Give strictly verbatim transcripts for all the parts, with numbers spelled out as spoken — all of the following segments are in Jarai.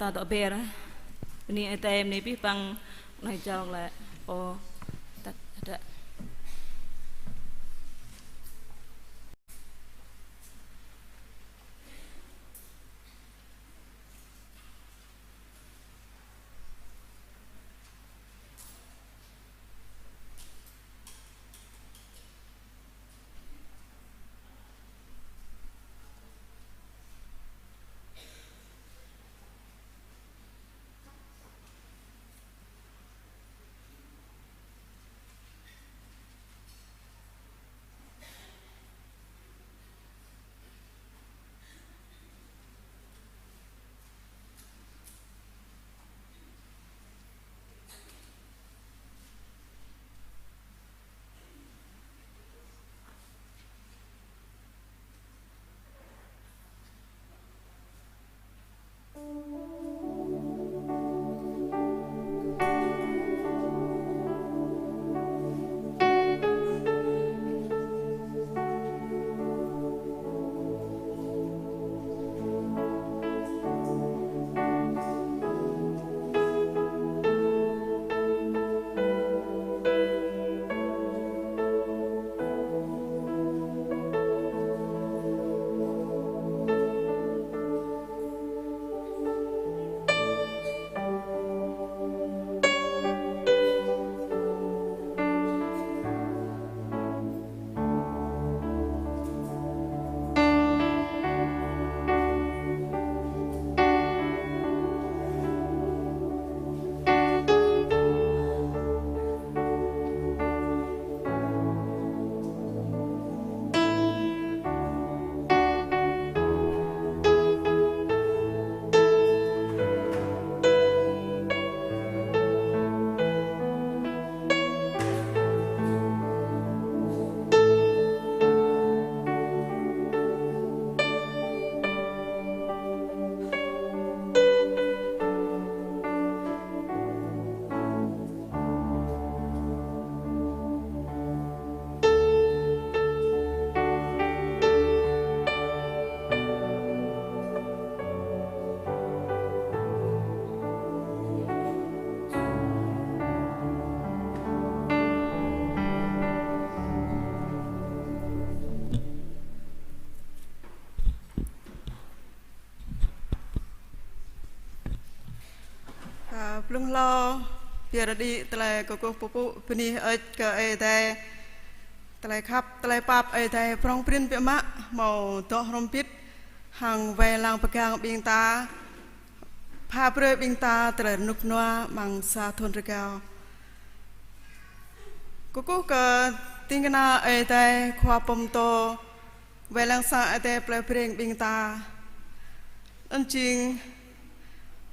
Tŏ ber. Bơni Ơi Adai, bơni abih bang nai jao lĕ. Ơ, tăt, tăt. Ơ, blung hlâo, pơyơr đĭ tơlơi kơkuh pơpŭ bơni hơơč kơ Ơi Adai. Tơlơi khăp, tơlơi pap Ơi Adai prŏng prin biă mă, hmâo dŏ hrŏm hơbĭt hăng wai lăng pơgang ƀing ta, pha brơi ƀing ta tơlơi rơnŭk rơnua amăng sa thŭn rơgao. Kơkuh kơ ding kơna Ơi Adai khua pơtô, wai lăng sang Ơi Adai plơi Breng ƀing ta. Anŭn jing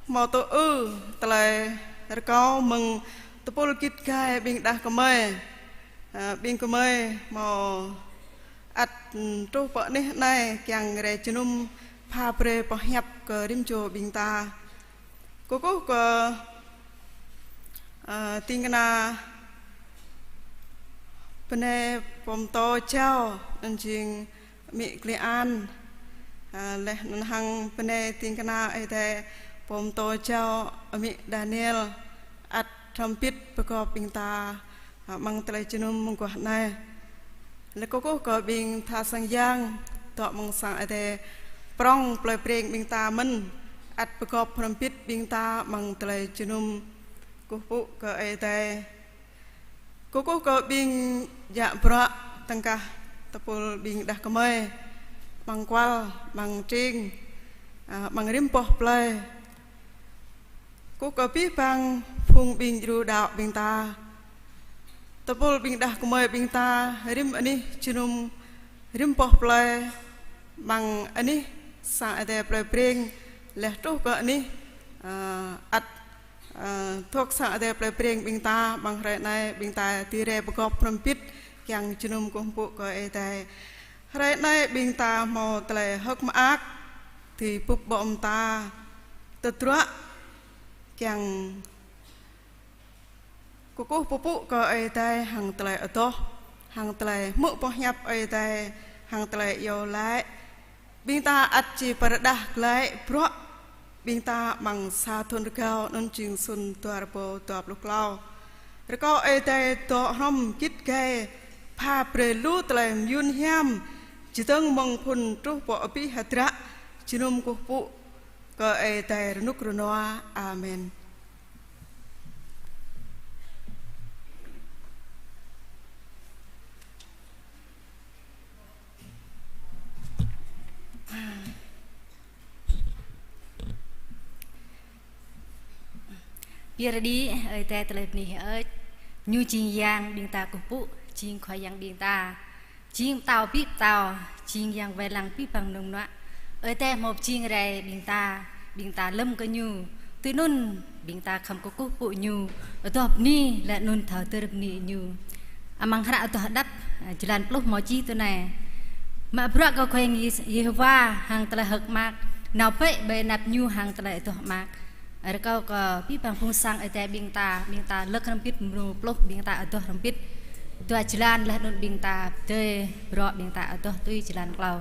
hmâo tŭ ư tơlơi rơkâo mơ̆ng tơpul git gai ƀing đah kơmơi. Ơ, ƀing gơmơi hmâo ăt, ưm, truh pơ anih anai kiăng rai jơnum pha brơi boh hiăp kơ rĭm čô ƀing ta. Kơkuh kơ, ơ, ding kơna bơnai pơtô jao, anŭn jing amĭ Kli An, ơ, laih anŭn hăng bơnai ding kơna Ơi Adai pơtô jao amĭ Daniel, ăt hrŏm hơbĭt pơgop ƀing ta, ơ, amăng tơlơi jơnum mơguah anai. Laih kơkuh kơ ƀing tha sang yang, dŏ amăng sang Ơi Adai prŏng plơi Breng ƀing ta mơ̆n, ăt pơgop hrŏm hơbĭt ƀing ta amăng tơlơi jơnum kơkuh pơpŭ kơ Ơi Adai. Kơkuh kơ ƀing djă bruă tơngkah tơpul ƀing đah kơmơi, amăng kual, amăng tring, ơ, amăng rĭm boh plơi. Kơkuh kơ abih bang phung ƀing djru đaŏ ƀing ta. Tơpul ƀing đah kơmơi ƀing ta rĭm anih jơnum rĭm boh plơi, amăng anih sang Ơi Adai plơi Breng, laih truh kơ anih, ơ, ăt, ơ, truh sang Ơi Adai plơi Breng ƀing ta, amăng hrơi anai ƀing ta dưi rai pơgop hrŏm hơbĭt kiăng jơnum kơkuh pơpŭ kơ Ơi Adai. Hrơi anai ƀing ta hmâo tơlơi hơ̆k mơak, dưi bưp ƀô̆ mơta, tơdruă kiăng kơkuh pơpŭ kơ Ơi Adai hăng tơlơi adoh, hăng tơlơi hmư̆ boh hiăp Ơi Adai, hăng tơlơi iâu laĭ. Ƀing ta ăt či pơrơđah glaĭ bruă Ƀing ta amăng sa thun rơgao anŭn jing thun dua rơbâo dua pluh klâo. Rơkâo Ơi Adai dŏ hrŏm git gai, pha brơi lu tơlơi mơyun hiam, čơdơ̆ng mơ̆ng phŭn truh pơ abih hơdră, jơnum kơkuh pơpŭ kơ Ơi Adai rơnŭk rơnua. Amen. Pơyơr đĭ Ơi Adai tơlơi bơni hơơč. Ñu jing Yang ƀing ta kơkuh pơpŭ, jing Khua Yang ƀing ta, jing Pơtao abih pơtao, jing Yang wai lăng abih bang mơnŭng mơnuă. Ơi Adai hmâo pơjing rai ƀing ta, ƀing ta lơ̆m kơ Ñu. Tui anŭn ƀing ta khŏm kơkuh pơpŭ Ñu, adoh bơni laih anŭn thâo tơlơi bơni Ñu. Amăng hră Adoh Hơđăp, jơlan pluh hmâo čih tui anai: Mă bruă kơ Khua Yang Yêhôwa hăng tơlơi hơ̆k mơak, nao bĕ ƀơi anăp Ñu hăng tơlơi adoh mơak. Rơkâo kơ abih bang phung sang Ơi Adai ƀing ta, ƀing ta lơ̆k hrŏm hơbĭt mrô pluh, ƀing ta adoh hrŏm hơbĭt dua jơlan laih anŭn ƀing ta pơdơi bruă ƀing ta adoh tui jơlan klâo.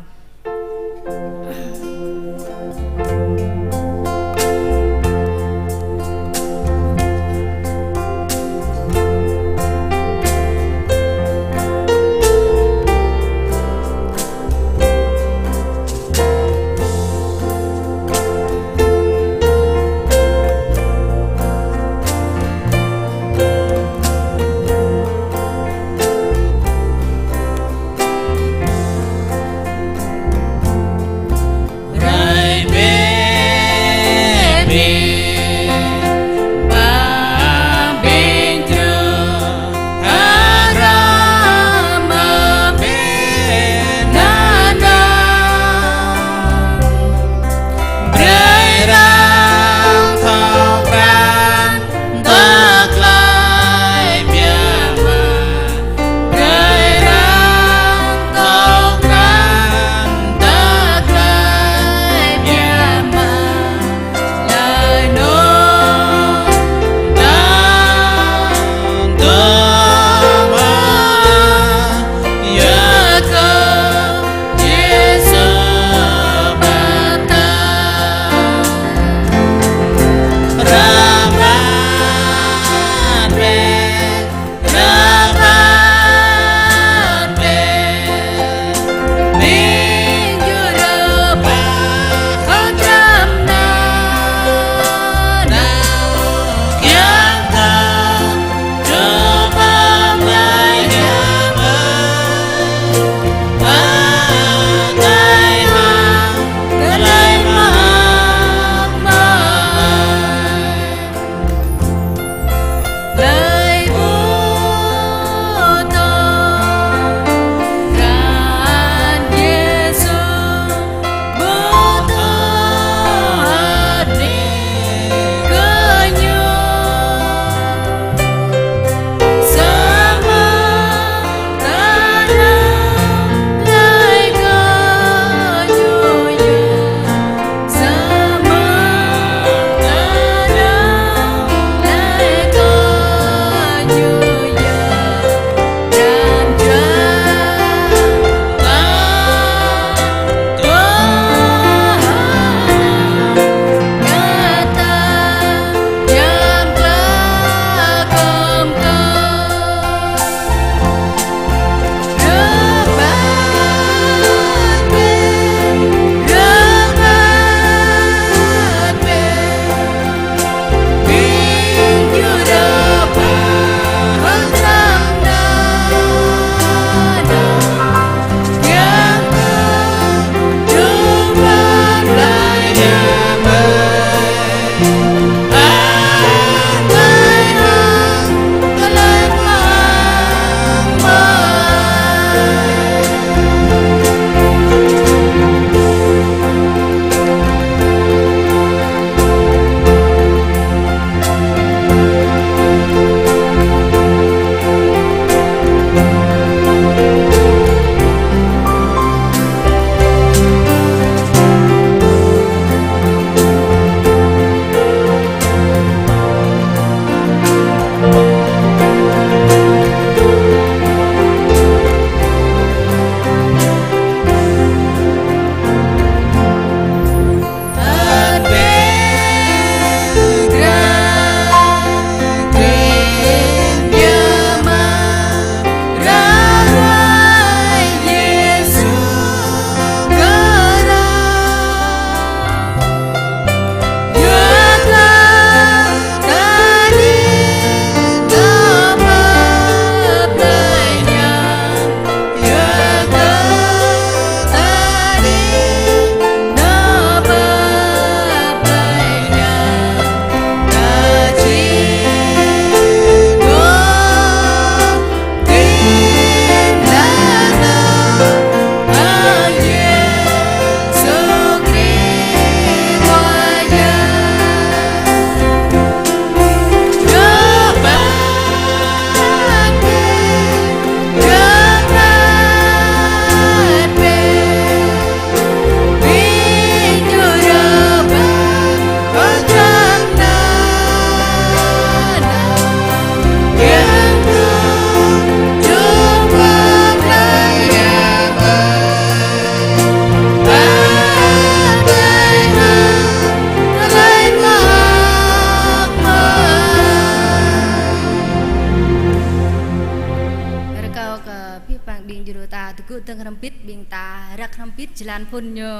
Gŭ dơ̆ng hrŏm hơbĭt ƀing ta răk hrŏm hơbĭt jơlan phŭn ñu.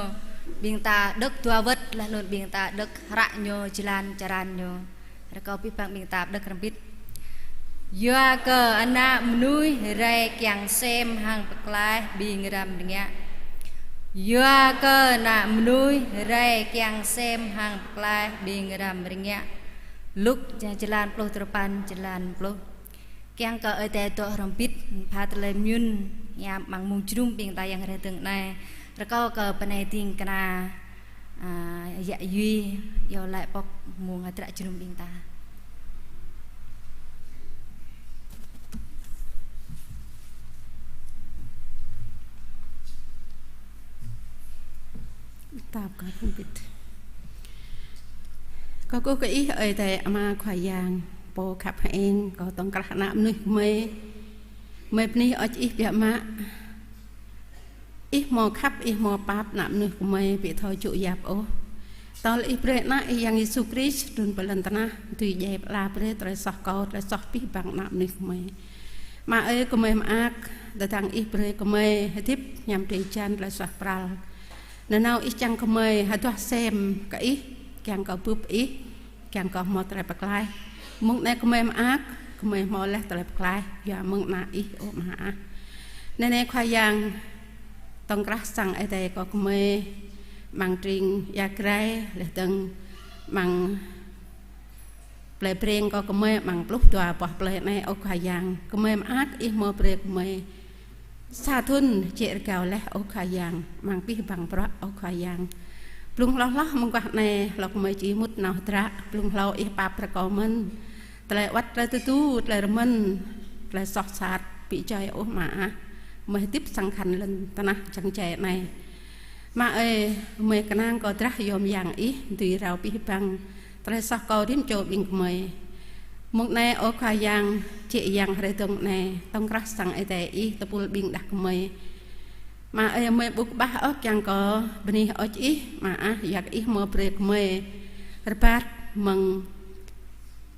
Ƀing ta đŏk dua wơ̆t laih anŭn ƀing ta đŏk hră ñu jơlan črăn ñu. Rơkâo abih bang ƀing ta pơđŏk hrŏm hơbĭt. Yua kơ Ană Mơnuih rai kiăng sem hăng pơklaih ƀing răm rơngiă. Yua kơ Ană Mơnuih rai kiăng sem hăng pơklaih ƀing răm rơngiă. Luk jơlan pluh duapăn, jơlan pluh. Kiăng kơ Ơi Adai dŏ hrŏm hơbĭt, pha tơlơi mơyŭn, hiam amăng mông jơnum ƀing ta yang rai dơ̆ng anai. Rơkâo kơ bơnai ding kơna, a, Yă Yui, iâu laĭ pŏk mông hơdră jơnum ƀing ta. Ta pơkă hrŏm hơbĭt. Kâo kơkuh kơ Ih, Ơi Adai Ama Khua Yang, Pô khăp hơeng, kâo tŏng krah ană mơnuih gơmơi. Gơmơi bơni hơơč Ih biă mă. Ih hmâo khăp, Ih hmâo pap ană mơnuih gơmơi ƀu thâo čŭ yap ôh. Tơl Ih brơi Ană Ih Yang Yêsu Krist trŭn pơ lŏn tơnah, dưi djai pơala brơi tơlơi soh kâo, tơlơi soh abih bang ană mơnuih gơmơi. Ama ơi, gơmơi mơak, tơdang Ih brơi gơmơi hơdip hiam drơi jan tơlơi suaih pral. Nanao Ih čang gơmơi hơduah sem kơ Ih, kiăng kơ bưp Ih, kiăng kơ hmâo tơlơi pơklaih. Mông anai gơmơi mơak, gơmơi hmâo laih tơlơi pơklaih, yua mơ̆ng Ană Ih, ơ Ama ah. Anai nê Khua Yang, tŏng krah sang Ơi Adai kơ gơmơi, amăng tring ia grai, laih dơ̆ng amăng plei Breng kơ gơmơi, amăng pluh dua boh plei anai, ơ Khua Yang. Gơmơi mơak Ih hmâo brơi gơmơi sa thŭn jĕ rơgao laih, ơ Khua Yang, amăng abih bang bruă, ơ Khua Yang. Blung hloh hloh mơguah anai, hlâo gơmơi či mŭt nao hơdră, blung hlâo Ih pap brơi kơ mơ̆n. Tơlơi wơ̆t, tơlơi tơdu, tơlơi rơmơ̆n, tơlơi soh sat, ƀu djơ̆ ôh Ama ah. Gơmơi hơdip sang khăn lŏn tơnah jăng jai anai. Ama ơi, gơmơi kơnang kơ drah yôm yang Ih, dưi rao abih bang tơlơi soh kơ rĭm čô ƀing gơmơi. Mông anai, ơ Khua Yang, jĕ yang hrơi dơ̆ng anai, tŏng krah sang Ơi Adai Ih, tơpul ƀing đah gơmơi. Ama ơi, gơmơi ƀu kơƀah ôh kiăng kơ bơni hơơč Ih, Ama ah, yua kơ Ih hmâo brơi gơmơi rơbat mơ̆ng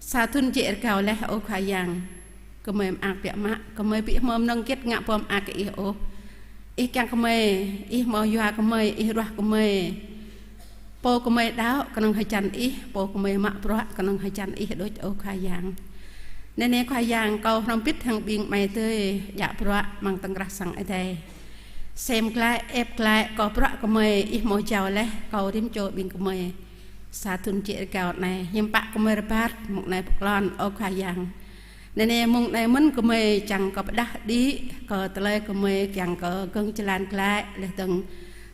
sa thŭn jĕ rơgao laih, ơ Khua Yang. Gơmơi mơak biă mă, gơmơi ƀu hmâo mơnơ̆ng hơget ngă pô mơak kơ Ih ôh. Ih kiăng gơmơi, Ih hmâo yua gơmơi, Ih ruah gơmơi. Pô gơmơi đaŏ kơnơ̆ng hơjăn Ih, pô gơmơi mă bruă kơnơ̆ng hơjăn Ih đôč, ơ Khua Yang. Anai nê Khua Yang, kâo hrŏm hơbĭt hăng ƀing amai adơi djă bruă amăng tŏng krah sang Ơi Adai. Sem glaĭ, ĕp glaĭ, kơ bruă gơmơi Ih hmâo jao laih, kơ rĭm čô ƀing gơmơi. Sa thŭn jĕ rơgao anai, hiư̆m pă gơmơi rơbat, mông anai pơklŏn, ơ Khua Yang. Anai nê mông anai mơ̆n gơmơi čang kơ pơđah đĭ, kơ tơlơi gơmơi kiăng kơ gơ̆ng jơlan glaĭ, laih dơ̆ng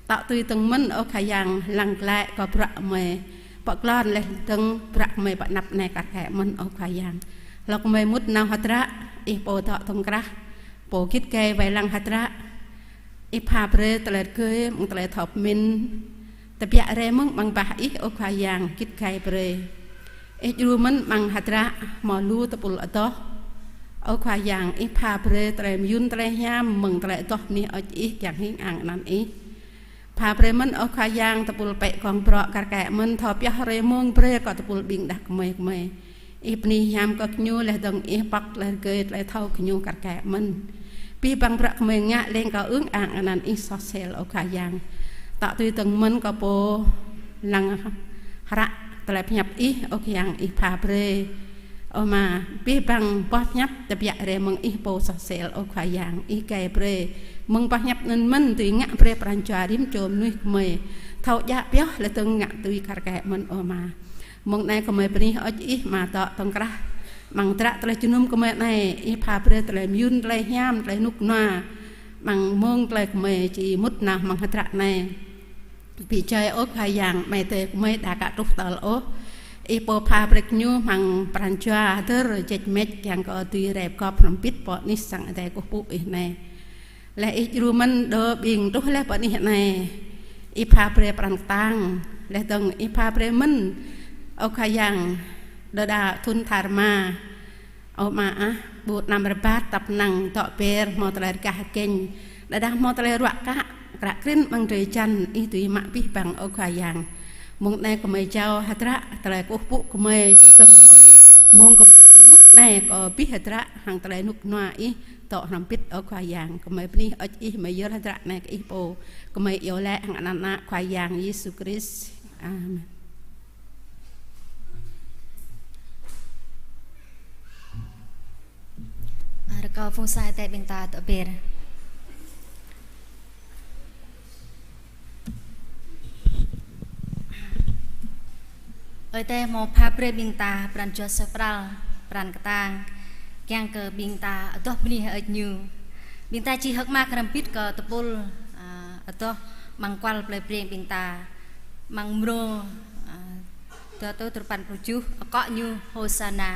tŏ tui dơ̆ng mơ̆n, ơ Khua Yang, lăng glaĭ kơ bruă gơmơi pơklŏn, laih dơ̆ng bruă gơmơi pơanăp anai kar kaĭ mơ̆n, ơ Khua Yang. Hlâo gơmơi mŭt nao hơdră, Ih pô dŏ tŏng krah, pô git gai wai lăng hơdră. Ih pha brơi tơlơi rơgơi, mơ̆ng tơlơi thâo pơmĭn. Tơbiă rai mơ̆ng amăng bah Ih, ơ Khua Yang, git gai brơi. Ih djru mơ̆n amăng hơdră, hmâo lu tơpul adoh. Ơ Khua Yang, Ih pha brơi tơlơi mơyŭn tơlơi hiam, mơ̆ng tơlơi adoh bơni hơơč Ih kiăng hing ang anăn Ih. Pha brơi mơ̆n, ơ Khua Yang, tơpul pĕ gơ̆ng bruă kar kaĭ mơ̆n, thâo pioh hrơi mông brơi kơ tơpul ƀing đah gơmơi gơmơi. Ih bơni hiam kơ gơñu laih dơ̆ng Ih pŏk tơlơi rơgơi tơlơi thâo gơñu kar kaĭ mơ̆n. Abih bang bruă gơmơi ngă lêng kơ ưng ang anăn Ih soh sel, ơ Khua Yang. Tŏ tui dơ̆ng mơ̆n kơ pô lăng hră tơlơi pơhiăp Ih, ơ Khua Yang, Ih pha brơi. Ơ Ama, abih bang boh pơhiăp tơbiă rai mơ̆ng Ih pô soh sel, ơ Khua Yang, Ih gai brơi. Mơ̆ng boh pơhiăp anŭn mơ̆n dưi ngă brơi pran jua rĭm čô mơnuih gơmơi thâo djă pioh laih dơ̆ng ngă tui kar kaĭ mơ̆n, ơ Ama. Mông anai gơmơi bơni hơơč Ih, Ama dŏ tŏng krah amăng hơdră tơlơi jơnum gơmơi anai, Ih pha brơi tơlơi mơyŭn, tơlơi hiam, tơlơi rơnŭk rơnua. Amăng mông tơlơi gơmơi či mŭt nao amăng hơdră anai. Ƀu djơ̆ ôh Khua Yang, amai adơi gơmơi đa kơ truh tơl ôh. Ih pô pha brơi gơñu amăng pran jua hơdơr ječ meč kiăng kơ dưi rai pơgop hrŏm hơbĭt pơ anih sang Ơi Adai kơkuh pơpŭ Ih anai. Laih Ih djru mơ̆n đơ ƀing truh laih pơ anih anai. Ih pha brơi pran kơtang, laih dơ̆ng Ih pha brơi mơ̆n, ơ Khua Yang, đơđa thŭn tha rơma. Ơ Ama ah, ƀu anăm rơbat tăp năng dŏ ber hmâo tơlơi rơgah rơgĕng. Đơđa hmâo tơlơi ruă kă, kră krĭn amăng drơi jan Ih dưi mă abih bang, ơ Khua Yang. Mông anai gơmơi jao hơdră, tơlơi kơkuh pơpŭ gơmơi, jao dơ̆ng mơ̆ng mông gơmơi či mŭt anai kơ abih hơdră. hăng tơlơi rơnŭk rơnua Ih, dŏ hrŏm hơbĭt ơ Khua Yang. Gơmơi bơni hơơč Ih, gơmơi yơr hơdră anai kơ Ih pô. Gơmơi iâu laĭ hăng anăn Ană Khua Yang Yêsu Krist. Amen. Rơkâo phung sa Ơi Adai ƀing ta dŏ be̱r. Ơi Adai hmâo pha brơi ƀing ta pran jua suaih pral, pran kơtang, kiăng kơ ƀing ta adoh bơni hơơč Ñu. Ƀing ta či hơ̆k mơak hrŏm hơbĭt kơ tơpul, a, adoh amăng kual plei Breng ƀing ta, amăng mrô, a, dua rơtuh duapăn pluh tơjuh, akŏ ñu Hôsana.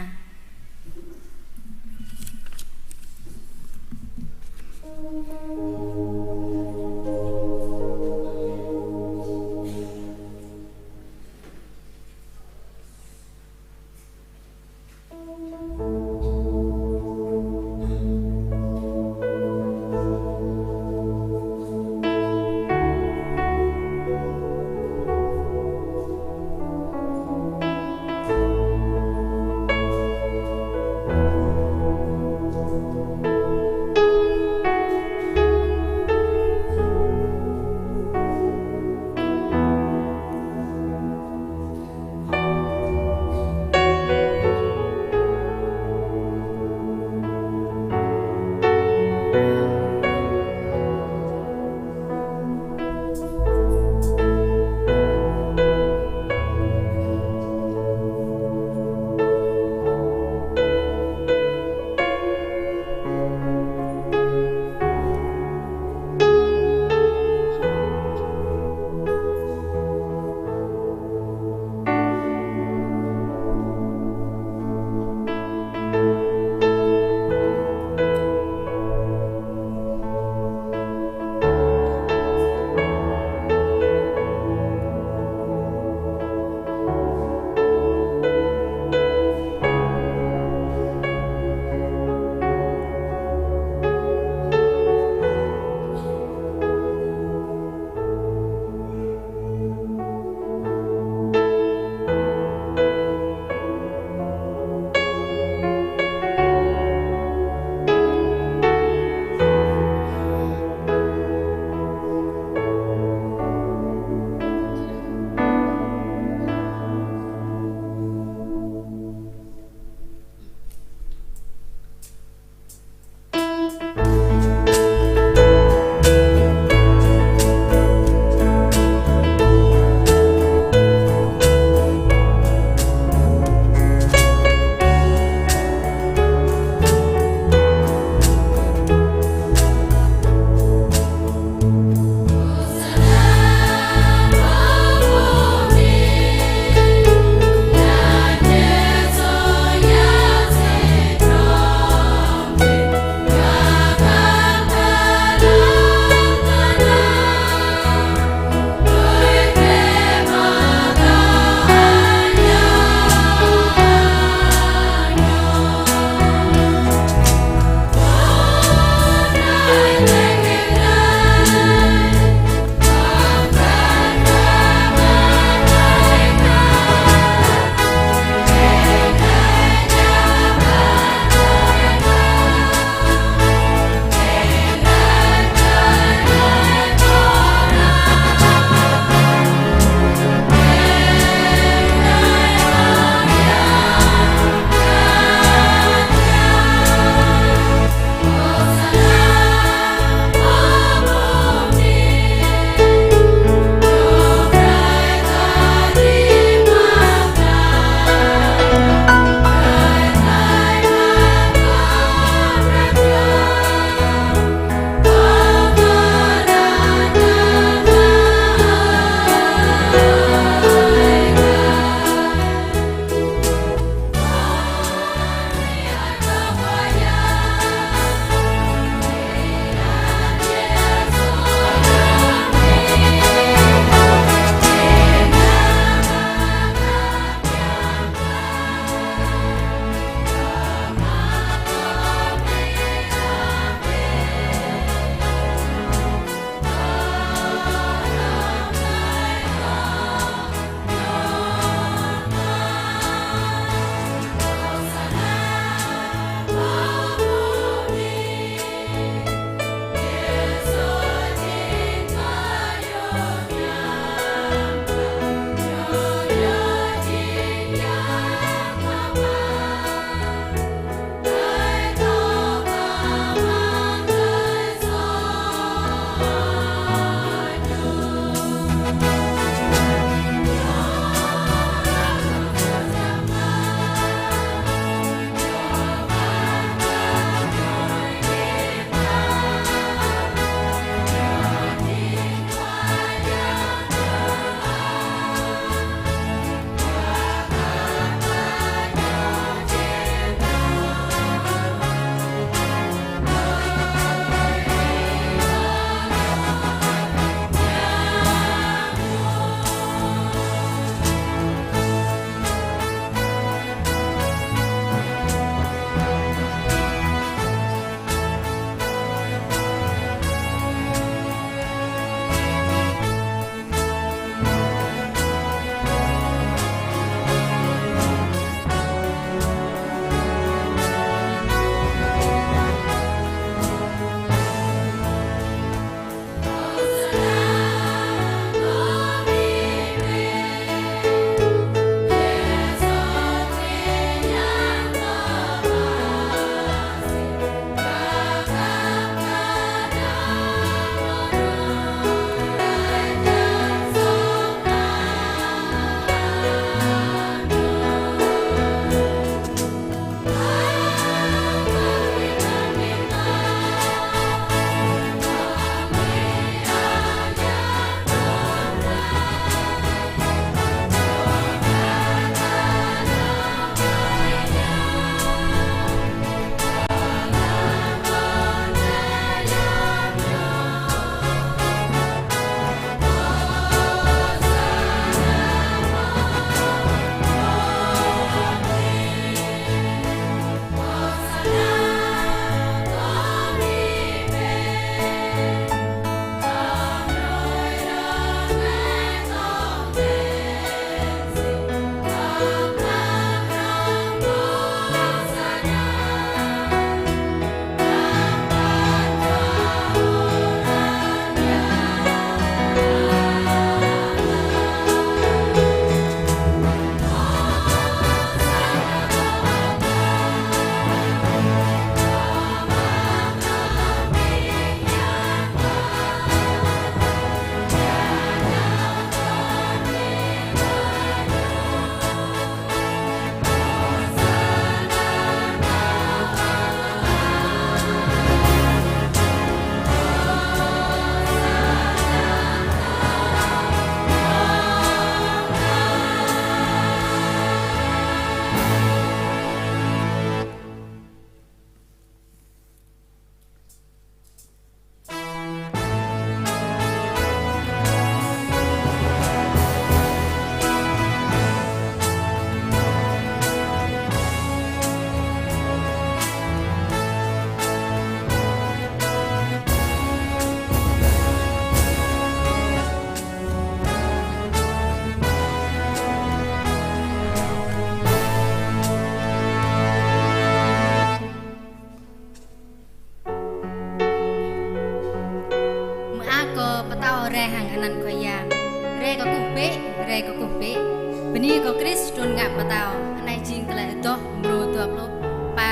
Bơni kơ Krist trŭn ngă pơtao. Anai jing tơlơi adoh mrô dua pluh pă.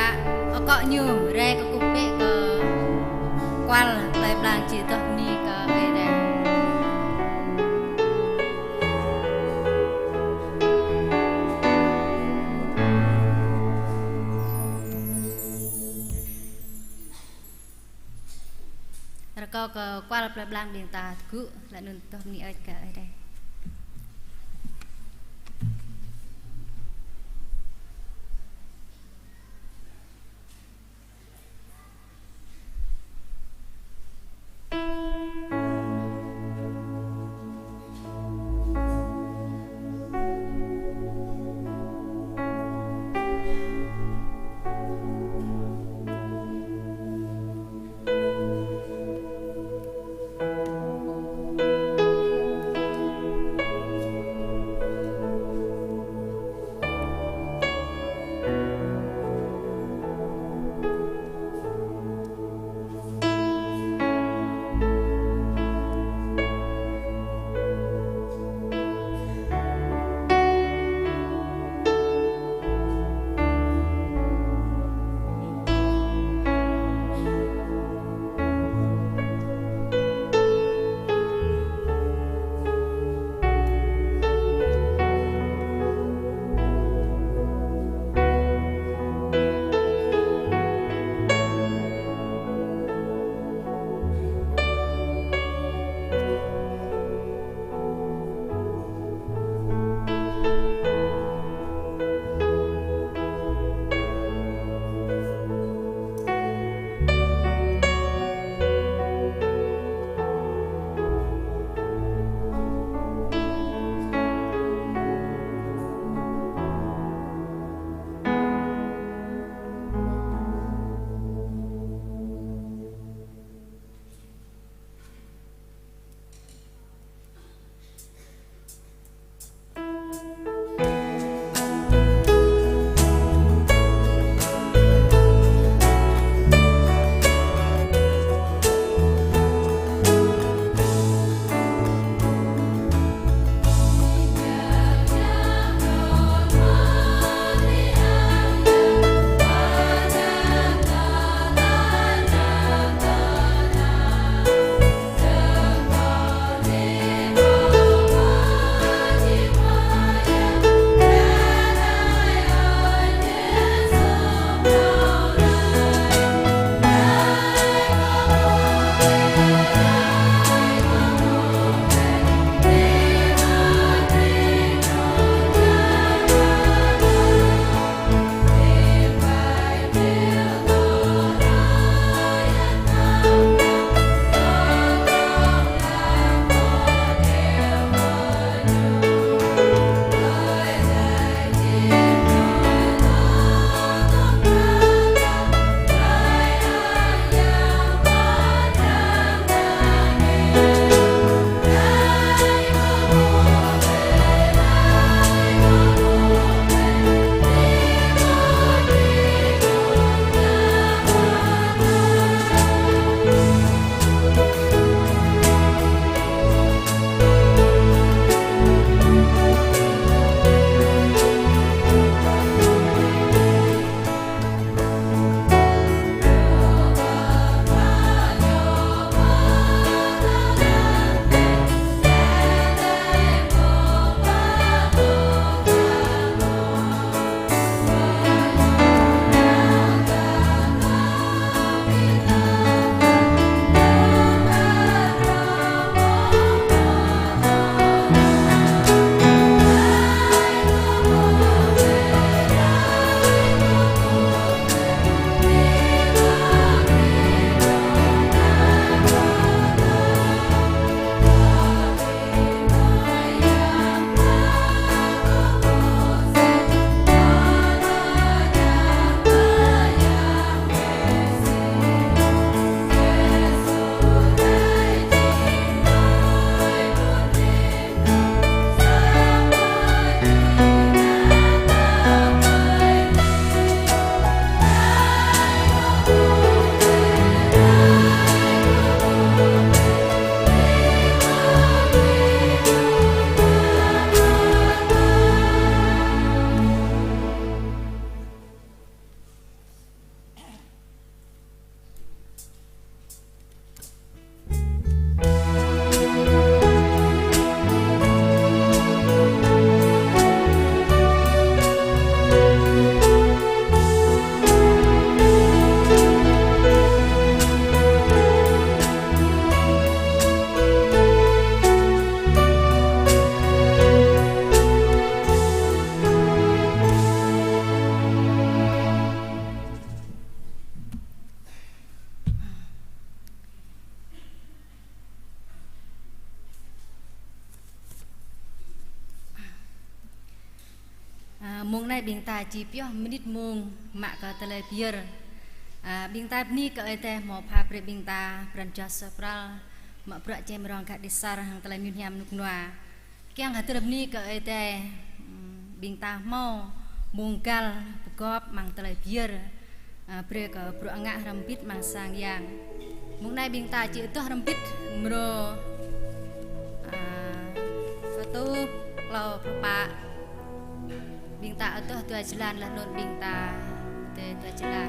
Akŏ ñu rai kơkuh bĕ kơ kual plơi pla či adoh bơni kơ Ơi Adai. Rơkâo kơ kual plơi pla ƀing ta tơgŭ, laih anŭn adoh bơni kơ Ơi Adai. Mông anai ƀing ta či pioh mơnit mông mă kơ tơlơi pơyơr. A, ƀing ta bơni kơ Ơi Adai hmâo pha brơi ƀing ta pran jua suaih pral, mă bruă čem rong gah đĭ sar hăng tơlơi mơyun hiam rơnŭk rơnua. Kiăng hơdơr bơni kơ Ơi Adai, ưm, ƀing ta hmâo mông găl pơgop amăng tơlơi pơyơr, a, brơi kơ bruă ngă hrŏm hơbĭt amăng sang yang. Mông anai ƀing ta či adoh hrŏm hơbĭt mrô, a, sa rơtuh klâo pluh pă. Ƀing ta adoh dua jơlan, laih anŭn ƀing ta tê dua jơlan.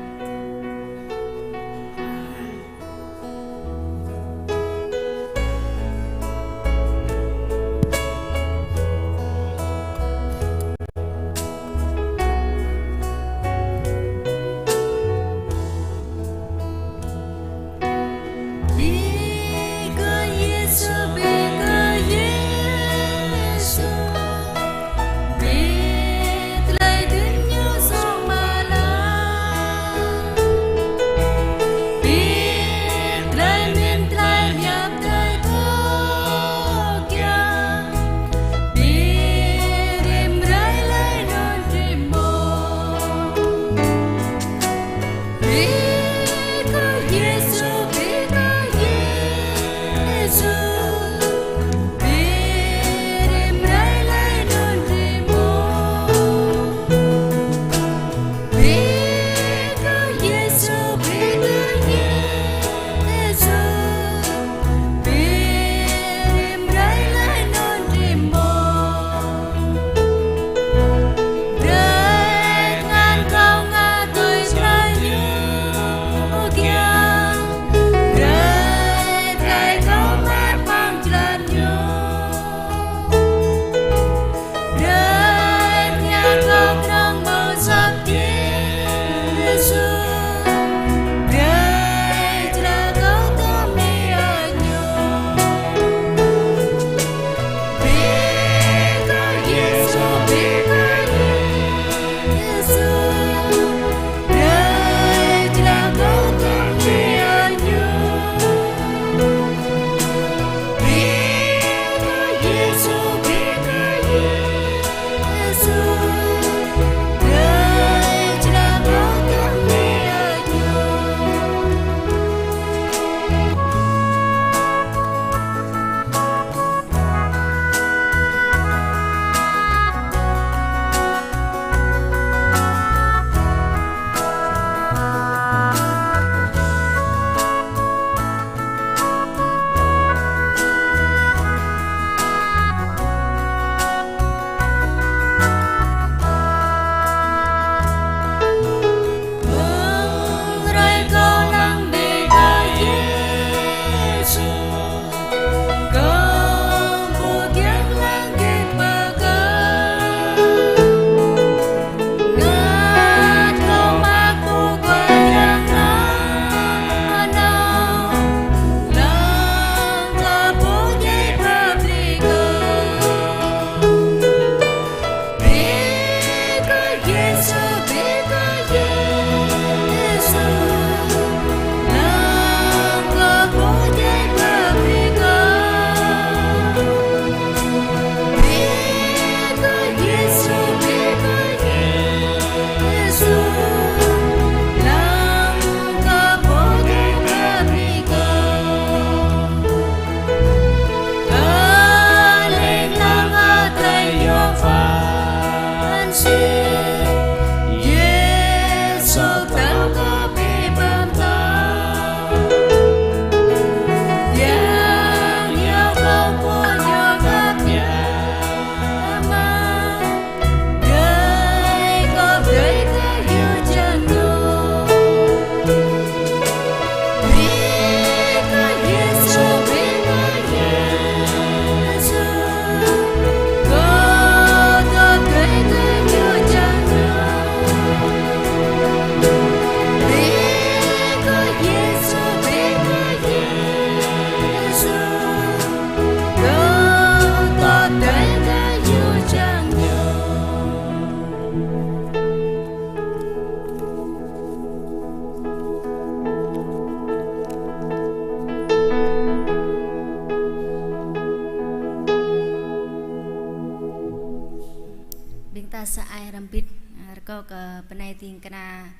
Kơ bơnai ding kơna,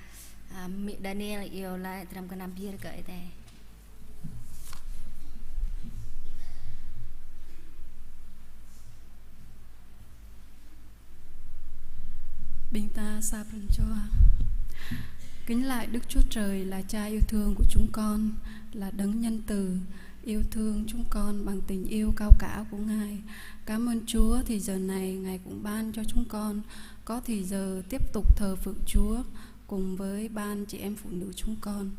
a, amĭ Daniel iâu laĭ dram gơnam pơyơr kơ Ơi Adai. Ƀing ta sa pran jua. Kính lạy Đức Chúa Trời là Cha yêu thương của chúng con, là Đấng nhân từ, yêu thương chúng con bằng tình yêu cao cả của Ngài. Cảm ơn Chúa thì giờ này Ngài cũng ban cho chúng con có thì giờ tiếp tục thờ phượng Chúa cùng với ban chị em phụ nữ chúng con.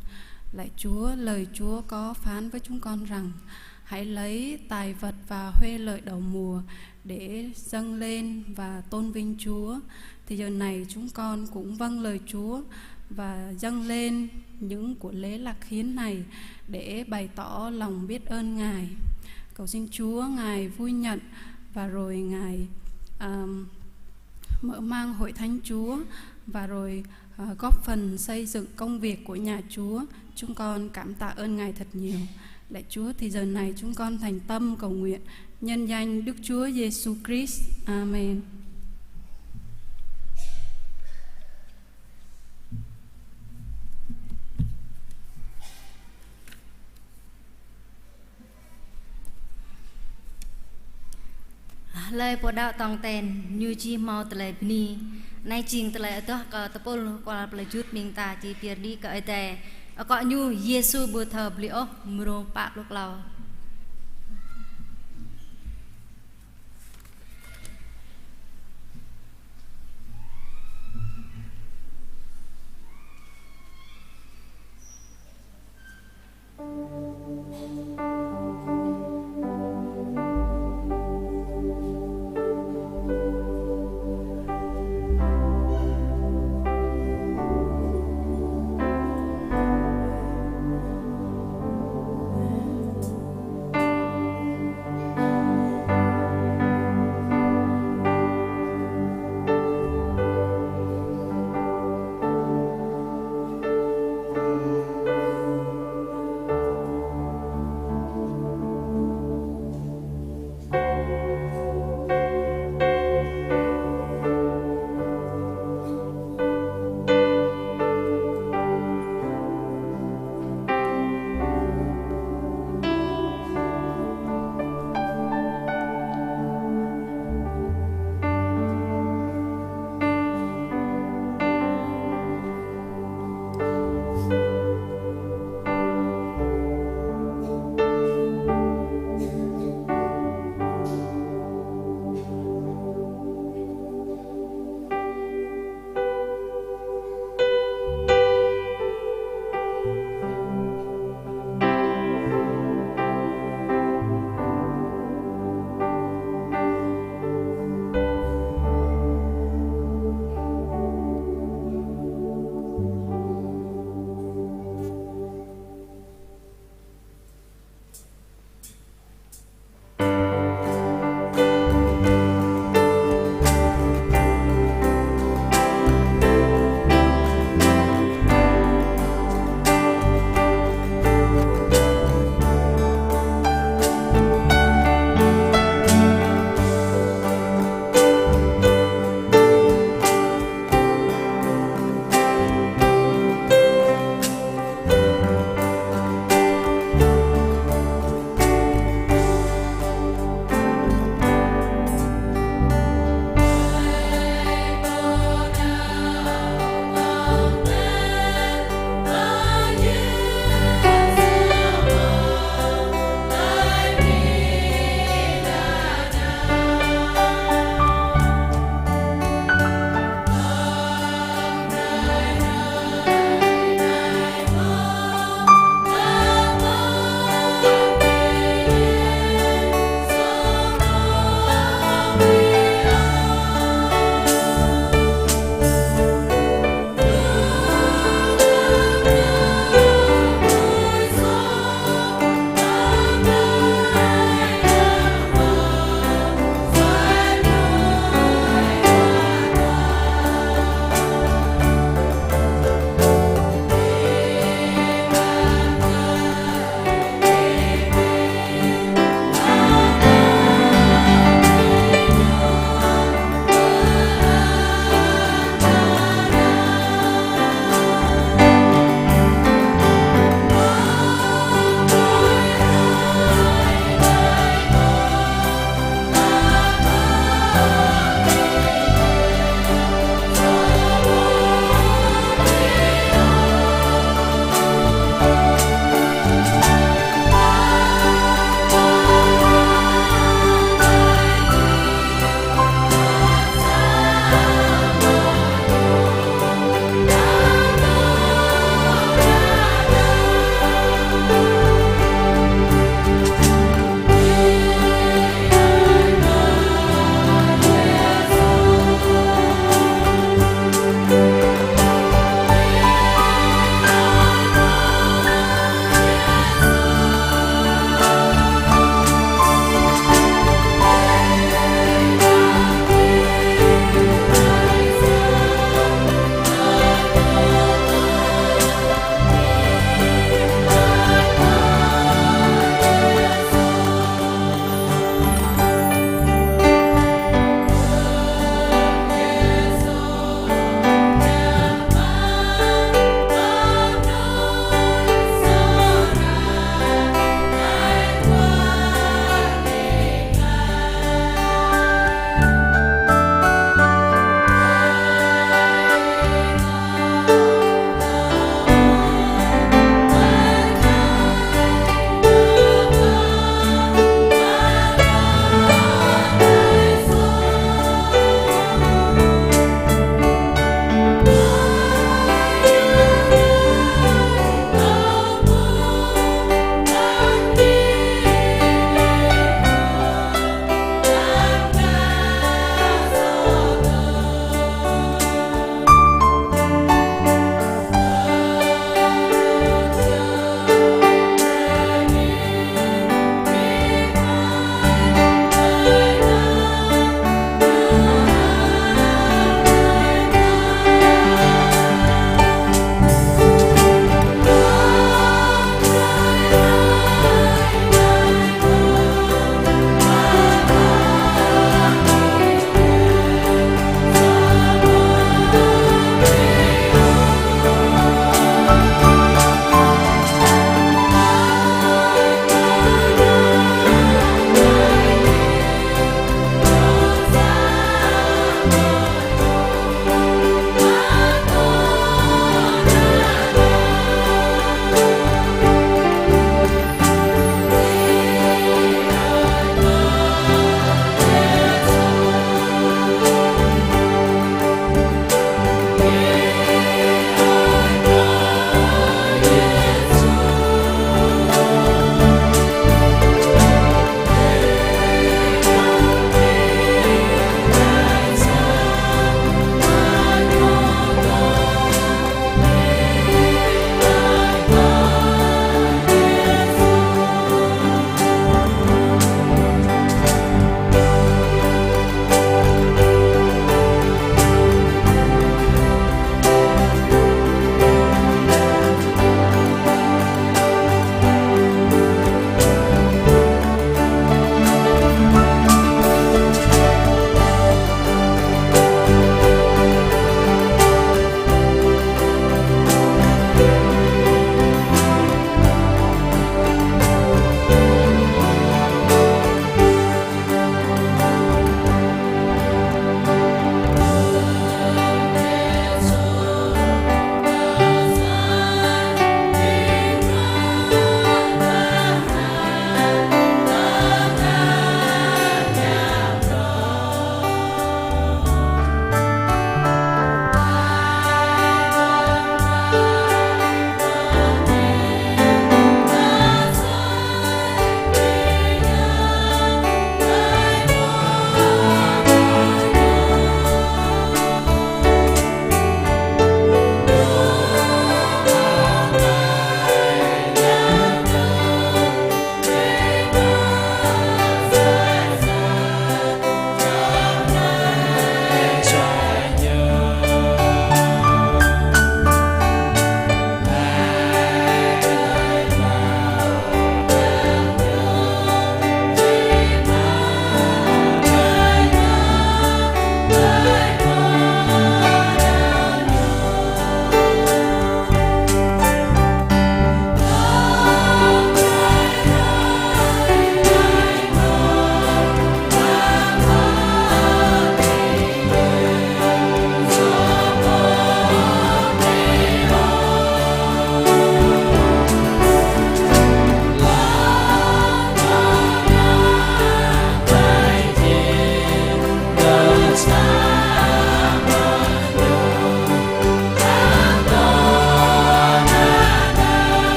Lạy Chúa, lời Chúa có phán với chúng con rằng: "Hãy lấy tài vật và huê lợi đầu mùa để dâng lên và tôn vinh Chúa." Thì giờ này chúng con cũng vâng lời Chúa và dâng lên những của lễ lạc hiến này để bày tỏ lòng biết ơn Ngài. Cầu xin Chúa Ngài vui nhận và rồi Ngài, ờm, mở mang hội thánh Chúa và rồi, ờ, góp phần xây dựng công việc của nhà Chúa. Chúng con cảm tạ ơn Ngài thật nhiều. Lạy Chúa, thì giờ này chúng con thành tâm cầu nguyện nhân danh Đức Chúa Giêsu Christ. Amen. Hlơi pô đaŏ tong ten, ñu či hmâo tơlơi bơni. Anai jing tơlơi adoh kơ tơpul kual plei Jut ƀing ta či pơyơr đĭ kơ Ơi Adai. Akŏ ñu Yêsu ƀu thâo bơli ôh, mrô pă pluh klâo.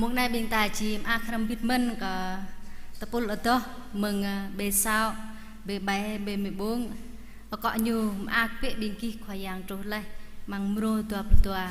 Mông anai ƀing ta či mơak hrŏm bĭt mơ̆n kơ tơpul adoh mơ̆ng, ơ, ƀơi Săo, ƀơi Bai, ƀơi Mơbông. Akŏ ñu mơak bĕ ƀing gih Khua Yang truh laih amăng mrô dua pluh dua.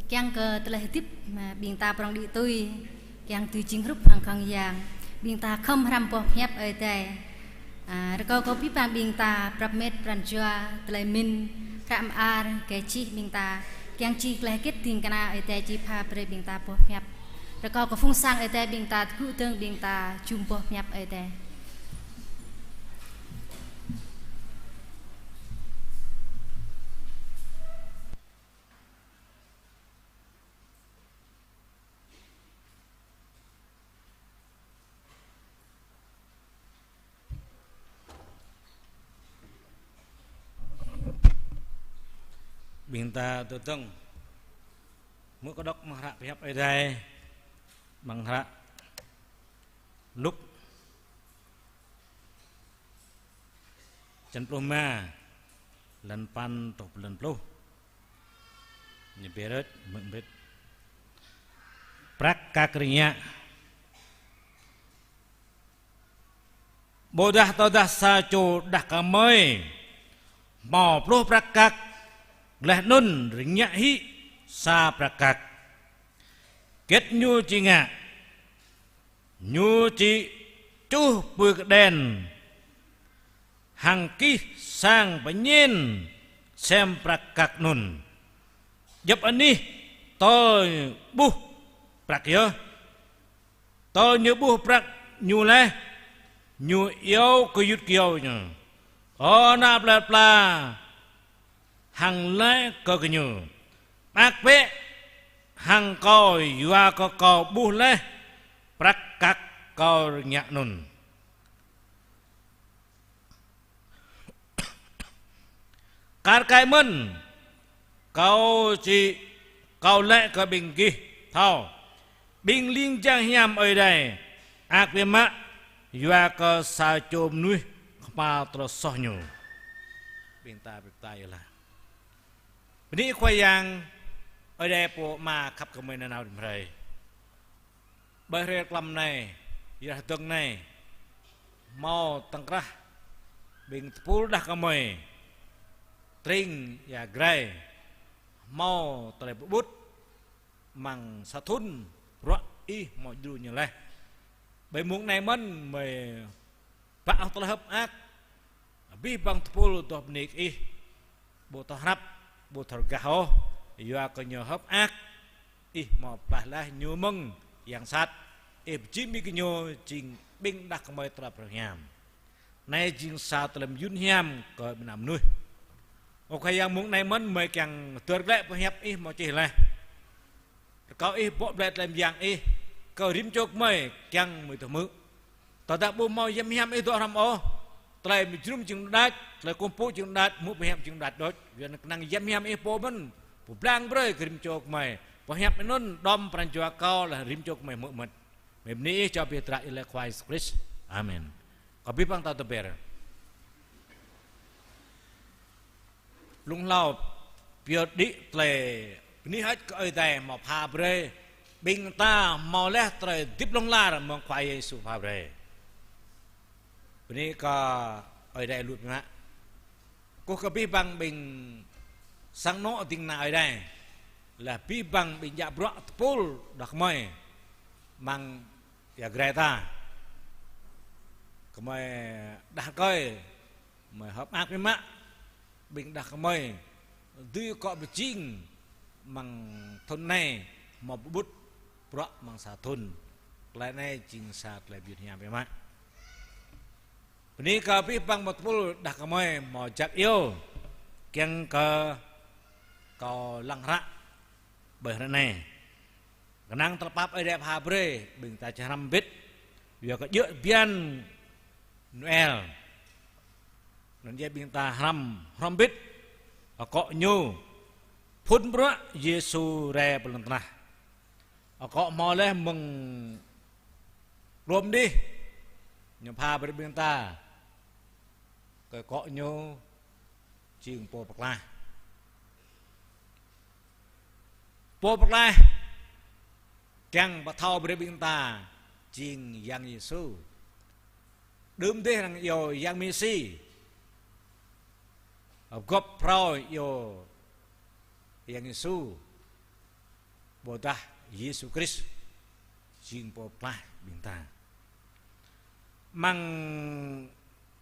Kiăng kơ tơlơi hơdip, ƀing ta prŏng đĭ tui, kiăng dưi jing hrup hăng khŏng yang, ƀing ta khŏm hrăm boh pơhiăp Ơi Adai. A, rơkâo kơ abih bang ƀing ta prăp met pran jua, tơlơi mĭn, hră mơar, gah čih ƀing ta, kiăng či tơlơi hơget ding kơna Ơi Adai či pha brơi ƀing ta boh pơhiăp. Rơkâo kơ phung sang Ơi Adai ƀing ta tơgŭ dơ̆ng ƀing ta jum boh pơhiăp Ơi Adai. Ƀing ta tơdơ̆ng hmư̆ kơ đŏk amăng hră pơhiăp Ơi Adai, amăng hră Luk, čăn pluh rơma, lăn păn truh pơ lăn pluh. Ñu bĕ rơ̆t, mơ̆ng bĕ. Prăk kăk rơngiă. Ƀôdah tơdah sa čô đah kơmơi hmâo pluh prăk kăk, laih anŭn rơngiă hĭ sa prăk kăk, hơget ñu či ngă? Ñu či čuh pui kơđen hăng kih sang pơñen sem prăk kăk anŭn. Djŏp anih tơl ƀuh prăk yơh. Tơl ñu ƀuh prăk ñu laih, ñu iâu gơyut gơyâo ñu: Ơ ană plơi pla, hăng laĭ kơ gơñu: Mơak bĕ hăng kâo, yua kơ kâo ƀuh laih prăk kăk kâo rơngiă anŭn. Kar kaĭ mơ̆n, kâo či, kâo laĭ kơ ƀing gih thâo, ƀing ling jang hiam Ơi Adai mơak biă mă yua kơ sa čô mơnuih kơhma̱l tơlơi soh ñu. Ƀing ta, ƀing ta iâu laĭ. Bơni Khua Yang, Ơi Adai pô Ama khăp kơ gơmơi nanao rĭm hrơi. Ƀơi hrơi tlam anai, yua hơdơ̆ng anai, hmâo tơ̆ng krah ƀing tơpul đah kơmơi tring Ia Grai, hmâo tơlơi pơƀut amăng sa thŭn bruă ih hmâo djru ñu laih. Ƀơi mông anai mơ̆n gơmơi pă hơ̆k tơlơi hơ̆k mơak. Abih bang tơpul dŏ bơni kơ ih, ƀu thâo hrăp, ƀu thâo rơgah ôh, yua kơ ñu hơ̆k mơak, ih hmâo pơklaih laih ñu mơ̆ng yang sat, ih pơjing ƀing gơñu jing ƀing đah kơmơi tơlơi pơrơhiam. Anai jing sa tơlơi mơyun hiam kơ ƀing ană mơnuih. Ơ Khua Yang, mông anai mơ̆n gơmơi kiăng hơdơr glaĭ pơhiăp ih hmâo čih laih. Rơkâo ih bŏ blai tơlơi mơyang ih kơ rĭm čô gơmơi kiăng gơmơi tơhmư̆. Tơdah ƀu hmâo Yang hiam ih dŏ hrŏm ôh, tơlơi mơjrŭm jing đôč, tơlơi kơkuh pơpŭ jing đôč, hmư̆ pơhiăp jing đôč đôč. Yua anŭn kơnang Yang hiam ih pô mơ̆n pơblang brơi kơ rĭm čô gơmơi. Pơhiăp anŭn đŏm pran jua kâo laih rĭm čô gơmơi hmư̆ mơ̆n. Gơmơi bơni ih, čơpih tơdră ih laih Khua Yêsu Krist. Amen. Kâo abih bang ta tơber. Blung hlâo pioh đĭ tơlơi bơni hơ̆k kơ Ơi Adai hmâo pha brơi ƀing ta hmâo laih tơlơi hơdip hlŏng lar mơ̆ng Khua Yêsu pha brơi. Bơni kơ Ơi Adai lu biă mă. Kơkuh kơ abih bang ƀing sang anŏ ding kơna Ơi Adai, laih abih bang ƀing djă bruă tơpul đah kơmơi amăng Ia Grai ta. Gơmơi đah rơkơi, gơmơi hơ̆k mơak biă mă, ƀing đah kơmơi dưi akŏ pơjing amăng thŭn anai hmâo pơƀut bruă amăng sa thŭn. Tơlơi anai jing sa tơlơi mơyun hiam biă mă. Bơni kơ abih bang ƀing tơpul đah kơmơi hmâo jak iâu kiăng kơ kâo lăng hră ƀơi hrơi anai. Kơnang tơlơi pap Ơi Adai pha brơi, ƀing ta či hrăm hơbĭt. Yua kơ djơ̆ bơyan Noel. Anŭn yơh ƀing ta hrăm, hrŏm hơbĭt akŏ ñu phŭn bruă Yêsu rai pơ lŏn tơnah. Akŏ hmâo laih mơ̆ng lŏm đih, ñu pha brơi ƀing ta kơ akŏ ñu jing pô pơklaih. Pô pơklaih kiăng pơthâo brơi ƀing ta jing Yang Yêsu. Đưm dih arăng iâu Yang Mêsi. Gŏp phrâo iâu Yang Yêsu. Ƀôdah Yêsu Krist jing pô pơklaih ƀing ta. Amăng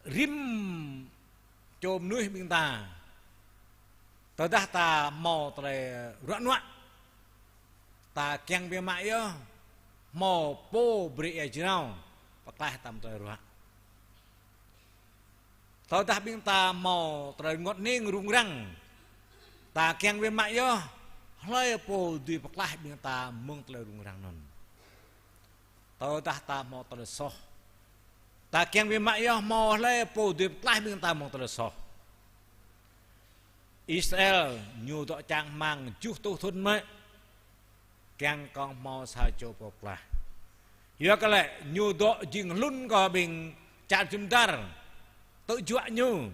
rĭm čô mơnuih ƀing ta, tơdah ta hmâo tơlơi ruă nuă, ta kiăng biă mă yơh hmâo pô brơi ia jrao pơklaih ta mơ̆ng tơlơi ruă. Tơdah ƀing ta hmâo tơlơi rơngot hning rŭng răng, ta kiăng biă mă yơh hlơi pô dưi pơklaih ƀing ta mơ̆ng tơlơi rŭng răng anŭn. Tơdah ta hmâo tơlơi soh, ta kiăng biă mă yơh hmâo hlơi pô dưi pơklaih ƀing ta mơ̆ng tơlơi soh. Israel ñu dŏ čang rơmang tơjuh rơtuh thŭn mơ̆, kiăng kơ hmâo sa čô pô pơklaih. Yua kơ lĕ ñu dŏ jing hlŭn kơ ƀing čar jum dar tơjuă ñu.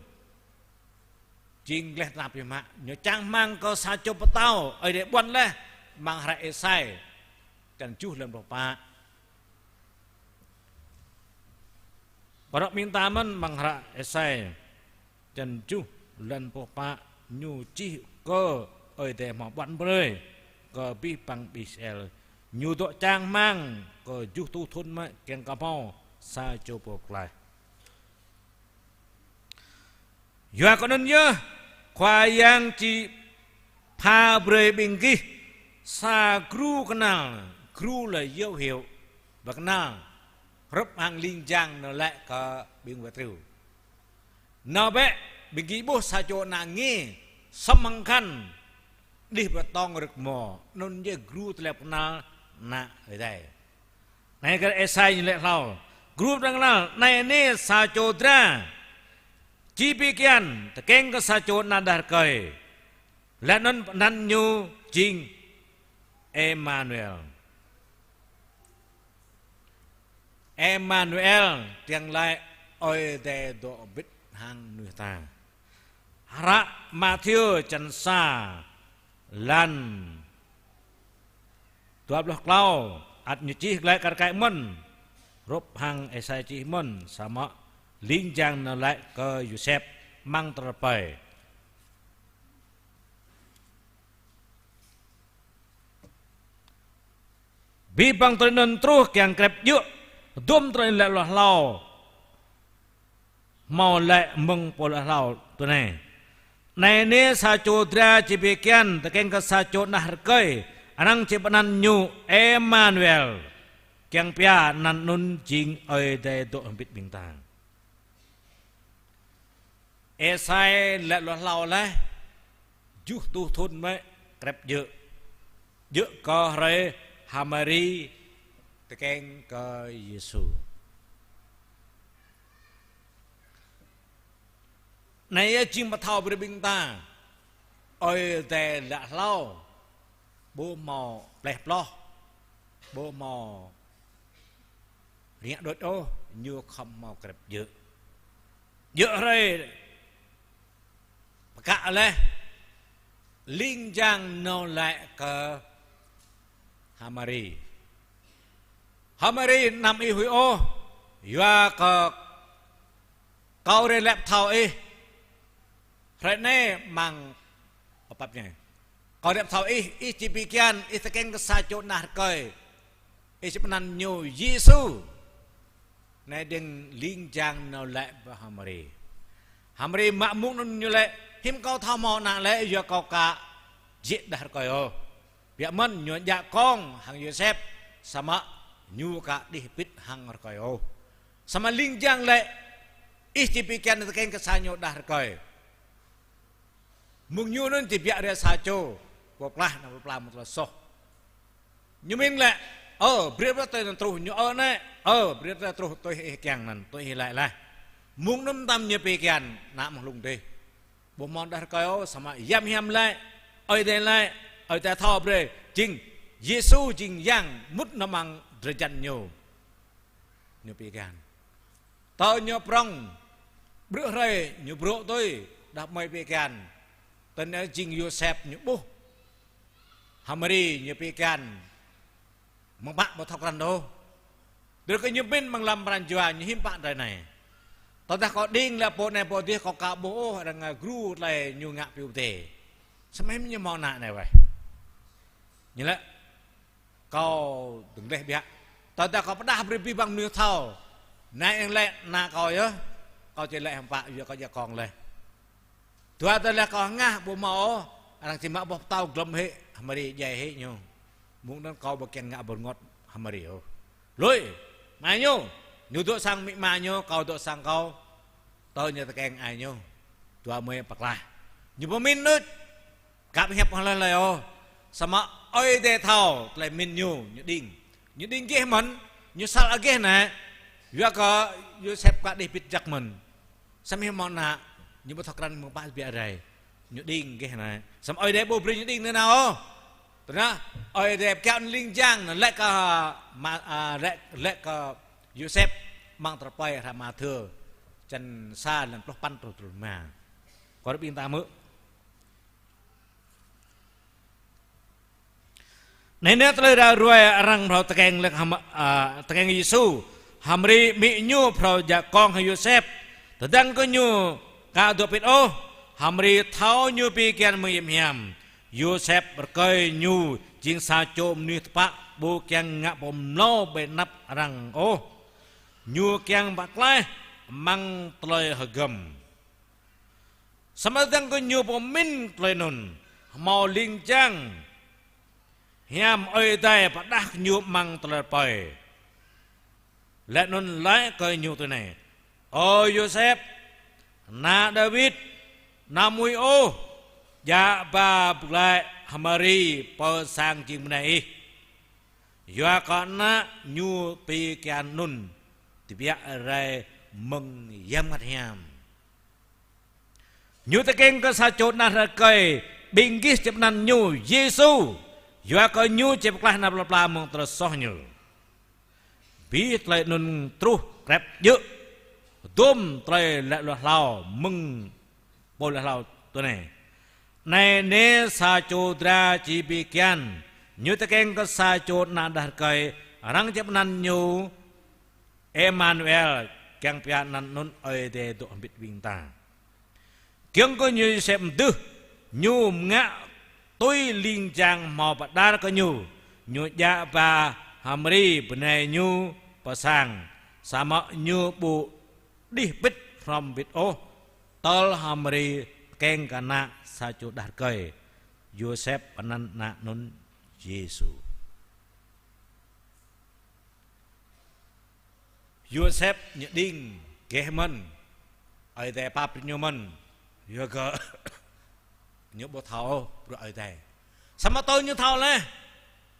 Jing gleh tơnap biă mă, ñu čang rơmang kơ sa čô pơtao, Ơi Adai ƀuăn laih amăng hră Êsai, čăn tơjuh lăn pluh pă. Pơrơ̆k ƀing ta mơ̆n amăng hră Êsai, čăn tơjuh lăn pluh pă, ñu čih kơ Ơi Adai hmâo ƀuăn brơi kơ abih bang ƀing Israel. Ñu dŏ čang rơmang kơ tơjuh rơtuh thŭn mơ̆ kiăng kơ hmâo sa čô pô pơklaih. Yua kơ anŭn yơh, Khua Yang či pha brơi ƀing gih sa gru kơnăl, gru là dấu hiệu, ƀơi kơnăl, hrup hăng ling jang nao laĭ kơ ƀing wai triu: Nao bĕ, ƀing gih ƀuh sa čô ană nge, sŏm hăng khăn, đih ƀơi tong rơ̆k rơmô. Anŭn yơh gru tơlơi pơkơnăl ană Ơi Adai. Anai kơ Êsai ñu laĭ hlâo. Gru pơkơnăl, anai nê sa čô dra či pi kian, tơkeng kơ sa čô ană đah rơkơi. Laih anŭn pơanăn ñu jing Emanuel. Emanuel, kiăng laĭ Ơi Adai dŏ hơbĭt hăng mơnuih ta. Hră Mathiơ čăn sa, lăn dua pluh klâo, ăt ñu čih glaĭ kar kaĭ mơ̆n, hrup hăng Êsai čih mơ̆n, samơ̆ ling jang nao laĭ kơ Yôsep amăng tơlơi rơpơi. Abih bang tơlơi anŭn truh kiăng krep djơ̆, hơdôm tơlơi laĭ hloh hlâo hmâo laĭ mơ̆ng pô laĭ hlâo tui anai: Anai nê sa čô dra či pi kian, tơkeng kơ sa čô ană rơkơi, arăng či pơanăn ñu Emanuel, kiăng pia anăn anŭn jing Ơi Adai dŏ hơbĭt ƀing ta. Êsai laĭ hloh hlâo laih, tơjuh rơtuh thŭn mơ̆ krep djơ̆. Djơ̆ kơ hrơi H'Mari tơkeng kơ Yêsu. Anai yơh jing pơthâo brơi ƀing ta, Ơi Adai laĭ hlâo, ƀu hmâo pleh ploh, ƀu hmâo rơngiă đôč ôh, ñu khŏm hmâo krep djơ̆. Djơ̆ hrơi pơkă laih, ling jang nao laĭ kơ H'Mari: H'Mari, anăm ih huĭ ôh, yua kơ kâo rai lăp thâo ih. Hrơi anai amăng pap anai. Kâo lăp thâo ih, ih či pi kian, ih tơkeng kơ sa čô ană rơkơi, ih či pơanăn ñu Yêsu. Anai dơ̆ng ling jang nao laĭ pơ H'Mari. H'Mari mă mông anŭn ñu laĭ: Hiư̆m kâo thâo hmâo ană lĕ, yua kâo ka jĕ đah rơkơi ôh. Biă mơ̆n ñu djă kông hăng Yôsep, samơ̆ ñu ka đih pĭt hăng rơkơi ôh. Samơ̆ ling jang laĭ: Ih či pi kian tơkeng kơ sa ñu đah rơkơi. Mơ̆ng ñu anŭn či biă rai sa čô pô pơklaih, anăm pơklaih mơ̆ tơlơi soh. Ñu mĭn laĭ: Ơ, brơi tơlơi anŭn truh. Ñu: Ơ nê, ơ, brơi tơlơi truh tui ih kiăng anŭn, tui ih laĭ laih. Mơ̆ng anŭn mơtam ñu pi kian, ană mơ̆ng hlung dih. Ƀu hmâo đah rơkơi ôh, samơ̆ hiam hiam laĭ, Ơi Adai laĭ, Ơi Adai thâo brơi, jing Yêsu jing Yang mŭt nao amăng drơi jăn ñu. Ñu pi kian. Tơ ñu prŏng, ƀrư̆ hrơi ñu brô̆ tui, đah kơmơi pi kian. Tơ anai jing Yôsep ñu ƀuh H'Mari ñu pi kian, mơ̆ng pă ƀu thâo krăn ôh. Tơdơi kơ ñu mĭn amăng lăm pran jua ñu: Hiư̆m pă drơi anai? Tơdah kâo đing lĕ pô anai pô adih, kâo ka ƀuh ôh arăng gru tơlơi ñu ngă pioh pơdai. Samơ̆ hiư̆m ñu hmâo ană anai weh? Ñu laĭ: Kâo dơ̆ng laih biă. Tơdah kâo pơdah brơi abih bang mơnuih thâo, anai ih laĭ ană kâo yơh, kâo či laĭ hiư̆m pă, yua kâo djă kông laih. Dua tơlơi kâo hơngah ƀu hmâo ôh, arăng či mă boh pơtâo glŏm hĭ H'Mari, djai hĭ ñu. Mơ̆ng anŭn kâo ƀu kiăng ngă bơrơngot H'Mari ôh. Lui, mai ñu, ñu dŏ sang amĭ ama ñu, kâo dŏ sang kâo. Tơ ñu tơkeng ai ñu. Dua gơmơi pơklaih. Ñu pơmĭn đôč. Ka pơhiăp hăng hlơi hlơi ôh. Samơ̆ Ơi Adai thâo tơlơi mĭn ñu, ñu đing. Ñu đing gêh mơ̆n, ñu săl agêh nê. Yua kơ Yôsep ka đih pĭt jăk mơ̆n. Samơ̆ hmâo ană, ñu ƀu thâo krăn mơ̆ng pă biă rai. Ñu đing gêh anai. Samơ̆ Ơi Adai ƀu brơi ñu đing nanao ôh. Tơdah Ơi Adai pơkiaŏ ling jang anŭn laĭ kơ Ma-, a, laĭ, laĭ kơ Yôsep amăng tơlơi hră Mathiơ, čăn sa lăm pluh păn truh truh rơma. Kơ rơbing ta mơ̆. Anai nê tơlơi ră ruai arăng phrâo tơkeng lĕ hăm-, a, tơkeng Yêsu. Hmari amĭ ñu phrâo djă kông hăng Yôsep. Tơdang gơñu aka dŏ pĭt ôh, Hmari thâo ñu pi kian mơ̆ng hiam hiam. Yôsep rơkơi ñu jing sa čô mơnuih tơpă ƀu kiăng ngă pơmlâo ƀơi anăp arăng ôh. Ñu kiăng pơklaih amăng tơlơi hơgŏm. Samơ̆ tơdang gơñu pơmĭn tơlơi anŭn, hmâo ling jang hiam Ơi Adai pơđah gơñu amăng tơlơi rơpơi. Laih anŭn laĭ kơ ñu tui anai: Ơ Yôsep, ană Dawid, anăm huĭ ôh, djă ba pơglaĭ Hmari pơ sang jing bơnai ih. Yua kơ ană ñu pi kian anŭn tơbiă rai mơ̆ng Yang Bơngăt Hiam. Ñu tơkeng kơ sa čô ană rơkơi, ƀing gih či pơanăn ñu Yêsu, yua kơ ñu či pơklaih ană plơi pla mơ̆ng tơlơi soh ñu. Abih tơlơi anŭn truh krep djơ̆, dôm tơlơi laĭ lui hlâo mơ̆ng pô laĭ hlâo tui anai: Anai nê sa čô dra či pi kian, ñu tơkeng kơ sa čô ană đah rơkơi, arăng či pơanăn ñu Emanuel, kiăng pia anăn anŭn Ơi Adai dŏ hơbĭt ƀing ta. Giŏng kơ ñu Yôsep mơdưh, ñu mơngă tui ling jang hmâo pơđar kơ ñu, ñu djă ba Hmari bơnai ñu pơ sang, samơ̆ ñu ƀu đih pĭt hrŏm bĭt ôh, tơl Hmari tơkeng kơ ană sa čô đah rơkơi, Yôsep pơanăn ană anŭn Yêsu. Yôsep ñu đing gêh mơ̆n, Ơi Adai pap brơi ñu mơ̆n, yua kơ ñu ƀu thâo ôh bruă Ơi Adai. Samơ̆ tơl ñu thâo laih,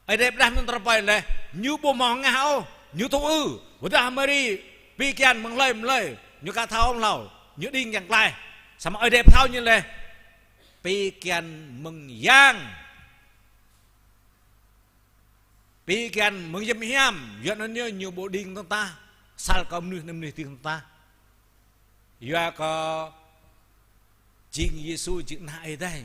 Ơi Adai pơđah anŭn tơlơi rơpơi laih, ñu ƀu hmâo hơngah ôh, ñu tŭ ư, ƀôdah Hmari pi kian mơ̆ng hlơi mơ̆ng hlơi, ñu aka thâo hlâo, ñu đing kiăng klaih. Samơ̆ Ơi Adai pơthâo ñu laih, pi kian mơ̆ng Yang. Pi kian mơ̆ng hiam hiam, yua anŭn ñu, ñu ƀu đing tơ̆ng tah, sal kơ mơnuih anŭn mơnuih đing tơ̆ng tah. Yua kơ jing Yêsu jing ană Ơi Adai.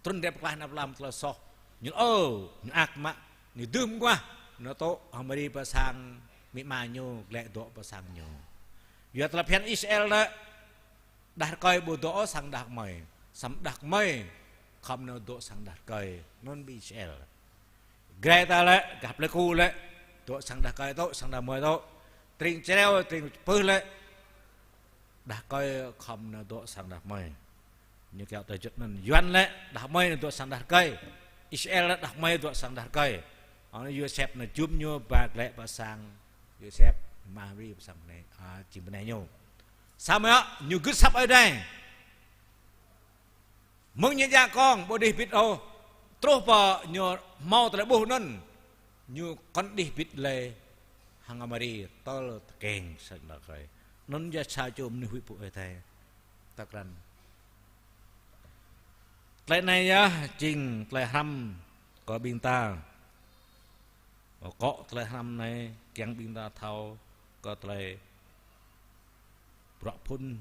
Trŭn rai pơklaih ană plơi pla mơ̆ng tơlơi soh. Ñu ơ, ñu ak mă, ñu dưm mơguah, ñu tŭ Hmari pơ sang amĭ ama ñu, glaĭ dŏ pơ sang ñu. Yua tơlơi phiăn Israel lĕ, đah rơkơi ƀu dŏ sang đah kơmơi, samơ̆ đah kơmơi khŏm nao dŏ sang đah rơkơi, anŭn ƀing Israel. Grai ta lĕ, gah plơi Ku lĕ, dŏ sang đah rơkơi tŭ, sang đah kơmơi tŭ. Tring Čreo, tring Čư̆ Pưh lĕ, đah rơkơi khŏm nao dŏ sang đah kơmơi. Ñu kiaŏ tơjuăt anŭn. Yuan lĕ, đah kơmơi nao dŏ sang đah rơkơi. Israel lĕ, đah kơmơi dŏ sang đah rơkơi. Anŭn Yôsep nao jum ñu ba glaĭ pơ sang Yôsep, Hmari pơ sang bơnai, a, jing bơnai ñu. Samơ̆ ñu gưt asăp Ơi Adai. Mơ̆ng ñu djă kông ƀu đih pĭt ôh. Truh pơ ñu hmâo tơlơi ƀuh anŭn, ñu kŏn đih pĭt lơi hăng Hmari tơl tơkeng sang đah rơkơi. Anŭn yơh sa čô mơnuih huĭ pơpŭ Ơi Adai. Ta krăn. Tơlơi anai yơh jing tơlơi hrăm kơ ƀing ta. Akŏ tơlơi hrăm anai kiăng ƀing ta thâo kơ tơlơi bruă phŭn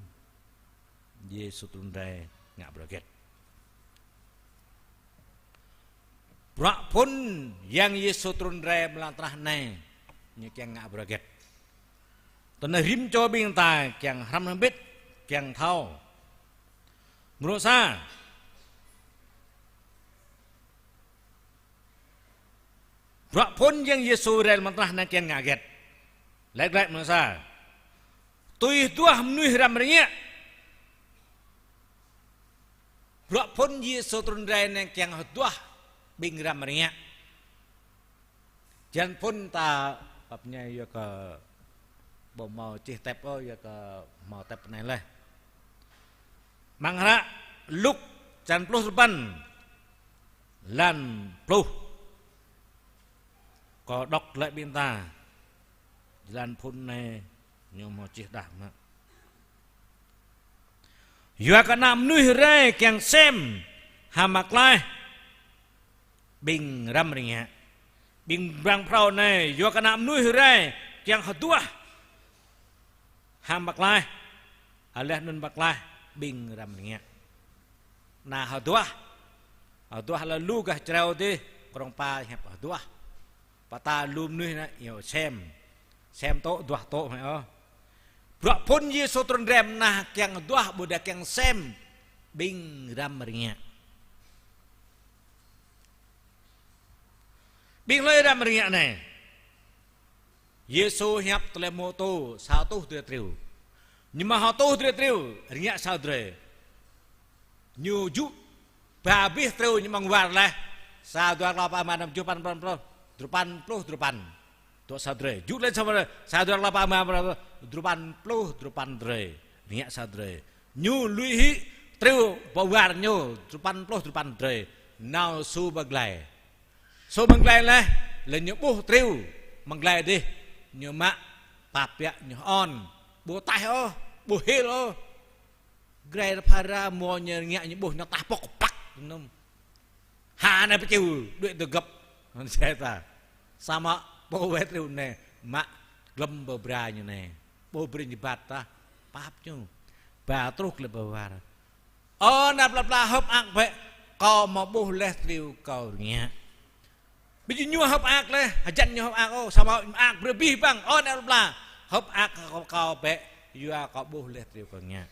Yêsu trŭn rai ngă bruă hơget. Bruă phŭn Yang Yêsu trŭn rai amăng lŏn tơnah anai, ñu kiăng ngă bruă hơget. Tơdah rĭm čô ƀing ta kiăng hrăm hơbĭt, kiăng thâo. Mrô sa, bruă phŭn Yang Yêsu rai amăng lŏn tơnah anai kiăng ngă hơget. Laĭ glaĭ mrô sa. Tui hơduah mơnuih răm rơngiă. Bruă phŭn Yêsu trŭn rai anai kiăng hơduah ƀing răm rơngiă. Jơlan phŭn ta pap ñai yua kơ ƀu hmâo čih tep ôh, yua kơ hmâo tep anai laih. Amăng hră Luk črăn pluh sapăn, lan pluh. Kâo đŏk glaĭ ƀing ta. Jơlan phŭn anai ñu hmâo čih đah mơ̆. Yua kơ ană mơnuih rai kiăng sem hăng mă klaih ƀing răm rơngiă. Ƀing ƀăng phrâo anai, yua kơ ană mơnuih rai kiăng hơduah hăng mă klaih, laih anŭn mă klaih ƀing răm rơngiă. Ană hơduah, hơduah lĕ lu gah jrao dih, krong pa hiăp hơduah. Pơtă lu mơnuih anai, yua sem. Sem tŏ, duah tŏ hă ôh. Bruă phŭn Yêsu trŭn rai mơnah kiăng duah, ƀôdah kiăng sem ƀing răm rơngiă. Ƀing hlơi răm rơngiă anai? Yêsu hiăp tơlơi hmâo tô, sa rơtuh drơi triu. Ñu mă hơtuh drơi triu, rơngiă sa drơi. Ñu jŭ ba abih triu ñu mơ̆ng war laih. Sa, dua, klâo, pă, rơma, năm, tơjuh, păn, păn pluh, duapăn pluh duapăn. Tŏ sa drơi. Jŭ laih sa drơi. Sa, dua, klâo, pă, rơma, duapăn pluh duapăn drơi. Rơngiă sa drơi. Ñu lui hĭ triu pơ war ñu duapăn pluh duapăn drơi. Nao sô pơ glai. Sô mơ̆ng glai laih, laih ñu ƀuh triu mơ̆ng glai dih, ñu mă, pap biă ñu hơon, ƀu taih ôh, ƀu hil ôh. Glai rơphara mơ̆ ñu rơngiă ñu ƀuh ñu tah pŏk păk nŭm. Ha anai pơčiu, đuaĭ tơ gơ̆p. Hơn sĕ ta. Samơ̆ pô wai triu anai, mă glŏm pơ bra ñu anai. Pô brơi ñu bat tah, pap ñu. Ba truh glaĭ pơ war. Ơ ană plơi pla, hơ̆k mơak bĕ, kâo mơ̆ ƀuh laih triu kâo rơngiă. Ƀing ñu hơ̆k mơak laih, hơjăn ñu hơ̆k mơak ôh, samơ̆ mơak brơi abih bang, ơ ană plơi pla, hơ̆k mơak kơ kâo bĕ, yua kâo ƀuh laih triu kâo rơngiă.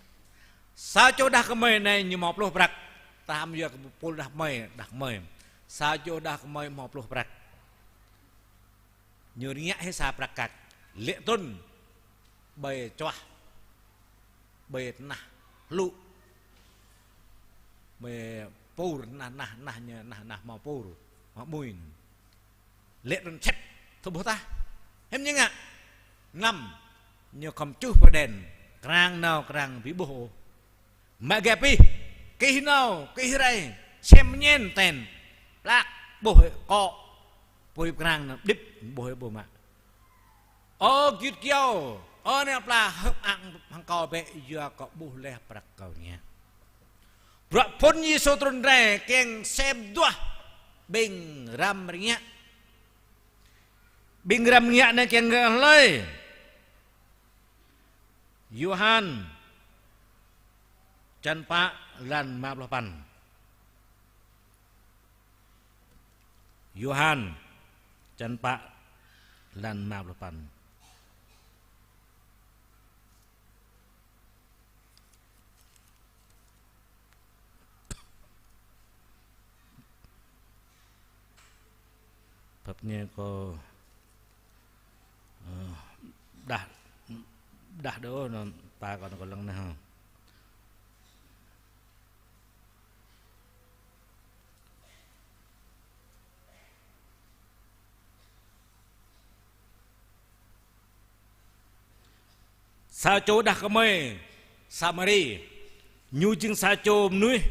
Sa čô đah kơmơi anai ñu hmâo pluh prăk, tơdah yua kơ pul đah kơmơi, đah kơmơi. Sa čô đah kơmơi hmâo pluh prăk. Ñu rơngiă hĭ sa prăk kăk, lê̆ trŭn ƀơi čuah, ƀơi tơnah hlŭ, ƀơi pur, tơnah, tơnah, tơnah ñu, tơnah, tơnah hmâo pur, hmâo mui. Lê̆ trŭn čĕt, tơƀuh tah. Hiư̆m ñu ngă? Năm, ñu khŏm čuh pơ đen, krang nao krang ƀu ƀuh ôh. Mă gah pih, kih nao, kih rai, sem ñen ten, plak, ƀuh kŏ, pui pơkrang nao, đĭp, ƀuh, ƀuh mă. Ơ git kiao, ơ ană plơi pla, hơ̆k mơak hăng kâo bĕ, yua kâo ƀuh laih prăk kâo rơngiă. Bruă phŭn Yêsu trŭn rai, kiăng sem duah ƀing răm rơngiă. Ƀing răm rơngiă anai kiăng hlơi? Yôhan čăn pă, lan rơma pluh păn. Yôhan čăn pă, lan rơma pluh păn. Pap ñu kâo, ơ, đah, đah đô, anŭn ta kâo, kâo lăng nao. Sa čô đah kơmơi Samari, ñu jing sa čô mơnuih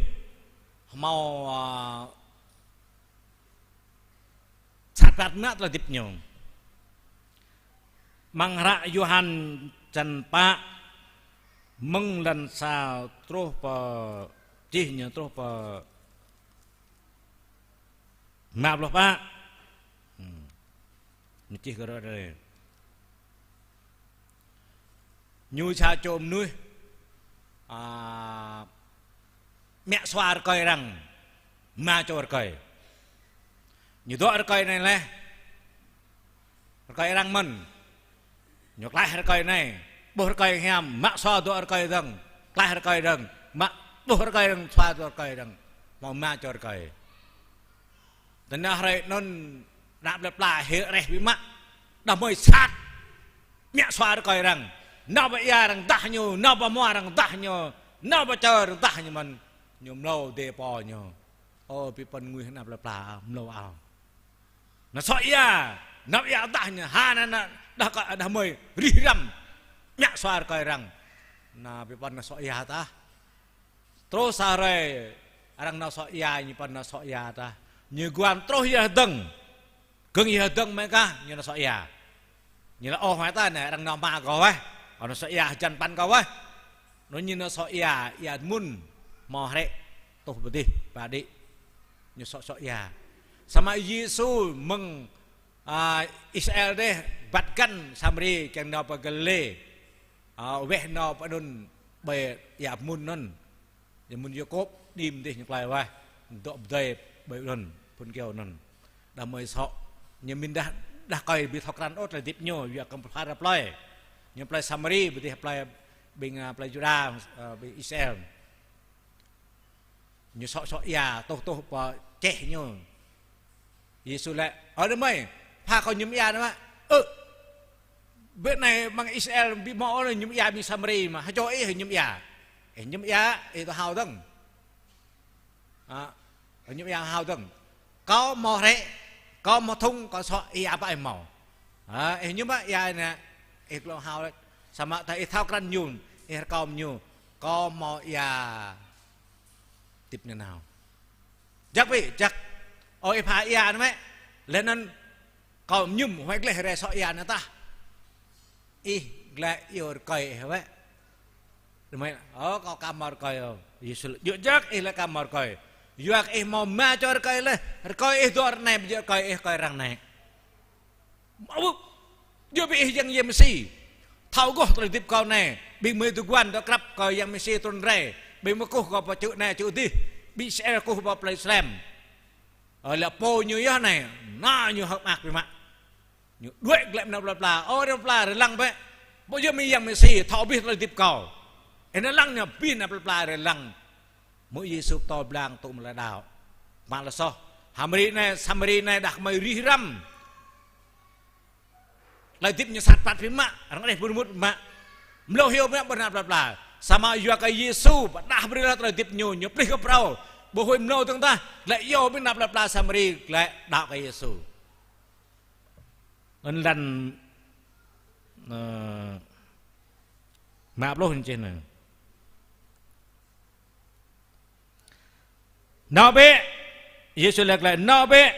hmâo, a, sat păt mă tơlơi hơdip ñu. Amăng hră Yôhan čăn pă, mơ̆ng lan sa truh pơ, čih ñu truh pơ rơma pluh pă. Hmm. Ñu čih kơ ră anai. Ñu sa čô mơnuih, a, mă sua rơkơi arăng, rơma čô rơkơi. Ñu dŏ rơkơi anai laih, rơkơi arăng mơ̆n. Ñu klaih rơkơi anai, ƀuh rơkơi hiam, mă sua dŏ rơkơi dơ̆ng, klaih rơkơi dơ̆ng, mă ƀuh rơkơi dơ̆ng, sua dŏ rơkơi dơ̆ng, hmâo rơma čô rơkơi. Tơdah hrơi anŭn ană plơi pla hil reh biă mă, đah kơmơi sat, mă sua rơkơi arăng, nao pơ ia arăng dah ñu, nao pơ hmua arăng dah ñu, nao pơ čơ arăng dah ñu mơ̆n, ñu mlâo dêh pô ñu. Ơ, ƀing pô ngui ană plơi pla mlâo ao. Nao sŏ ia, nao ia dah ñu, ha, ană, ană, đah kơ, đah kơmơi rĭh răm, mă sua rơkơi arăng. Ană ƀing pô nao sŏ ia tah. Truh sa hrơi, arăng nao sŏ ia, ñu pô nao sŏ ia tah. Ñu guan truh ia hơdơ̆ng. Gơ̆ng ia hơdơ̆ng mơ̆ kah, ñu nao sŏ ia. Ñu laĭ ôh hmâo tah anai, arăng nao rơma kâo wơh. Kâo nao sŏ ia hơjăn păn kâo wơh. Anŭn ñu nao soh ia, ia mŭn, hmâo hrĕ, tuh pơdih, pơđĭ. Ñu soh, soh ia. Samơ̆ Yêsu mơ̆ng, a, Israel dêh, băt găn Samari, kiăng nao pơ Galilê. A, weh nao pơ anŭn, ƀơi ia mŭn anŭn. Ia mŭn Yakôb, đĭ mơdih ñu klaih wah. Dŏ pơdơi ƀơi anŭn, phŭn kơyâo anŭn. Đah mơi soh, ñu mĭn đah, đah rơkơi ƀu thâo krăn ôh tơlơi hơdip ñu, yua kơ pơpha plơi. Ñu plơi Samari, ƀu dih plơi ƀing, a, plơi Yuđa, a, ƀing Israel. Ñu soh, soh ia, tuh, tuh pơ čeh ñu. Yêsu laĭ: "Ơ đah mơi, pha kâo mơñum ia anai mă." "Ơ, ƀơi anai amăng Israel ƀu hmâo ôh mơñum ia ƀing Samari mă, hơčô ih mơñum ia. Ih mơñum ia, ih tŏ hao dơ̆ng. A, mơñum ia hao dơ̆ng. Kâo hmâo hrĕ, kâo hmâo thŭng, kâo soh ia pă ih hmâo. A, ih mơñum mă ia anai, ih glông hao lĕ. Samơ̆ tơdah ih thâo krăn ñu, ih rơkâo mơ̆ng ñu, kâo hmâo ia hơdip nanao." "Jăk bĕ, jăk. Ơ, ih pha ia anai mă. Laih anŭn kâo mơñum, huai gleh rai soh ia anai tah. Ih gleh iâu rơkơi ih wơ̆t." Đah mơi: "Ơ, kâo aka hmâo rơkơi ôh." Yêsu laĭ: "Djơ̆ jăk ih laĭ aka hmâo rơkơi. Yua kơ ih hmâo rơma čô rơkơi laih. Rơkơi ih dŏ ră anai, ƀu djơ̆ rơkơi ih rơkơi arăng anai. Mă ƀuh, djơ̆ bĕ ih Yang, Yang Mêsi. Thâo gôh tơlơi hơdip kâo anai. Ƀing gơmơi tơguan dŏ krăp kơ Yang Mêsi trŭn rai. Ƀing gơmơi kơkuh kâo pơ čư̆ anai čư̆ adih. Ƀing Israel kơkuh pơ plơi Salem. Ơ, laĭ pô ñu yơh anai, anŭn ñu hơ̆k mơak biă mă." Ñu đuaĭ glaĭ pơ anăp plơi pla: "Ơ anăp plơi pla, rai lăng bĕ. Ƀu djơ̆ ih Yang Mêsi, thâo abih tơlơi hơdip kâo." Ih nao lăng ñu abih anăp plơi pla rai lăng. Mơ̆ Yêsu pơtô blang tŭ mơ̆ lĕ đaŏ. Mă lĕ soh. Samari anai, Samari anai đah kơmơi rĭh răm. Tơlơi hơdip ñu sat păt biă mă, arăng rĕh pơrơmut biă mă. Mlâo hyu biă mă ƀơi anăp plơi pla. Samơ̆ yua kơ Yêsu pơdah brơi lĕ tơlơi hơdip ñu, ñu plih kơ phrâo. Ƀu huĭ mlâo dơ̆ng tah, glaĭ iâu ƀing anăp plơi pla Samari glaĭ đaŏ kơ Yêsu. Ơn lăn, ơ, mă pluh ñu čih anai. "Nao bĕ." Yêsu laĭ glaĭ: "Nao bĕ."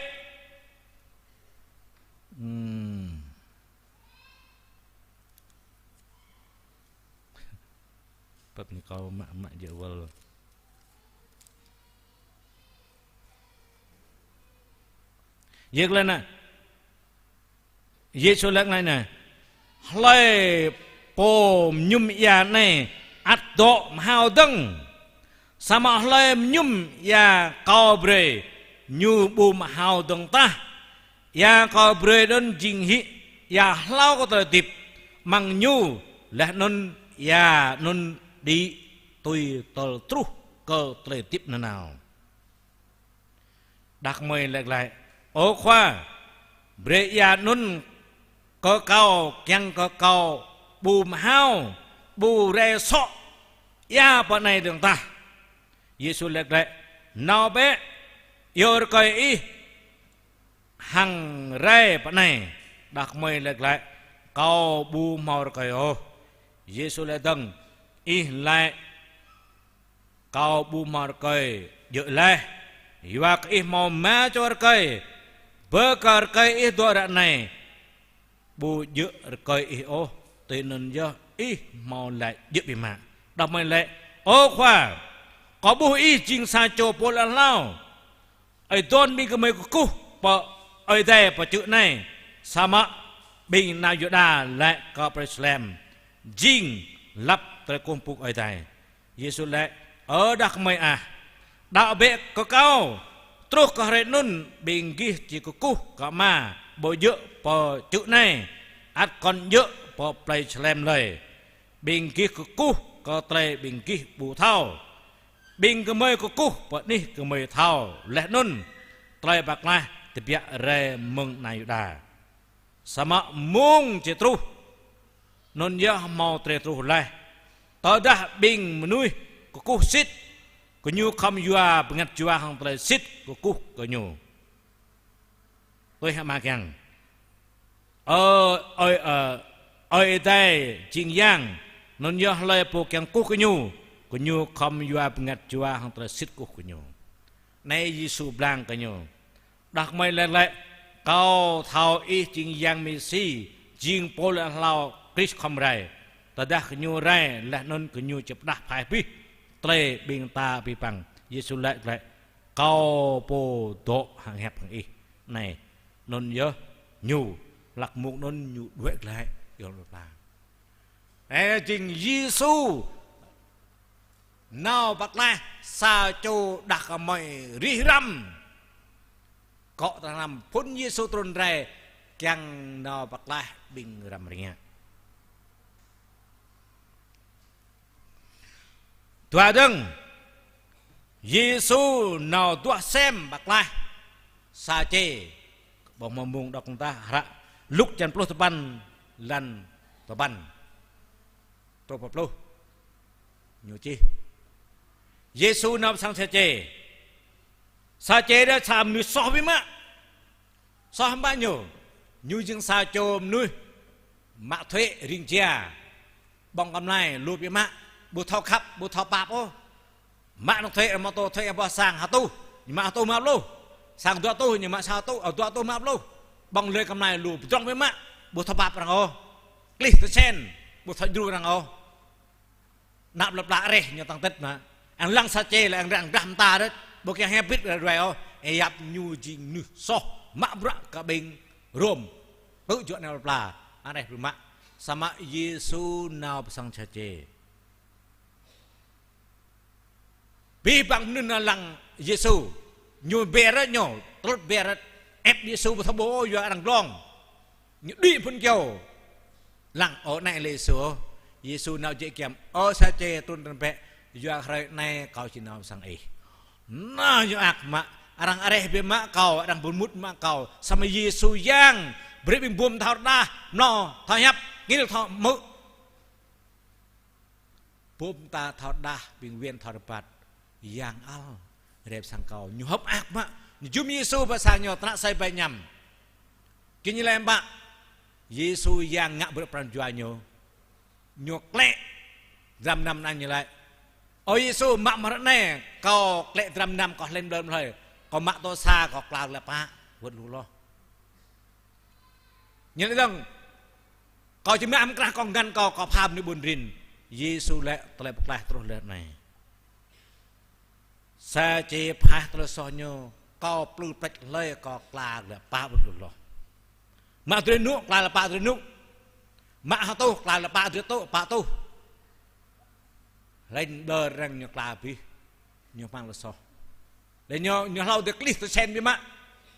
Hmm. Pap ñu kâo mă, mă jơwal. Yơh glaĭ anai. Yêsu laĭ glaĭ anai: "Hlơi pô mơñum ia anai ăt dŏ mơhao dơ̆ng. Samơ̆ hlơi mơñum ia kâo brơi, ñu ƀu mơhao dơ̆ng tah. Ia kâo brơi anŭn jing hĭ ia hlâo kơ tơlơi hơdip. Amăng ñu laih anŭn ia anŭn đĭ tui tơl truh kơ tơlơi hơdip nanao." Đah kơmơi laĭ glaĭ: "Ơ Khua, brơi ia anŭn kơ kâo, kiăng kơ kâo ƀu mơhao, ƀu rai soh ia pơ anai dơ̆ng tah." Yêsu laĭ glaĭ: "Nao bĕ, iâu rơkơi ih hăng rai pơ anai." Đah kơmơi laĭ glaĭ: "Kâo ƀu hmâo rơkơi ôh." Yêsu laĭ dơ̆ng: "Ih laĭ kâo ƀu hmâo rơkơi djơ̆ laih. Yua kơ ih hmâo rơma čô rơkơi, bơ kơ rơkơi ih dŏ ră anai, ƀu djơ̆ rơkơi ih ôh, tui anŭn yơh ih hmâo laĭ djơ̆ biă mă." Đah kơmơi laĭ: "Ơ Khua, kâo ƀuh ih jing sa čô pô laĭ hlâo, ih dŏ ƀing gơmơi kơkuh pơ Ơi Adai pơ čư̆ anai, samơ̆ ƀing nao Yuđa laĭ kơ Yêrusalem jing lăp tơlơi kơkuh pơpŭ Ơi Adai." Yêsu laĭ: "Ơ đah kơmơi ah, đaŏ bĕ kơ kâo, truh kơ hrơi anŭn ƀing gih či kơkuh kơ Ama, ƀu djơ̆ pơ čư̆ anai, ăt kŏn djơ̆ pơ plơi Salem lơi. Ƀing gih kơkuh kơ tơlơi ƀing gih ƀu thâo. Ƀing gơmơi kơkuh pơ anih gơmơi thâo, laih anŭn tơlơi pơklaih tơbiă rai mơ̆ng nai Yuđa. Samơ̆ mông či truh, anŭn yơh hmâo drơi truh laih, tơdah ƀing mơnuih kơkuh sĭt kơ ñu khŏm yua bơngăt jua hăng tơlơi sĭt kơkuh kơ ñu." Tui hă mă kiăng? Ơ, ơi, ơ, Ơi Adai jing yang, anŭn yơh hlơi pô kiăng kơkuh kơ ñu, kơ ñu khŏm yua bơngăt jua hăng tơlơi sĭt kơkuh kơ ñu. Anai Yêsu blang kơ ñu. Đah kơmơi laĭ glaĭ: "Kâo thâo ih jing Yang Mêsi, jing pô laĭ hlâo Krist khŏm rai." Tơdah gơñu rai, laih anŭn gơñu či pơrơđah phai abih tơlơi ƀing ta abih bang. Yêsu laĭ glaĭ: Kâo pô dŏ hăng hiăp hăng ih. Anai, anŭn yơh ñu, hlak mông anŭn ñu đuaĭ glaĭ, yơh lŏ pla. Anai jing Yêsu nao pơklaih sa čô đah kơmơi rĭh răm. Akŏ tơhnal phŭn Yêsu trŭn rai kiăng nao pơklaih ƀing răm rơngiă. Dua dơ̆ng, Yêsu nao duah sem pơklaih Sačê. Ƀơ̆ng mơ̆ng mông đŏk tah hră Luk črăn pluh tơpăn, lăn tơpăn truh pă pluh. Ñu čih: Yêsu nao pơ sang Sačê. Sačê đah sa mơnuih soh biă mă. Soh mă ñu. Ñu jing sa čô mơnuih mă thuế ring jia. Ƀơ̆ng kơmlai lu biă mă. Ƀu thâo khăp, ƀu thâo pap ôh. Mă nŏk thuế, mă tô thuế ƀơi sang hơtuh, ñu mă hơtuh mă pluh. Sang dua rơtuh, ñu mă sa rơtuh, ơ, dua rơtuh mă pluh. Ƀơ̆ng lơi kơmlai lu, pơdrŏng biă mă. Ƀu thâo pap arăng ôh. Klih tơčen, ƀu thâo djru arăng ôh. Ană plơi pla areh ñu tăng tĭt mă. Arăng lăng Sačê lĕ arăng răng drah mơta đôč. Ƀu kiăng hơbĭt ră ruai ôh. Ơ, yap ñu jing mơnuih soh mă bruă kơ ƀing Rôm. Tŭ juă ană plơi pla areh biă mă. Samơ̆ Yêsu nao pơ sang Sačê. Abih bang mơnuih nao lăng Yêsu. Ñu ƀiă rơ̆t ñu, tơlŭt ƀiă rơ̆t. Ĕp Yêsu ƀu thâo ƀuh ôh, yua arăng glông. Ñu đĭ phŭn kyâo. Lăng, ơ, anai lĕ Yêsu. Yêsu nao jĕ giăm: Ơ Sačê, trŭn trŭn bĕ, yua hrơi anai kâo či nao pơ sang ih. Anai yua ak mă, arăng areh biă mă kâo, arăng ƀun mŭt mă kâo. Samơ̆ Yêsu Yang, brơi ƀing bum thâo rơđah, mlâo thâo hiăp, ngil thâo hmư̆. Bum ta thâo rơđah, ƀing win thâo rơbat. Yang ăl, rai pơ sang kâo. Ñu hơ̆k mơak mă. Ñu jum Yêsu pơ sang ñu, tơnă asơi ƀai añăm. Kơ ñu laĭ mă, Yêsu Yang ngă bruă pran jua ñu. Ñu klĕ dram năm anŭn ñu laĭ: Ơ Yêsu, mă mơ̆ ră anai, kâo klĕ dram năm, kâo hlĕn ƀlŏr mơ̆ hlơi, kâo mă tŏ sa, kâo kla glaĭ pă, wơ̆t lu hloh. Ñu laĭ dơ̆ng: Kâo či mă hăng krah kŏng ngăn kâo, kâo pha mơnuih ƀun rin. Yêsu laĭ: Tơlơi pơklaih truh lĕ anai. Sačê pơhaih tơlơi soh ñu: Kâo plư pleč hlơi, kâo kla glaĭ pă, wơ̆t lu hloh. Mă drơi rơnŭk, kla glaĭ pă drơi rơnŭk. Mă hơtuh, kla glaĭ pă drơi rơtuh, pă rơtuh. Hlĕn ƀlŏr arăng ñu kla abih, ñu hmăng tơlơi soh. Lĕ ñu, ñu hlâo dêh klih tơčen biă mă.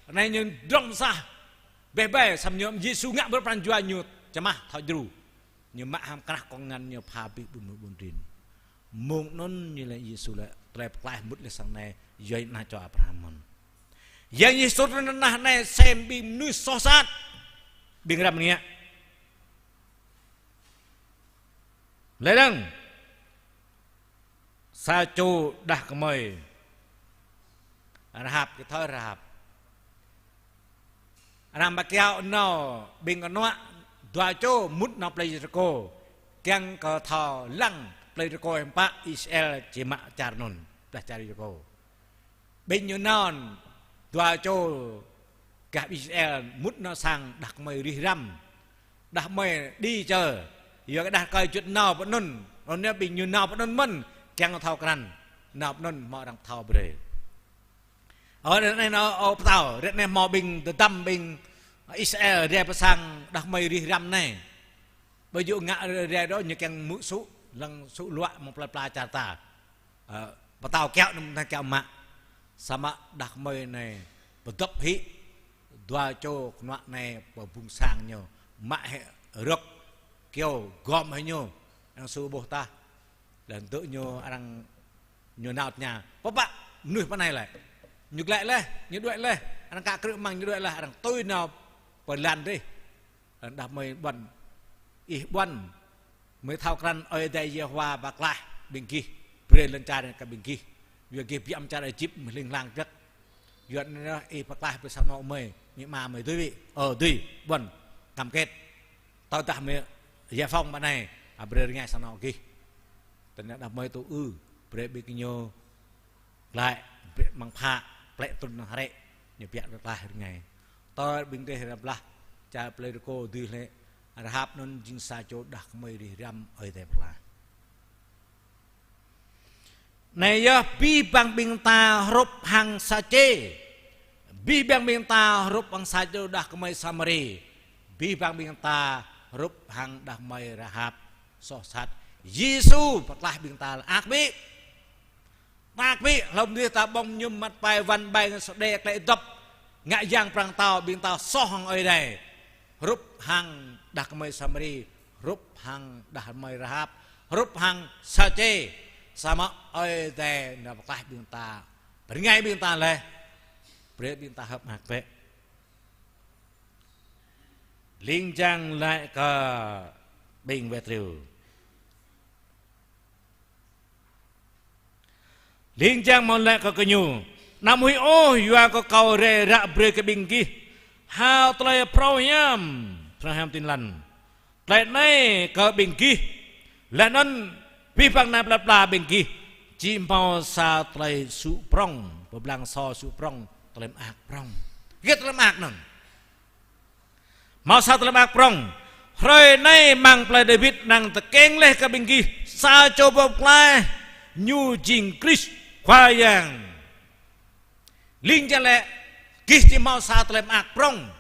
Anai ñu drŏng sah. Bĕ bĕ, samơ̆ ñu Yêsu ngă bruă pran jua ñu čơmah thâo djru. Ñu mă hăng krah kŏng ngăn ñu pha abih ƀun mơnuih ƀun rin. Mông anŭn ñu laĭ, Yêsu laĭ: Tơlơi pơklaih mŭt lĕ sang anai, yua ană čô Abraham mơ̆n. Yang Yêsu trŭn nao anai sem ƀing mơnuih soh sat. Ƀing răm rơngiă. Lĕ dơ̆ng, sa čô đah kơmơi Rahap, kơ thơ Rahap. Arăng ba kiaŏ nao ƀing kơnuă dua čô mŭt nao plơi Yêrikô, kiăng kơ thâo lăng plơi Yêrikô hiư̆m pă, Israel či mă čar anŭn, blah čar Yêrikô. Ƀing ñu nao dua čô gah Israel mŭt nao sang đah kơmơi rĭh răm. Đah kơmơi đĭ čơ. Yua kơ đah rơkơi juăt nao pơ anŭn. Anŭn yơh ƀing ñu nao pơ anŭn mơ̆n, kiăng thâo krăn. Nao pơ anŭn hmâo arăng thâo brơi. Ơ, ră anai nao, ơ, pơtao, ră anai hmâo ƀing tơdăm ƀing Israel rai pơ sang đah kơmơi rĭh răm anai. Ƀơi yŭ ngă rai dŏ ñu kiăng hmư̆ sŭ, lăng sŭ luă mơ̆ng plơi pla čar ta. Ơ, pơtao kiaŏ anŭn mơ̆n kiaŏ mă. Samơ̆ đah kơmơi anai pơdŏp hĭ dua čô kơnuă anai pơ bŭng sang ñu. Mă hĭ rơ̆k kyâo gom hĭ ñu. Arăng sŭ ƀuh tah. Lăng tŭ ñu arăng ñu nao tơña: Pô pă mơnuih pơ anai lĕ? Ñu glaĭ laih, ñu đuaĭ laih. Arăng kă krư̆ amăng ñu đuaĭ laih, arăng tui nao pơ lăn dih. Đah kơmơi ƀuăn: Ih ƀuăn, mơi thâo krăn Ơi Adai Yêhôwa pơklaih ƀing gih, brơi lŏn čar anai kơ ƀing gih. Yua gih biă mă čar Êjip mơ̆ng hling hlang dlăk. Yua anŭn ih pơklaih brơi sang anŏ mơi, amĭ ama mơi dưi wĭ. Ơ, dưi, ƀuăn, cam kết. Tơdah mơi giải phóng pơ anai, a, brơi rơngai sang anŏ gih. Tơdah đah kơmơi tŭ ư, brơi ƀing ñu glaĭ, brơi amăng phă, plĕ trŭn amăng hrĕ, ñu biă pơklaih rơngai. Tơl ƀing dêh ră blah, čar plơi Yêrikô dưi hlĕ, Rahab anŭn jing sa čô đah kơmơi rĭh răm Ơi Adai pơklaih. Anai yơh abih bang ƀing ta hrup hăng Sachê. Abih bang ƀing ta hrup hăng sa čô đah kơmơi Samari. Abih bang ƀing ta hrup hăng đah kơmơi Rahab soh sat. Yêsu pơklaih ƀing ta lĕ ăt ƀĭ. Mơak ƀĭ, hlŏm dih ta ƀơ̆ng mơñum măt pai wăn ƀai ngă sơđe klĕ dŏp, ngă yang prăng tao, ƀing ta soh hăng Ơi Adai. Hrup hăng đah kơmơi Samari, hrup hăng đah kơmơi Rahab, hrup hăng Sachê. Samơ̆ Ơi Adai nao pơklaih ƀing ta, pơrơngai ƀing ta laih. Brơi ƀing ta hơ̆k mơak bĕ. Ling jang laĭ kơ ƀing wai triu. Ling jang hmâo laĭ kơ gơñu: Anăm huĭ ôh, yua kơ kâo rai ră brơi kơ ƀing gih hao tơlơi phrâo hiam, phrâo hiam Tin Lành. Tơlơi anai kơ ƀing gih, laih anŭn abih bang ană plơi pla ƀing gih, či hmâo sa tơlơi sŭ prŏng, pơblang sô sŭ prŏng, tơlơi mơak prŏng. Hơget tơlơi mơak anŭn? Hmâo sa tơlơi mơak prŏng. Hrơi anai amăng plơi Dawid năng tơkeng laih kơ ƀing gih sa čô pô pơklaih, ñu jing Krist Khua Yang. Ling jang lĕ gih či hmâo sa tơlơi mơak prŏng.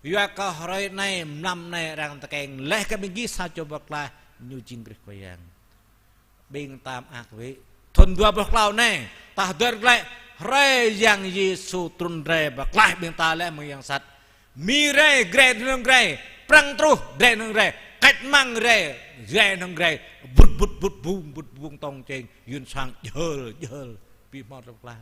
Yua kơ hrơi anai, mlam anai arăng tơkeng laih kơ ƀing gih sa čô pô pơklaih, ñu jing Krist Khua Yang. Ƀing ta mơak wĭ. Thŭn dua pluh klâo anai, ta hơdơr glaĭ hrơi Yang Yêsu trŭn rai pơklaih ƀing ta lĕ mơ̆ng yang sat. Mi rai, grai hơnơ̆ng grai, prăng truh, grai hơnơ̆ng grai, kač măng rai, grai hơnơ̆ng grai, bŭt bŭt bŭt bŭng, bŭt bŭng tong čeng, yun sang jơl, jơl, ƀu hmâo tơlơi pơklaih.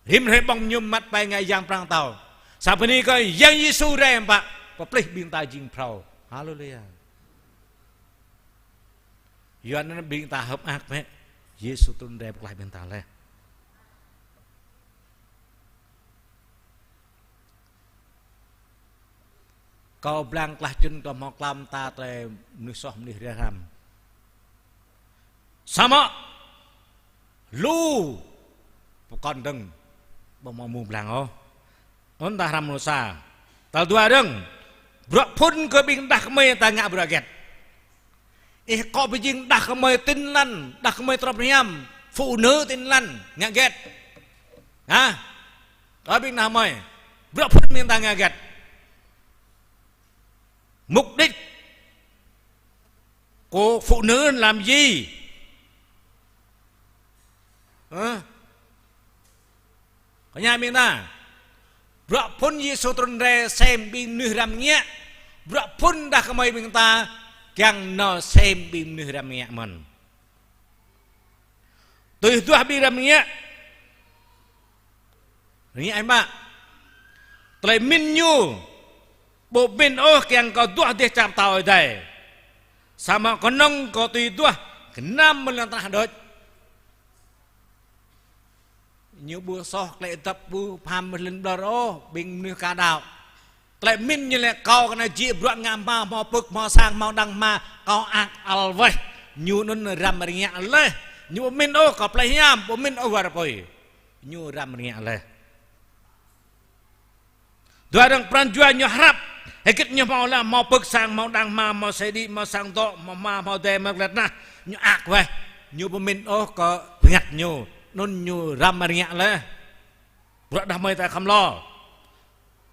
Rĭm hrơi ƀơ̆ng mơñum măt pai ngă yang prăng tao. Sa bơni kơ Yang Yêsu rai hơmâo pơplih ƀing ta jing phrâo. Haleluya. Yua anŭn ƀing ta hơ̆k mơak bĕ. Yêsu trŭn rai pơklaih ƀing ta laih. Kâo blang klah čŭn kơ hmâo klăm ta tơlơi mơnuih soh mơnuih rai răm. Samơ̆ lu pơkŏn dơ̆ng ƀu hmâo mơ̆ng blang ôh. Anŭn ta hrăm mơnuih sa. Tal dua dơ̆ng, bruă phŭn kơ ƀing đah kơmơi ta ngă bruă hơget? Ih kơ ƀu jing đah kơmơi Tin Lành, đah kơmơi trŏp hiam, phụ nữ Tin Lành, ngă hơget? Hă? Kơ ƀing đah kơmơi, bruă phŭn ƀing ta ngă hơget? Mục đích của phụ nữ làm gì? Hă? Kơ ñu ƀing ta. Bruă phŭn Yêsu trŭn rai sem ƀing mơnuih răm ngă. Bruă phŭn đah kơmơi ƀing ta kiăng nao sem ƀing mơnuih răm ngă mơ̆n. Tui duah ƀing răm ngă. Rơngiă hiam mă. Tơlơi pơmĭn ñu ƀu pơmĭn ôh kiăng kơ duah dêh čar pơtao Ơi Adai. Samơ̆ kơnơ̆ng kơ tui duah gơnam mơ̆ng lŏn tơnah đôč. Ñu ƀu soh klĕ dŏp ƀu pham mơ̆ng lŏn ƀlŏr ôh, ƀing mơnuih ka đaŏ. Tơlơi pơmĭn ñu lĕ kâo kơnang jĕ bruă ngă hmua, hmâo pơ̆k, hmâo sang, hmâo đang hma, kâo ăk ăl weh. Ñu anŭn răm rơngiă laih. Ñu ƀu pơmĭn ôh kơ plei hiam, ƀu pơmĭn ôh war apui. Ñu răm rơngiă laih. Dua dơ̆ng pran jua ñu hrăp. Hơget ñu hmâo lĕ, hmâo pơ̆k sang, hmâo đang hma, hmâo xe đĭ, hmâo sang dŏ, hmâo hma, hmâo adai, hmâo klĕ tơnah. Ñu ăk weh. Ñu ƀu pơmĭn ôh kơ bơngăt ñu. Anŭn ñu răm rơngiă laih. Bruă đah kơmơi ta khŏm lo.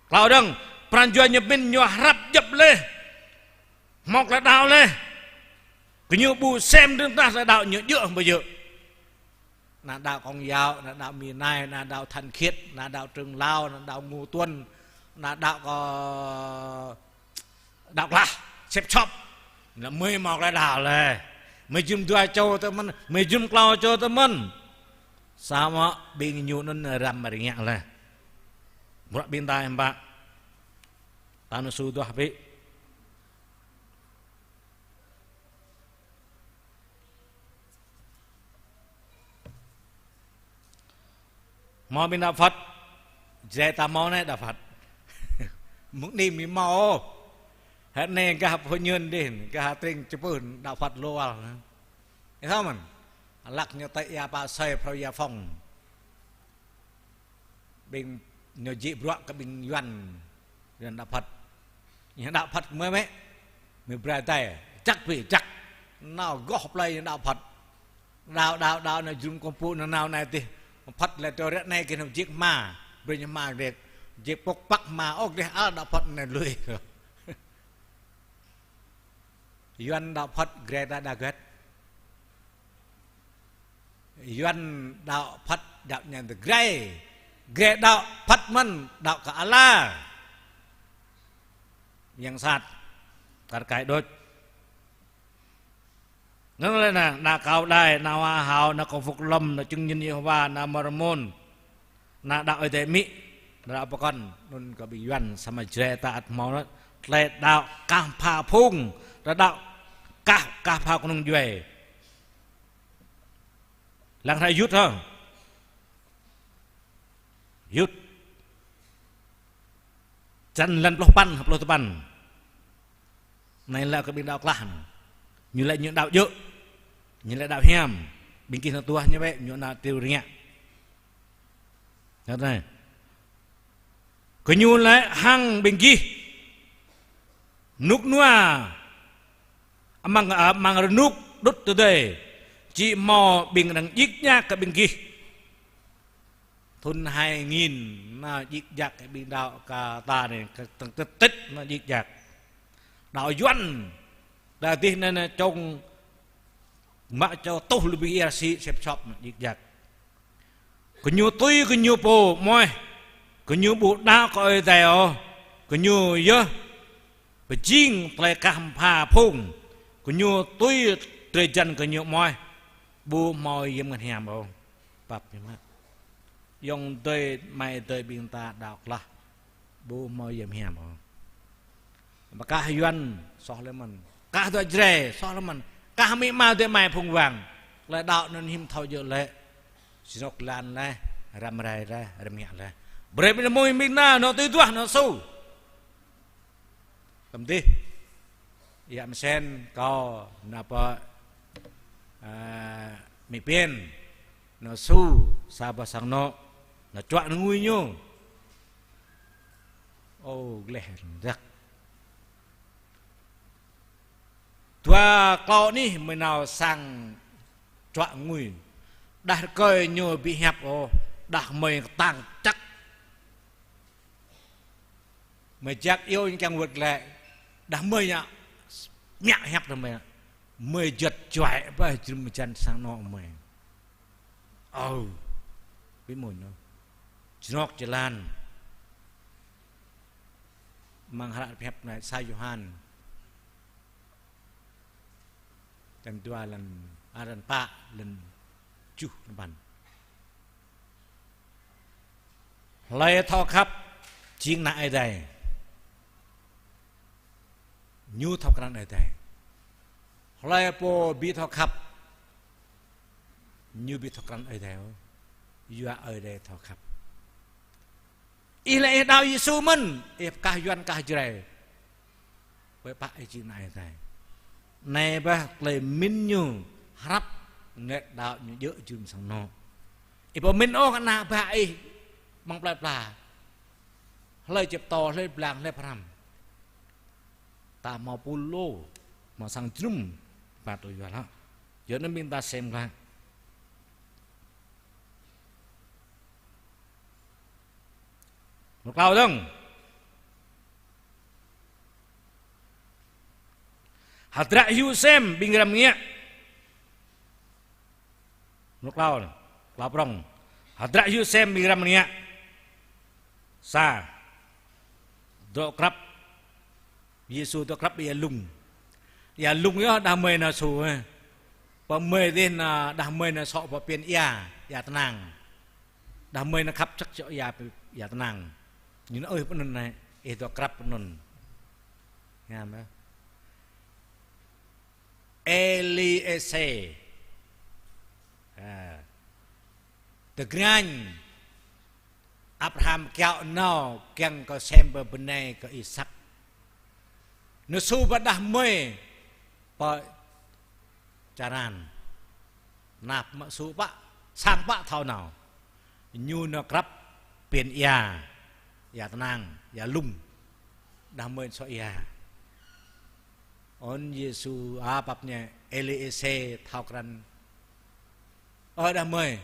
Klâo dơ̆ng, pran jua ñu pơmĭn ñu hrăp djŏp laih. Hmâo klĕ đaŏ laih. Kơ ñu ƀu sem dơ̆ng tah klĕ đaŏ ñu djơ̆ hăng ƀu djơ̆. Ană đaŏ Công giáo, ană đaŏ Mi Nai, ană đaŏ Thanh Khiết, ană đaŏ Trưởng Lao, ană đaŏ Ngô Tuấn, ană đaŏ kơ đaŏ klah, sĕp sŏp. Anŭn gơmơi hmâo klĕ đaŏ laih. Gơmơi jum dua čô tơ mơ̆n, gơmơi jum klâo čô tơ mơ̆n. Samơ̆ ƀing ñu anŭn răm rơngiă laih. Bruă ƀing ta hiư̆m pă. Ta nao su duah ƀĭ. Hmâo ƀing đạo Phật. Jrai ta hmâo anai đạo Phật. Mơ̆ng anai mơ̆ hmâo. Hă anai gah pơhơñun dih, gah tring čơpưh đạo Phật lôl. Ih thâo mơ̆n. Hlăk ñu tơ̆ ia pă sơi phrâo ia phong. Ƀing ñu jĕ bruă kơ ƀing Yuan, Yuan đạo Phật. Ñu đaŏ Phật mơi mĕ. Mơi brai tai. Čăk pi, čăk. Nao goh plơi ñu đaŏ Phật. Đaŏ, đaŏ, đaŏ, nao jrum kông pŭ, nao, nao anai tih. Phật lĕ tơ rĕ anai kơ nao jik hma. Brơi ñu hma rĕ. Jik pŏk păk hma, ôh, gleh al đaŏ Phật anai lui. Yuan đaŏ Phật, gre ta đa găt. Yuan đaŏ Phật, đaŏ ñan tơ gre. Gre đaŏ Phật mơ̆n, đaŏ kơ ala. Yang sat. Kar kai đôč. Anŭn lĕ nă, nă Kâo Đai, nă Hoa Hao, nă Công Phúc Lâm, nă Chứng Nhân Yêhôva, nă Môrmôn, nă đaŏ Ơi Adai amĭ, nă đaŏ pơkŏn, anŭn kơ ƀing Yuan, samơ̆ Jrai ta ăt hmâo nă, tơlơi đaŏ kah pha phung, tơlơi đaŏ kah, kah pha kơnung djuai. Lăng hră Yut hă? Yut. Čăn lăn pluh păn, pluh tơpăn. Anai lĕ kơ ƀing đaŏ klah. Ñu lĕ ñu đaŏ djơ̆. Ñu lĕ đaŏ hiam. Ƀing gih nao tuah ñu bĕ, ñu nao triu rơngiă. Ngă anai. Kơ ñu lĕ hăng ƀing gih. Rơnŭk rơnua. Amăng, amăng rơnŭk đŭt tơdơi. Či hmâo ƀing arăng djik djak kơ ƀing gih. Thŭn hai nghìn nă djik djak kơ ƀing đaŏ kơ ta anai, kơ tơ̆ng tơtĭt nă djik djak. Đaŏ Yuan, đaŏ dih anai nă čong mă čô tuh lu ƀing ia rơsĭ sĕp sŏp nă djik djak. Kơ ñu tui kơ ñu pô mơ̆, kơ ñu ƀu đaŏ kơ Ơi Adai ôh, kơ ñu yơh pơjing tơlơi kah pha phung, kơ ñu tui drơi jăn kơ ñu mơ̆, ƀu hmâo yem ngăn hiam ôh. Pap ñu mă. Yŏng adơi amai adơi ƀing ta đaŏ klah. Ƀu hmâo yem hiam ôh. Mă kah Yuan soh lĕ mơ̆n. Kah dua Jrai soh lĕ mơ̆n. Kah amĭ ama adơi amai phung wang. Tơlơi đaŏ anŭn hiư̆m thâo djơ̆ lĕ. Sinŏk lan lĕ. Răm rai lĕ. Răm ngiă lĕ. Brơi ƀing mơi ƀing nă, nao tui duah nao su. Tơm dih. Ia mơsen kâo nă pơ, a, Mi Pin. Nao su, sa boh sang anŏ. Nao čuă nao ngui ñu. Ô, gleh rơ̆k. Dua klâo anih mơi nao sang čuă ngui. Đah rơkơi ñu ƀu hiăp ôh, đah mơi kơtang čăk. Mơi jak iâu ñu kiăng wơ̆t glaĭ. Đah mơi ñu mă hiăp đah mơi. Mơi juăt juăt ƀơi jơnum jăn sang anŏ mơi. Ơ, ƀu mơ̆n ôh. Jơnŏk jơlan. Amăng hră pơhiăp anai sa Yôhan. Čăn dua lăn, a, lăn pă, lăn tơjuh lăn păn. Hlơi thâo khăp, jing ană Ơi Adai. Ñu thâo krăn Ơi Adai. Hlơi pô ƀu thâo khăp, ñu ƀu thâo krăn Ơi Adai ôh. Yua Ơi Adai thâo khăp. Ih lĕ ih đaŏ Yêsu mơ̆n, ih kah Yuan kah Jrai. Ƀơi pă ih jing ană Ơi Adai. Anai bah tơlơi pơmĭn ñu hrăp, ngĕt đaŏ ñu djơ̆ jơnum sang anŏ. Ih ƀu pơmĭn ôh kơ ană bă ih amăng plơi pla. Hlơi či pơtô, hlơi blang, hlơi pơhrăm. Ta hmâo pô lu, hmâo sang jơnum, ba tui yua laih. Yua anŭn ƀing ta sem glaĭ. Mơ̆ng klâo dơ̆ng. Hơdră hyu sem ƀing răm ngiă. Mơ̆ng klâo, klâo prŏng. Hơdră hyu sem ƀing răm ngiă. Sa. Dŏ krăp. Yêsu dŏ krăp ia lung. Ia lung yơh đah mơi nao su, ơ. Pơ mơi dih nă đah mơi nao sŏ pơ pian ia, ia tơnăng. Đah mơi nao khăp čăk čŏ ia, ia tơnăng. Ñu nao ơi pơ anŭn anai, ih dŏ krăp pơ anŭn. Ngă mơ̆. Êliêsê. A. Tơgrañ. Abraham kiaŏ nao kiăng kơ sem pơ bơnai kơ Isăk. Nao su pơ đah mơi pơ Čaran. Nap mă su pă, sang pă thâo nao. Ñu nao krăp pian ia, ia tơnăng, ia lung. Đah kơmơi sŏ ia. Ôn Yêsu, a, pap ñe, Êlisê thâo krăn. Ơ đah kơmơi,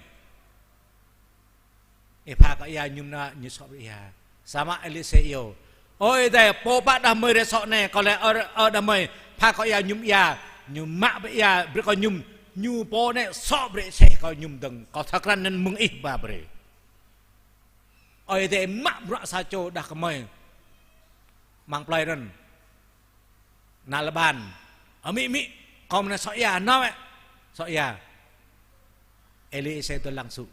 ih pha kơ ia, mơñum nă, ñu sŏ brơi ia. Samơ̆ Êlisê iâu: Ơ Ơi Adai, pô pă đah kơmơi rai sŏ anai, kâo laĭ ơ, ơ đah kơmơi, pha kơ ia mơñum ia, ñu mă brơi ia, brơi kâo mơñum, ñu pô anai sŏ brơi aseh kâo mơñum dơ̆ng, kâo thâo krăn anŭn mơ̆ng ih ba brơi. Ơi Adai mă bruă sa čô đah kơmơi amăng plơi anŭn. Ană Laban. Amĭ, amĭ, kâo mơ̆n sŏ ia, nao wơ̆t. Sŏ ia. Êlisê tơlăng sŭ.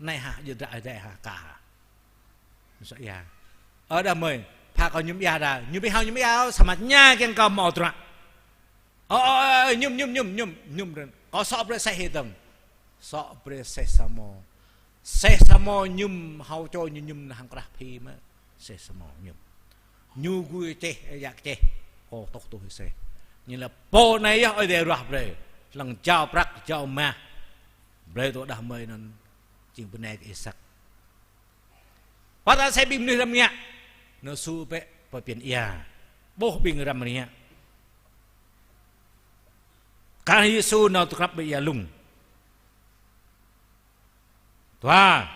Anai hă, djơ̆ dră Ơi Adai hă, ka hă. Sŏ ia. Ơ đah kơmơi, pha kâo mơñum ia đa. Ñu ƀu hao mơñum ia, samơ̆ tơña kiăng kơ hmâo dră. Ơ, ơ, ơ, mơñum, mơñum, mơñum, mơñum, mơñum. Kâo sŏ brơi aseh ih dơ̆ng. Sŏ brơi aseh samơ̆. Aseh samơ̆ mơñum, hao čô ñu mơñum hăng krah phi mơ̆. Aseh samơ̆ mơñum. Ñu gui čeh, yak čeh. Kâo tŏk tui aseh. Ñu laĭ pô anai yơh Ơi Adai ruah brơi. Lăng jao prăk, jao mah. Brơi tui đah kơmơi anŭn. Jing bơnai kơ Isăk. Pơtă aseh ƀing mơnuih răm rơngiă. Nao sŭ bĕ pơ pian ia. Ƀuh ƀing răm rơngiă. Kar Yêsu nao tơkrăp ƀơi ia lung. Dua.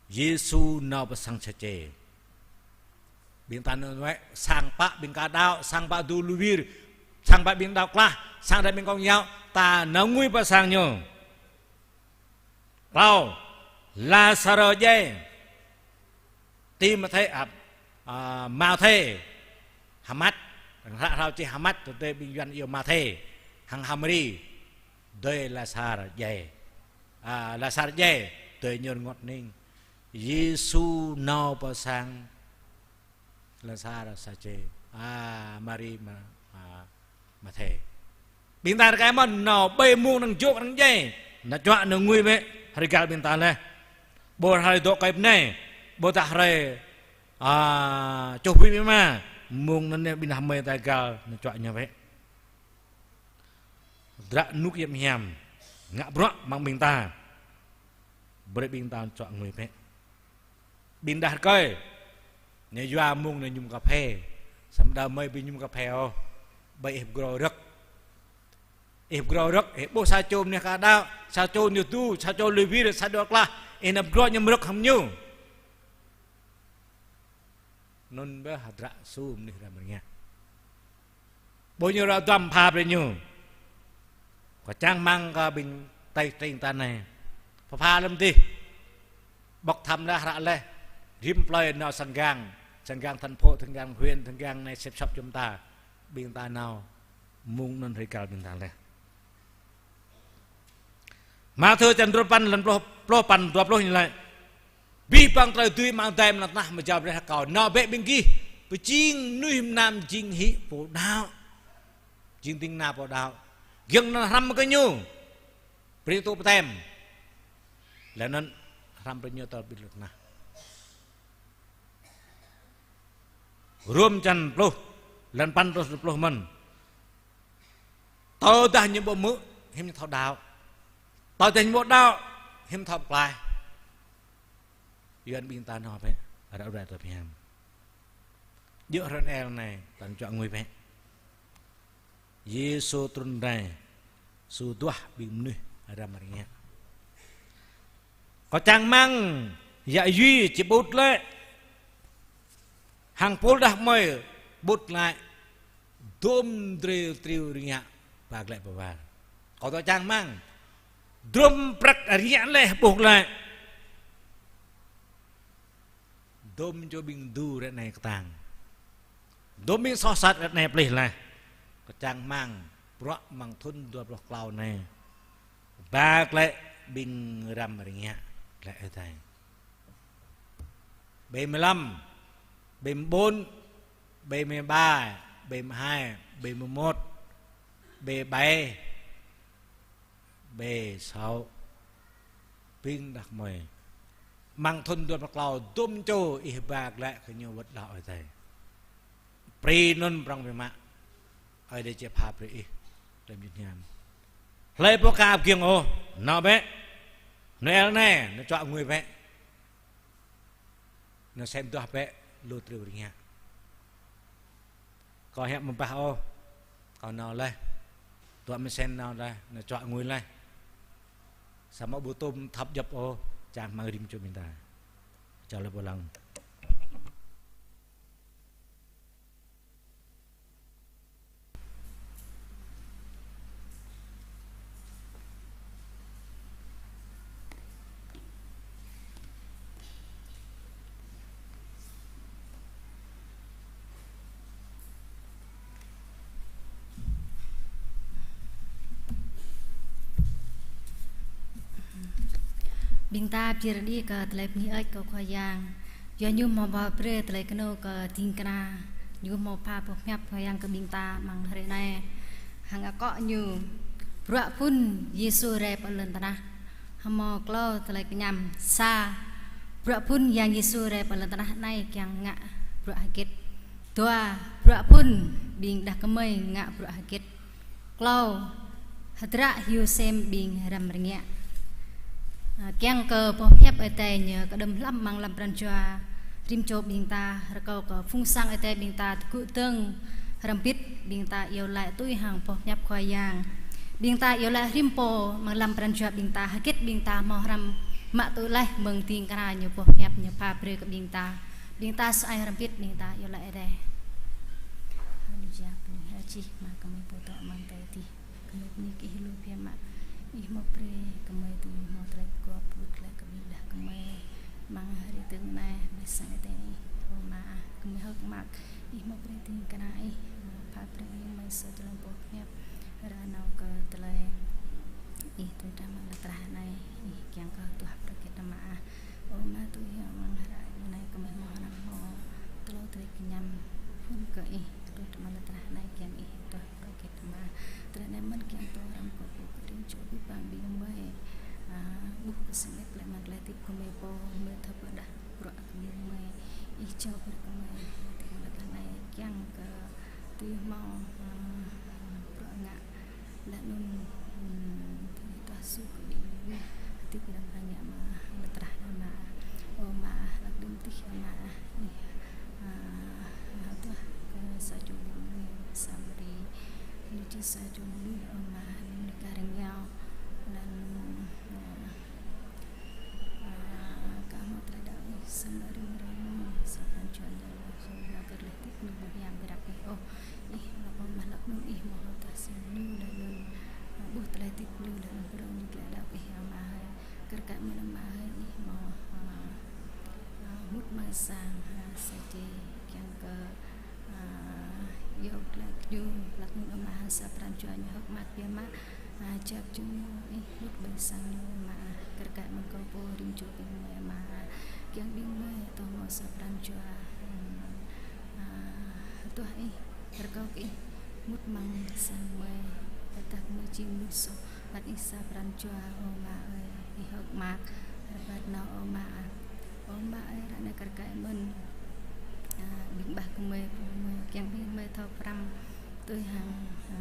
Yêsu nao pơ sang Sačê. Ƀing ta nao wơ̆t, sang pă ƀing ka đaŏ, sang pă du lu wir, sang pă ƀing đaŏ klah, sang đa ƀing kông yao, ta nao ngui pơ sang ñu. Klâo, Lazarơ djai. Timôthê, a, a, Mathê, Hamat, hră hrao čih Hamat, tơdơi ƀing Yuan iâu Mathê, hăng Hamari, dơi Lazar djai. A, Lazar djai, dơi ñu rơngot hning. Yêsu nao pơ sang Lazar Sačê. A, Mari, Ma-, a, Mathê. Ƀing ta rơkai mơ̆n, nao ƀơi mông năng jŏk năng djai. Nao čuă nao ngui bĕ, hrơi găl ƀing ta laih. Ƀu hrơi dŏ kơi bơnai. Ƀu dah hrơi, a, čuh bui bĕ mă. Mông anŭn ƀing đah kơmơi ta găl, nao čuă ñu bĕ. Dră rơnŭk yap hiam. Ngă bruă amăng ƀing ta. Brơi ƀing ta čuă ngui bĕ. Ƀing đah rơkơi. Ñu yua mông ñu mơñum kơphê. Samơ̆ đah kơmơi ƀu mơñum kơphê ôh. Ƀơi ih pơgrô rơ̆k. Ih pơgrô rơ̆k, ih ƀuh sa čô mơnuih ka đaŏ, sa čô mơnuih du, sa čô lui wir, sa đaŏ klah, ih nao pơgrô ñu mơ̆ rơ̆k hăng ñu. Anŭn bĕ hơdră sum mơnuih răm rơngiă. Ƀu ñu ră duăm pha brơi ñu. Kâo čang rơmang kơ ƀing tơi tring ta anai. Pơpha lơ̆m dih. Ƀŏk thăm laih hră laih. Rĭm plơi nao sang gang. Sang gang thành phố, sang gang huyện, sang gang anai sĕp sŏp čum ta. Ƀing ta nao. Mông anŭn hrơi găl ƀing ta laih. Mathiơ čăn duapăn lăn pluh, pluh păn dua pluh ñu laĭ: Abih bang tơlơi dưi amăng adai amăng lŏn tơnah mơ̆ jao brơi hăng kâo. Nao bĕ ƀing gih, pơjing mơnuih mơnam jing hĭ pô đaŏ. Jing ding kơna pô đaŏ. Giŏng anŭn hrăm kơ ñu. Brơi tŭ baptem. Laih anŭn hrăm brơi ñu tơl ƀing lŏn tơnah. Rôm čăn pluh, lăn păn truh pluh mơ̆n. Tơdah ñu ƀu hmư̆, hiư̆m ñu thâo đaŏ. Tơdah ñu ƀu đaŏ, hiư̆m thâo pơklaih. Yuan ƀing ta nao bĕ, ră ruai tơlơi phiăn. Djơ̆ hrơi Noel anai, ta čuă ngui bĕ. Yêsu trŭn rai, Yêsu duah ƀing mơnuih răm rơngiă. Kâo čang rơmang, yă Yuy či ƀut lĕ. Hăng pul đah kơmơi ƀut glaĭ. Dôm drơi triu rơngiă ba glaĭ ba war. Kâo tŏ čang rơmang. Dôm prăk rơngiă laih ƀuh glaĭ. Dôm čô ƀing du ră anai kơtang. Dôm ƀing soh sat ră anai plih laih. Kâo čang rơmang bruă amăng thŭn dua pluh klâo anai. Ba glaĭ ƀing răm rơngiă glaĭ Ơi Adai. Ƀơi mlam, ƀơi mƀôn, ƀơi mơba, ƀơi mơhai, ƀơi mơmŏt, ƀơi ƀai, ƀơi sâo, ƀing đah kơmơi. Amăng thŭn dua pluh klâo dôm čô ih ba glaĭ kơ ñu wơ̆t đah Ơi Adai. Brơi anŭn prŏng biă mă. Ơi Adai či pha brơi ih. Lăm jơ̆ hiam. Hlơi pô ka ăp giŏng ôh, nao bĕ. Noel anai, nao čuă ngui bĕ. Nao sem duah bĕ. lu triu rơngiă. Kâo hiăp mơbah ôh, kâo nao laih, dua mơsen nao laih, nao čuă ngui laih. Samơ̆ ƀu tŭ thâo djŏp ôh, čang hmang rĭm čô ƀing ta. Čang laih pô lăng. Ƀing ta pơyơr đĭ kơ tơlơi bơni hơơč kơ Khua Yang. Yua Ñu hmâo ba brơi tơlơi kơnơ̆ng kơ ding kơna. Ñu hmâo pha boh hiăp Khua Yang kơ ƀing ta amăng hrơi anai. Hăng akŏ ñu: Bruă phŭn Yêsu rai pơ lŏn tơnah hmâo klâo tơlơi kơñăm. Sa, bruă phŭn Yang Yêsu rai pơ lŏn tơnah anai kiăng ngă bruă hơget. Dua, bruă phŭn ƀing đah kơmơi ngă bruă hơget. Klâo, hơdră hyu sem ƀing răm rơngiă. Kiăng kơ boh hiăp Ơi Adai ñu kơđŏm hlăm amăng lăm pran jua rĭm čô ƀing ta, rơkâo kơ phung sang Ơi Adai ƀing ta tơgŭ dơ̆ng, hrŏm hơbĭt ƀing ta iâu laĭ tui hăng boh hiăp Khua Yang. Ƀing ta iâu laĭ rĭm pô amăng lăm pran jua ƀing ta, hơget ƀing ta hmâo hrăm mă tui laih mơ̆ng ding kơna ñu boh hiăp ñu pha brơi kơ ƀing ta. Ƀing ta sơăi hrŏm hơbĭt ƀing ta iâu laĭ rai. Haleluya, bơni kơ Ih, Ama kơmơi pô dŏ amăng adai adih. Kơmơi bơni kơ Ih lu biă mă. Ih hmâo brơi kơmơi tui hmâo tơlơi pơgop pơƀut glaĭ kơ ƀing đah kơmơi amăng hrơi dơ̆ng anai, ƀơi sang Ơi Adai Ih. Ơ Ama, kơmơi hơ̆k mơak Ih hmâo brơi ding kơna Ih, pha brơi kơ ƀing gơmơi sa čơlŏm boh hiăp ră nao kơ tơlơi Ih tŭ trah amăng lŏn tơnah anai, Ih kiăng kơ tuah brơi kơ Ama ah. Ơ Ama, tui hăng amăng hră anai kơmơi hmâo hrăm hmâo klâo tơlơi kơñăm phŭn kơ Ih, tŭ trah amăng lŏn tơnah anai kiăng Ih tuah brơi kơ Ama. Tơlơi anai mơ̆n kiăng tơlơi hrăm kơ pô kơ rĭm čô abih bang ƀing gơmơi. A, ƀuh kơ sĭt nik lĕ amăng tơlơi hơdip gơmơi pô, gơmơi thâo pơrơđah bruă kơ ƀing gơmơi. Ih jao brơi kơ gơmơi, tui amăng lŏn tơnah anai kiăng kơ tui hmâo, a, bruă ngă. Laih anŭn, ưm, tui tơlơi su kơ ƀing gơmơi. Hơdip ƀơi lăm rơngiă Ama, lŏn tơnah Ama. Ơ Ama, hlak đưm adih Ama, Ih, a, hơtuah kơ sa čô ƀing gơmơi, Samari. Ih či sa čô ƀing gơmơi, Ama, ƀing gơmơi kar rơngiao. Laih anŭn, a, a, kar hmâo tơlơi đaŏ Ih, Samari mơ̆ng rĭm sa pran jua ñu, ñu kơ tơlơi hơdip ñu ƀu hiam ƀơi arăng Ih ôh. Ih lăp amăng lăp anŭn Ih hmâo hơtuah sĭt ñu laih anŭn, a, ƀuh tơlơi hơdip ñu laih anŭn pơrơ̆ng ñu glaĭ đaŏ Ih Ama hơi. Kar kaĭ mơ̆n Ama hơi Ih hmâo, a, a, mŭt amăng sang, a, sa čô kiăng kơ, a, yua glaĭ ñu, laih anŭn Ama hơi sa pran jua ñu hơ̆k mơak biă mă. A, čap čung ñu, Ih mŭt ƀơi sang ñu Ama ah. Kar kaĭ mơ̆ng kâo pô rĭm čô ƀing gơmơi Ama ah. Kiăng ƀing gơmơi tơhmâo sa pran jua, ưm, a, hơtuah Ih, rơkâo kơ Ih mŭt amăng sang gơmơi, tơdah gơmơi jing mơnuih soh, phat Ih sa pran jua, ơ Ama ơi, Ih hơ̆k mơak, rơbat nao, ơ Ama ah. Ơ Ama ơi, ră anai kar kaĭ mơ̆n, a, ƀing bah gơmơi, pô gơmơi, kiăng ƀing gơmơi thâo pơhrăm tui hăng, a,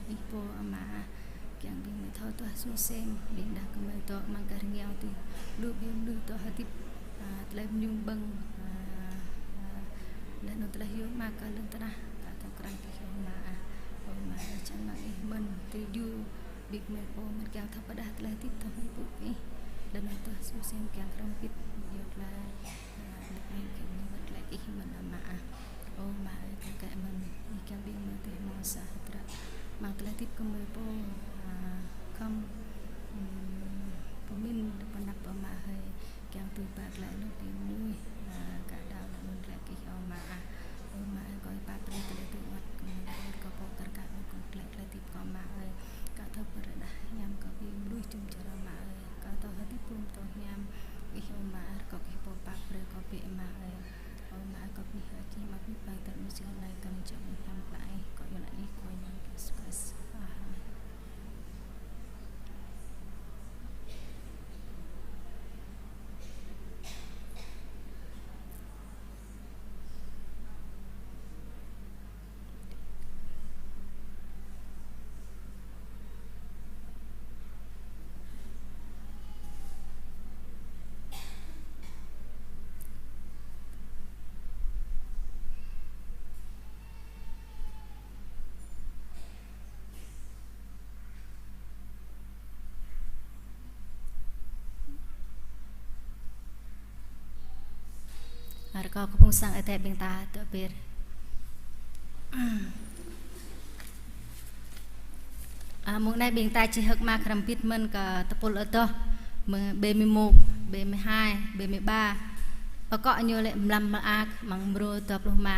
Ih pô Ama ah. Kiăng ƀing gơmơi thâo tuah su sem, ƀing đah gơmơi dŏ amăng kar rơngiao tui lu ƀing mơnuih dŏ hơdip, a, tơlơi mơñum ƀơ̆ng, a, a, laih anŭn tơlơi hyu mă kơ lŏn tơnah, ka thâo krăn kơ Ih ơ Ama ah. Ơ Ama ơi, čang hmang Ih mơ̆n, tui djru ƀing gơmơi pô mơ̆n kiăng thâo pơrơđah tơlơi hơdip thâo hmư̆ pŭ Ih. Laih anŭn tuah su sem kiăng hrŏm hơbĭt, yua tơlơi, a, lĕ Ih kiăng mơ̆n tơlơi Ih mơ̆n Ama ah. Ơ Ama ơi, kar kaĭ mơ̆n, Ih kiăng ƀing gơmơi tui hmâo sa hơdră amăng tơlơi hơdip gơmơi pô, a, khŏm, ưm, pơmĭn pơanăp Ama hơi, kiăng tui pă glaĭ lu ƀing mơnuih, a, ka đaŏ laih anŭn glaĭ kơ Ih ơ Ama ah. Ơ Ama ơi, kâo pap brơi tơlơi tui wơ̆t gơmơi, wơ̆t kơ pô kar kaĭ mơ̆n kơ glaĭ tơlơi hơdip kâo Ama ơi. Ka thâo pơrơđah hiam kơ ƀing mơnuih jum dar Ama ơi. Ka thâo hơdip pơm tơ hiam Ih ơ Ama, rơkâo kơ Ih pô pap brơi kơ ƀing Ama ơi. Ơ Ama, kâo bơni hơơč Ih, mă bơni pơang tơlơi mơsĭt anai kơ anai jơ̆ mơ̆ng hiam klă Ih, kâo iâu laĭ Ih, kâo iâu laĭ Ih, Yêsu Krist. Amen. Rơkâo kơ phung sang Ơi Adai ƀing ta dŏ ber. Ơ, mông anai ƀing ta či hơ̆k mơak hrŏm hơbĭt mơ̆n kơ tơpul adoh, mơ̆ng B mười một, B mười hai, B mười ba. Akŏ ñu lĕ Mlam Mơak amăng mrô dua pluh rơma.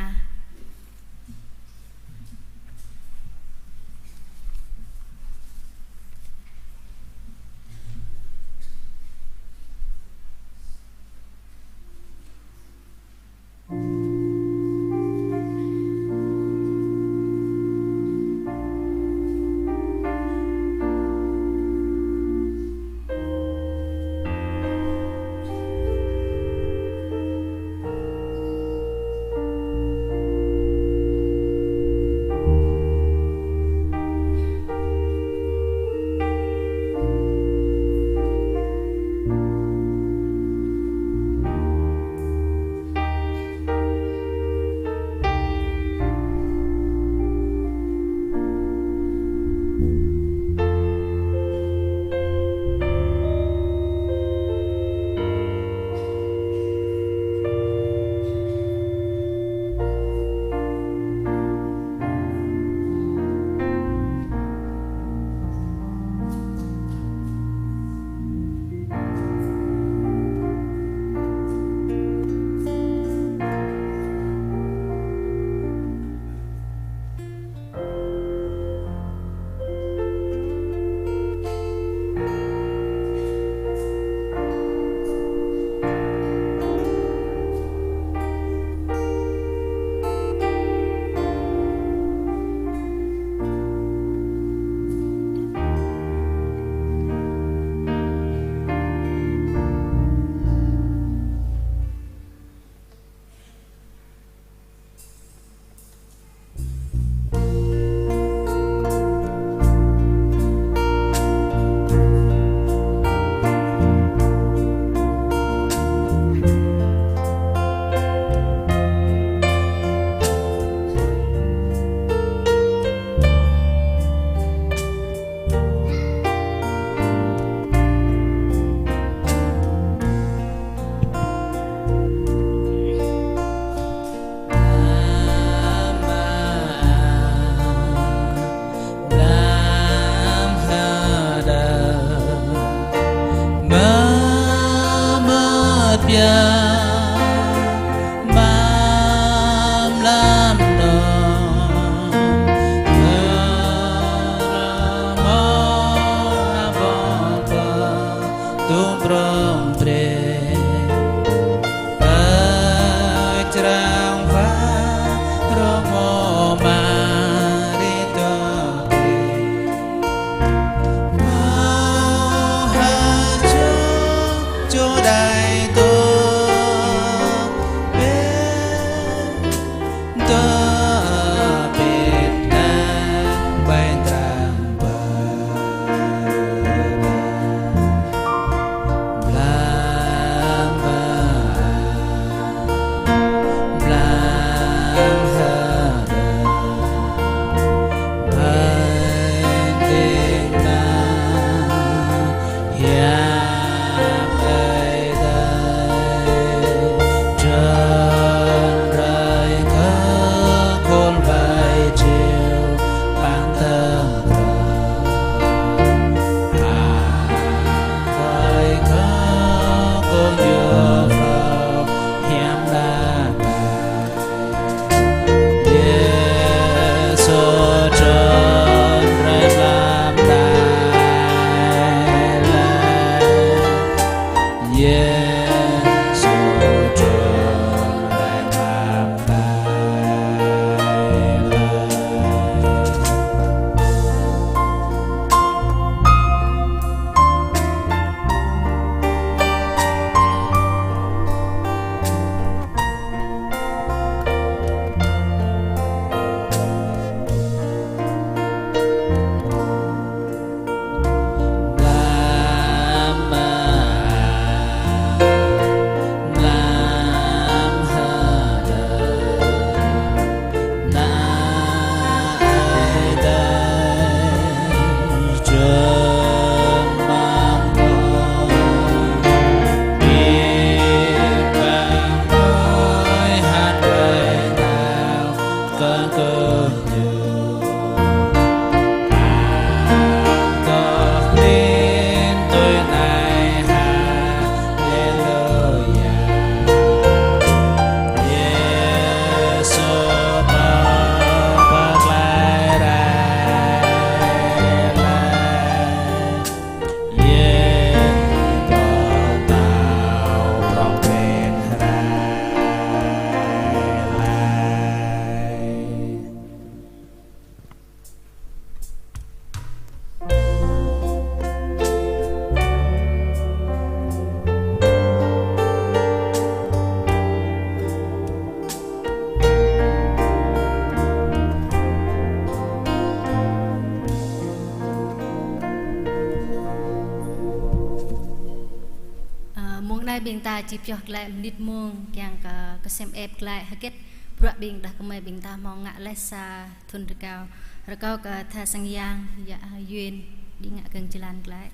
Mông anai ƀing ta či pioh glaĭ mơnit mông, kiăng kơ kơsem ĕp glaĭ hơget bruă ƀing đah kơmơi ƀing ta hmâo ngă laih sa thun rơkâo. Rơkâo kơ tha sang yang yă Yuan đĭ ngă gơ̆ng jơlan glaĭ.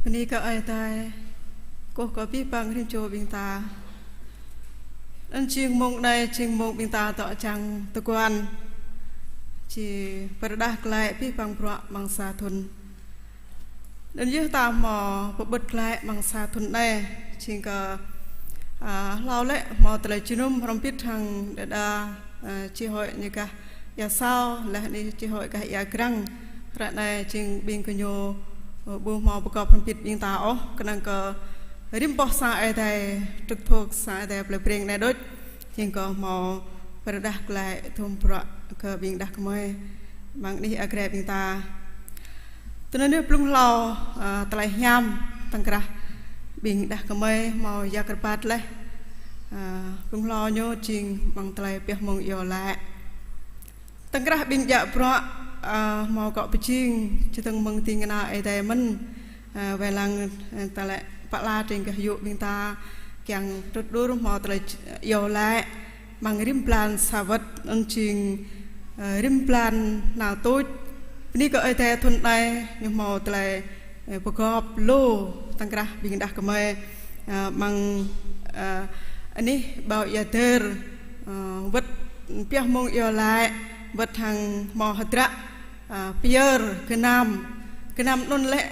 Bơni kơ Ơi Adai, kơkuh kơ abih bang rĭm čô ƀing ta. Anŭn jing mông anai, jing mông ƀing ta dŏ čang tơguan, či pơrơđah glaĭ abih bang bruă amăng sa thun. Anŭn yơh ta hmâo pơƀut glaĭ amăng sa thun anai, jing kơ, a, hlâo lĕ hmâo tơlơi jơnum hrŏm hơbĭt hăng đơđa, a, chi hội ñu gah Ia Sao, laih anai chi hội gah Ia Grăng. Ră anai jing ƀing gơñu, ơ, ƀu hmâo pơgop hrŏm hơbĭt ƀing ta ôh, kơnơ̆ng kơ rĭm boh sang Ơi Adai, truh thŭk sang Ơi Adai Plei Breng anai đôč, jing kơ hmâo pơrơđah glaĭ thum bruă kơ ƀing đah kơmơi. Amăng anih Ia Grăng ƀing ta. Tui anŭn yơh blung hlâo, a, tơlơi hiam tơ̆ng krah ƀing đah kơmơi hmâo ia kơrơbat laih. A, blung hlâo ñu jing amăng tơlơi pioh mông iâu laĭ. Tơ̆ng krah ƀing djă bruă, a, hmâo akŏ pơjing, čơdơ̆ng mơ̆ng ding kơna Ơi Adai mơ̆n, a, wai lăng, a, tơlơi pơala tring gah yŭ ƀing ta, kiăng trŭt đur hmâo tơlơi č-, iâu laĭ. Amăng rĭm blan sa wơ̆t anŭn jing, ơ, rĭm blan nao tuč. Bơni kơ Ơi Adai thun anai ñu hmâo tơlơi, ơ, pơgop lu tơ̆ng krah ƀing đah kơmơi, ơ, amăng, ơ, anih ƀâo ia dơr, ơ, wơ̆t pioh mông iâu laĭ, wơ̆t hăng hmâo hơdră, ơ, pơyơr gơnam. Gơnam anŭn lĕ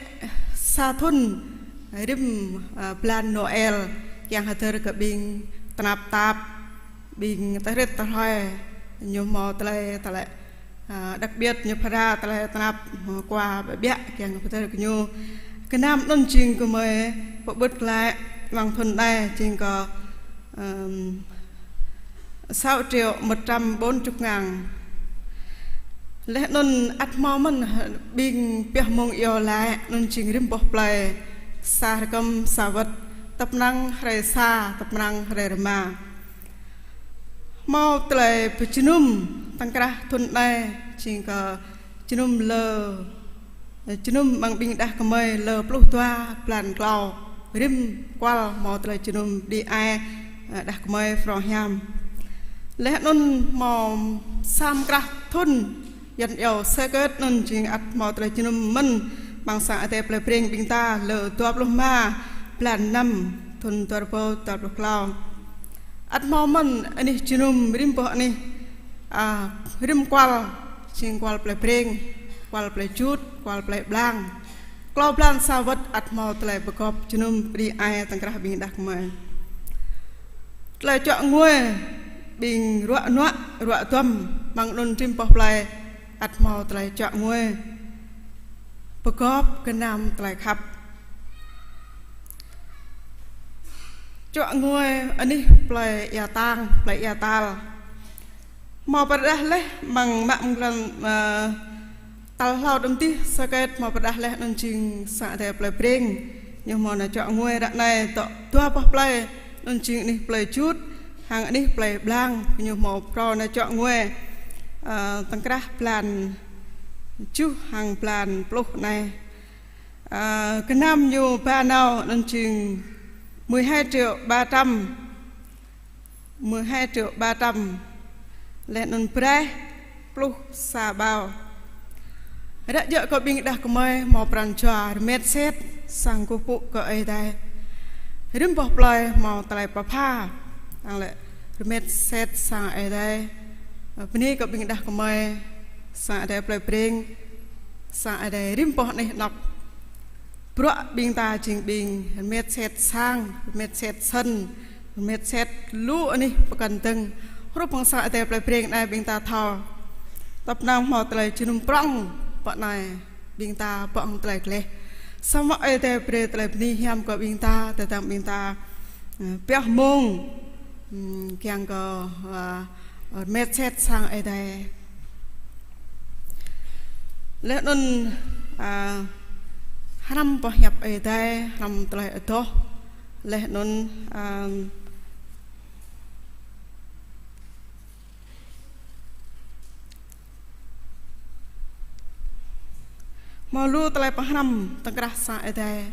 sa thun rĭm, ơ, blan Noel kiăng hơdơr kơ ƀing tơnap tap. Ƀing tơhrĭt tơhrơi ñu hmâo tơlơi, tơlơi, a, đặc biệt ñu phara tơlơi tơnap, hmâo quà ƀiă ƀiă kiăng pơdơr kơ ñu. Gơnam anŭn jing gơmơi pơƀut glaĭ amăng thun anai jing kơ, ưm, sáu triệu một trăm bốn chục ngàn. Laih anŭn ăt hmâo mơ̆n ƀing pioh mông iâu laĭ anŭn jing rĭm boh plơi sa rơkơm sa wơ̆t, tơpơnăng hrơi sa, tơpơnăng hrơi rơma. Hmâo tơlơi pơjơnum tơ̆ng krah thun anai jing kơ jơnum lơ, jơnum amăng ƀing đah kơmơi lơ pluh dua blan klâo rĭm kual hmâo tơlơi jơnum đĭ ai, ơ, đah kơmơi phrâo hiam. Laih anŭn hmâo sam krah thun Yuan iâu sơ kết anŭn jing ăt hmâo tơlơi jơnum mơ̆n amăng sang Ơi Adai Plei Breng ƀing ta lơ dua pluh rơma blan năm thun dua rơbâo dua pluh klâo. Ăt hmâo mơ̆n anih jơnum rĭm boh anih, a, rĭm kual, jing kual Plei Breng, kual Plei Jut, kual Plei Blang. Klâo blan sa wơ̆t ăt hmâo tơlơi pơgop jơnum pơđĭ ai tơ̆ng krah ƀing đah kơmơi. Tơlơi čuă ngui ƀing ruă nuă, ruă duăm, amăng anŭn rĭm boh plơi ăt hmâo tơlơi čuă ngui. Pơgop gơnam tơlơi khăp. Čuă ngui anih plơi Ia Tang, plơi Ia Tal. Hmâo pơrơđah laih amăng mă mơ̆ng lăn, ơ, tal hlâo đưm dih sơ kết hmâo pơrơđah laih anŭn jing sang Ơi Adai Plei Breng. Ñu hmâo nao čuă ngui ră anai dŏ dua boh plơi anŭn jing anih plơi Jut hăng anih plơi Blang. Ñu hmâo phrâo nao čuă ngui, ơ, tơ̆ng krah blan tơjuh hăng blan pluh anai. Ơ, gơnam ñu ba nao anŭn jing mười hai triệu ba trăm, mười hai triệu ba trăm. Laih anŭn braih pluh sa bao. Ră djơ̆ kơ ƀing đah kơmơi hmâo pran jua rơmet set sang kơkuh pơpŭ kơ Ơi Adai. Rĭm boh plơi hmâo tơlơi pơpha. Hăng lĕ rơmet set sang Ơi Adai. Bơni kơ ƀing đah kơmơi sang Ơi Adai Plei Breng, sang Ơi Adai rĭm boh anih anŏ. Bruă ƀing ta jing ƀing rơmet set sang, rơmet set sân, rơmet set lu anih pơkŏn dơ̆ng. Hrup hăng sang Ơi Adai Plei Breng anai ƀing ta thâo. Tơpơnăng hmâo tơlơi jơnum prŏng pơ anai ƀing ta pơ̆ng tơlơi gleh. Samơ̆ Ơi Adai brơi tơlơi bơni hiam kơ ƀing ta, tơdang ƀing ta, ơ, pioh mông, ưm, kiăng kơ, ơ, rơmet set sang Ơi Adai. Laih anŭn, ơ, hrăm boh hiăp Ơi Adai, hrăm tơlơi adoh. Laih anŭn, ăm, hmâo lu tơlơi pơhrăm tơ̆ng krah sang Ơi Adai.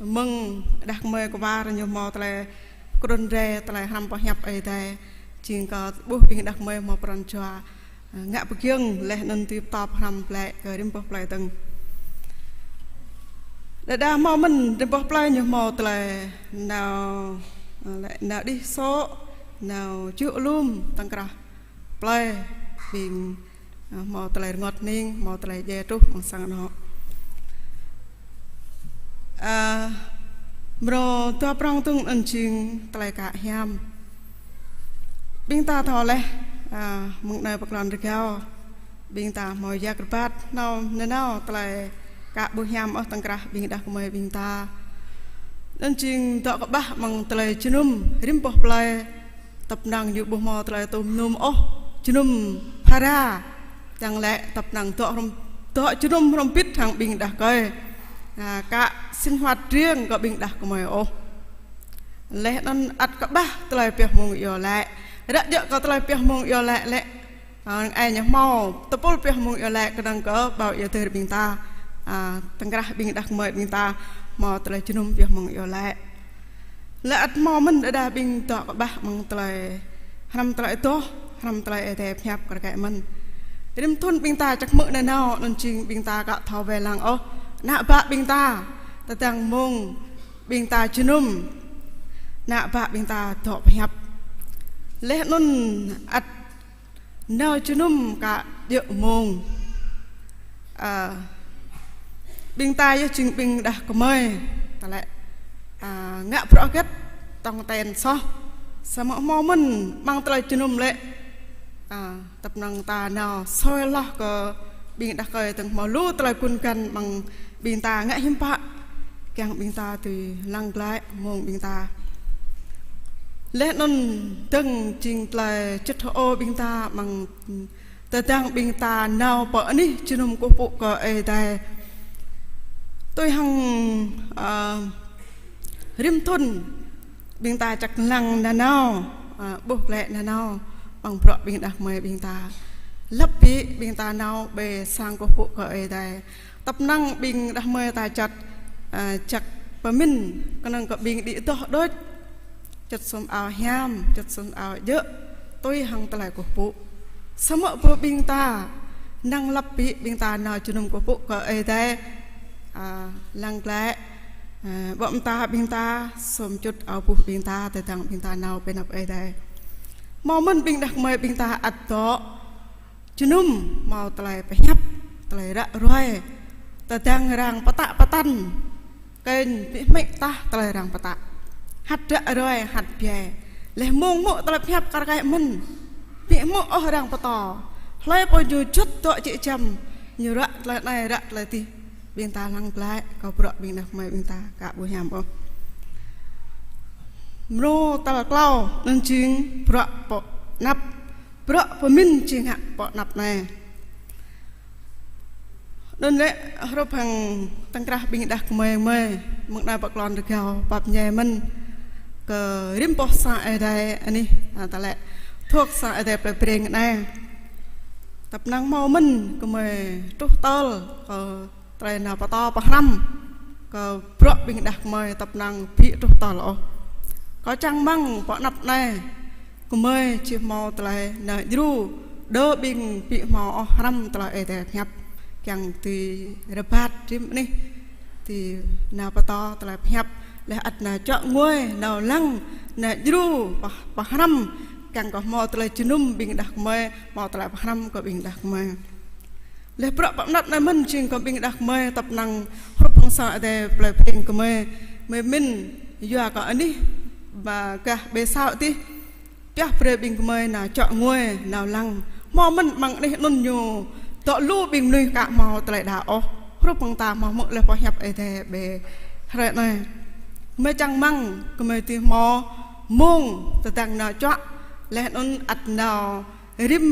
Mơ̆ng đah kơmơi kơwar ñu hmâo tơlơi kơdrŏn rai tơlơi hrăm boh hiăp Ơi Adai. Jing kơ ƀuh ƀing đah kơmơi hmâo pran jua, ă, ngă pơgiŏng laih anŭn tui pơtô pơhrăm glaĭ kơ rĭm boh plơi dơ̆ng. Đơđa hmâo mơ̆n rĭm boh plơi ñu hmâo tơlơi nao, ă, lĕ nao đih sô̆, nao čuh alum tơ̆ng krah plơi ƀing, ă, hmâo tơlơi rơngot hning, hmâo tơlơi djai truh amăng sang anŏ. Ă, mrô dua prŏng tơ̆ng anŭn jing tơlơi kă hiam. Ƀing ta thâo laih, ă, mơ̆ng anai pơklŏn rơgao, ƀing ta hmâo yak rơbat, nao, nanao tơlơi kă ƀu hiam ôh tơ̆ng krah ƀing đah kơmơi ƀing ta. Anŭn jing dŏ kơƀah amăng tơlơi jơnum rĭm boh plơi. Tơpơnăng ñu ƀu hmâo tơlơi tôm num ôh, jơnum phara. Čang lĕ tơpơnăng dŏ hrŏm, dŏ jơnum hrŏm bĭt hăng ƀing đah kơmơi. Ă, kă sinh hoạt riêng kơ ƀing đah kơmơi ôh. Laih anŭn ăt kơƀah tơlơi pioh mông iâu laĭ. Ră jơ̆ kơ tơlơi pioh mông iâu laĭ lĕ, ă, năng ai ñu hmâo tơpul pioh mông iâu laĭ kơnơ̆ng kơ ƀâo iâu dơr ƀing ta. Ă, tơ̆ng krah ƀing đah kơmơi ƀing ta hmâo tơlơi jơnum pioh mông iâu laĭ. Lĕ ăt hmâo mơ̆n đơđa ƀing dŏ kơƀah amăng tơlơi hrăm tơlơi adoh, hrăm tơlơi Ơi Adai pơhiăp kar kaĭ mơ̆n. Rĭm thŭn ƀing ta čăk hmư̆ nanao, anŭn jing ƀing ta kă thâo wai lăng ôh. Ană bă ƀing ta, tơdang mông ƀing ta jơnum, ană bă ƀing ta dŏ pơhiăp. Laih anŭn ăt nao jơnum kă djơ̆ mông. Ă, ƀing ta yơh jing ƀing đah kơmơi. Ta lĕ, ă, ngă bruă hơget tong ten soh. Samơ̆ hmâo mơ̆n amăng tơlơi jơnum lĕ, ă, tơpơnăng ta nao soi hloh kơ ƀing đah kơmơi dơ̆ng hmâo lu tơlơi gun găn amăng ƀing ta ngă hiư̆m pă kiăng ƀing ta dưi lăng glaĭ mông ƀing ta. Laih anŭn dơ̆ng jing tơlơi čŭt hơô ƀing ta amăng tơdang ƀing ta nao pơ anih jơnum kơkuh pơpŭ kơ Ơi Adai. Tui hăng, ă, rĭm thŭn ƀing ta čăk lăng nanao, ă, ƀuh glaĭ nanao amăng bruă ƀing đah kơmơi ƀing ta. Lăp ƀiă ƀing ta nao ƀơi sang kơkuh pơpŭ kơ Ơi Adai. Tơpơnăng ƀing đah kơmơi ta čăt, ă, čăk pơmĭn kơnơ̆ng kơ ƀing đĭ adoh đôč. Čŭt sum ao hiam, čŭt sum ao djơ̆, tui hăng tơlơi kơkuh pơpŭ. Samơ̆ pơ ƀing ta, năng lăp ƀiă ƀing ta nao jơnum kơkuh pơpŭ kơ Ơi Adai, ă, lăng glaĭ, ă, ƀô̆ mơta ƀing ta, sum čŭt ao buh ƀing ta, tơdang ƀing ta nao pơ anăp Ơi Adai. Hmâo mơ̆n ƀing đah kơmơi ƀing ta ăt dŏ jơnum hmâo tơlơi pơhiăp, tơlơi ră ruai, tơdang arăng pơtă pơtăn. Kơnh ƀu hmư̆ tah tơlơi arăng pơtă. Hăt ră ruai, hăt biă. Laih mông hmư̆ tơlơi pơhiăp kar kaĭ mơ̆n. Ƀu hmư̆ ôh arăng pơtô. Hlơi pô ñu čŭt dŏ jĕ jăm. Ñu ră tơlơi anai, ră tơlơi adih. Ƀing ta lăng glaĭ kơ bruă ƀing đah kơmơi ƀing ta kă ƀu hiam ôh. Mrô tal klâo, anŭn jing bruă pơ anăp. Bruă pơmĭn či ngă pơ anăp anai. Anŭn lĕ hrup hăng tơ̆ng krah ƀing đah kơmơi gơmơi, mơ̆ng anai pơklŏn rơgao pap ñai mơ̆n kơ rĭm boh sang Ơi Adai anih, ă, ta lĕ thuộc sang Ơi Adai plơi Breng anai. Tơpơnăng hmâo mơ̆n gơmơi truh tơl kơ tơlơi nao pơtô pơhrăm kơ bruă ƀing đah kơmơi tơpơnăng ƀu truh tơl ôh. Kâo čang rơmang pơ anăp anai gơmơi či hmâo tơlơi nao djru, đơ ƀing ƀu hmâo ôh hrăm tơlơi Ơi Adai pơhiăp, kiăng dưi rơbat rĭm anih, dưi nao pơtô tơlơi pơhiăp, laih ăt nao čuă ngui, nao lăng, nao djru, pơ-, pơhrăm, kiăng kơ hmâo tơlơi jơnum ƀing đah kơmơi, hmâo tơlơi pơhrăm kơ ƀing đah kơmơi. Laih bruă pơanăp anai mơ̆n jing kơ ƀing đah kơmơi tơpơnăng hrup hăng sang Ơi Adai plơi Breng gơmơi, gơmơi pơmĭn yua kơ anih ba gah ƀơi sang adih pioh brơi ƀing gơmơi nao čuă ngui, nao lăng. Hmâo mơ̆n amăng anih anŭn ñu dŏ lu ƀing mơnuih aka hmâo tơlơi đaŏ ôh. Hrup hăng ta hmâo hmư̆ laih pơhiăp Ơi Adai ƀơi hrơi anai. Gơmơi čang rơmang gơmơi dưi hmâo mông tơdang nao čuă, laih anŭn ăt nao rĭm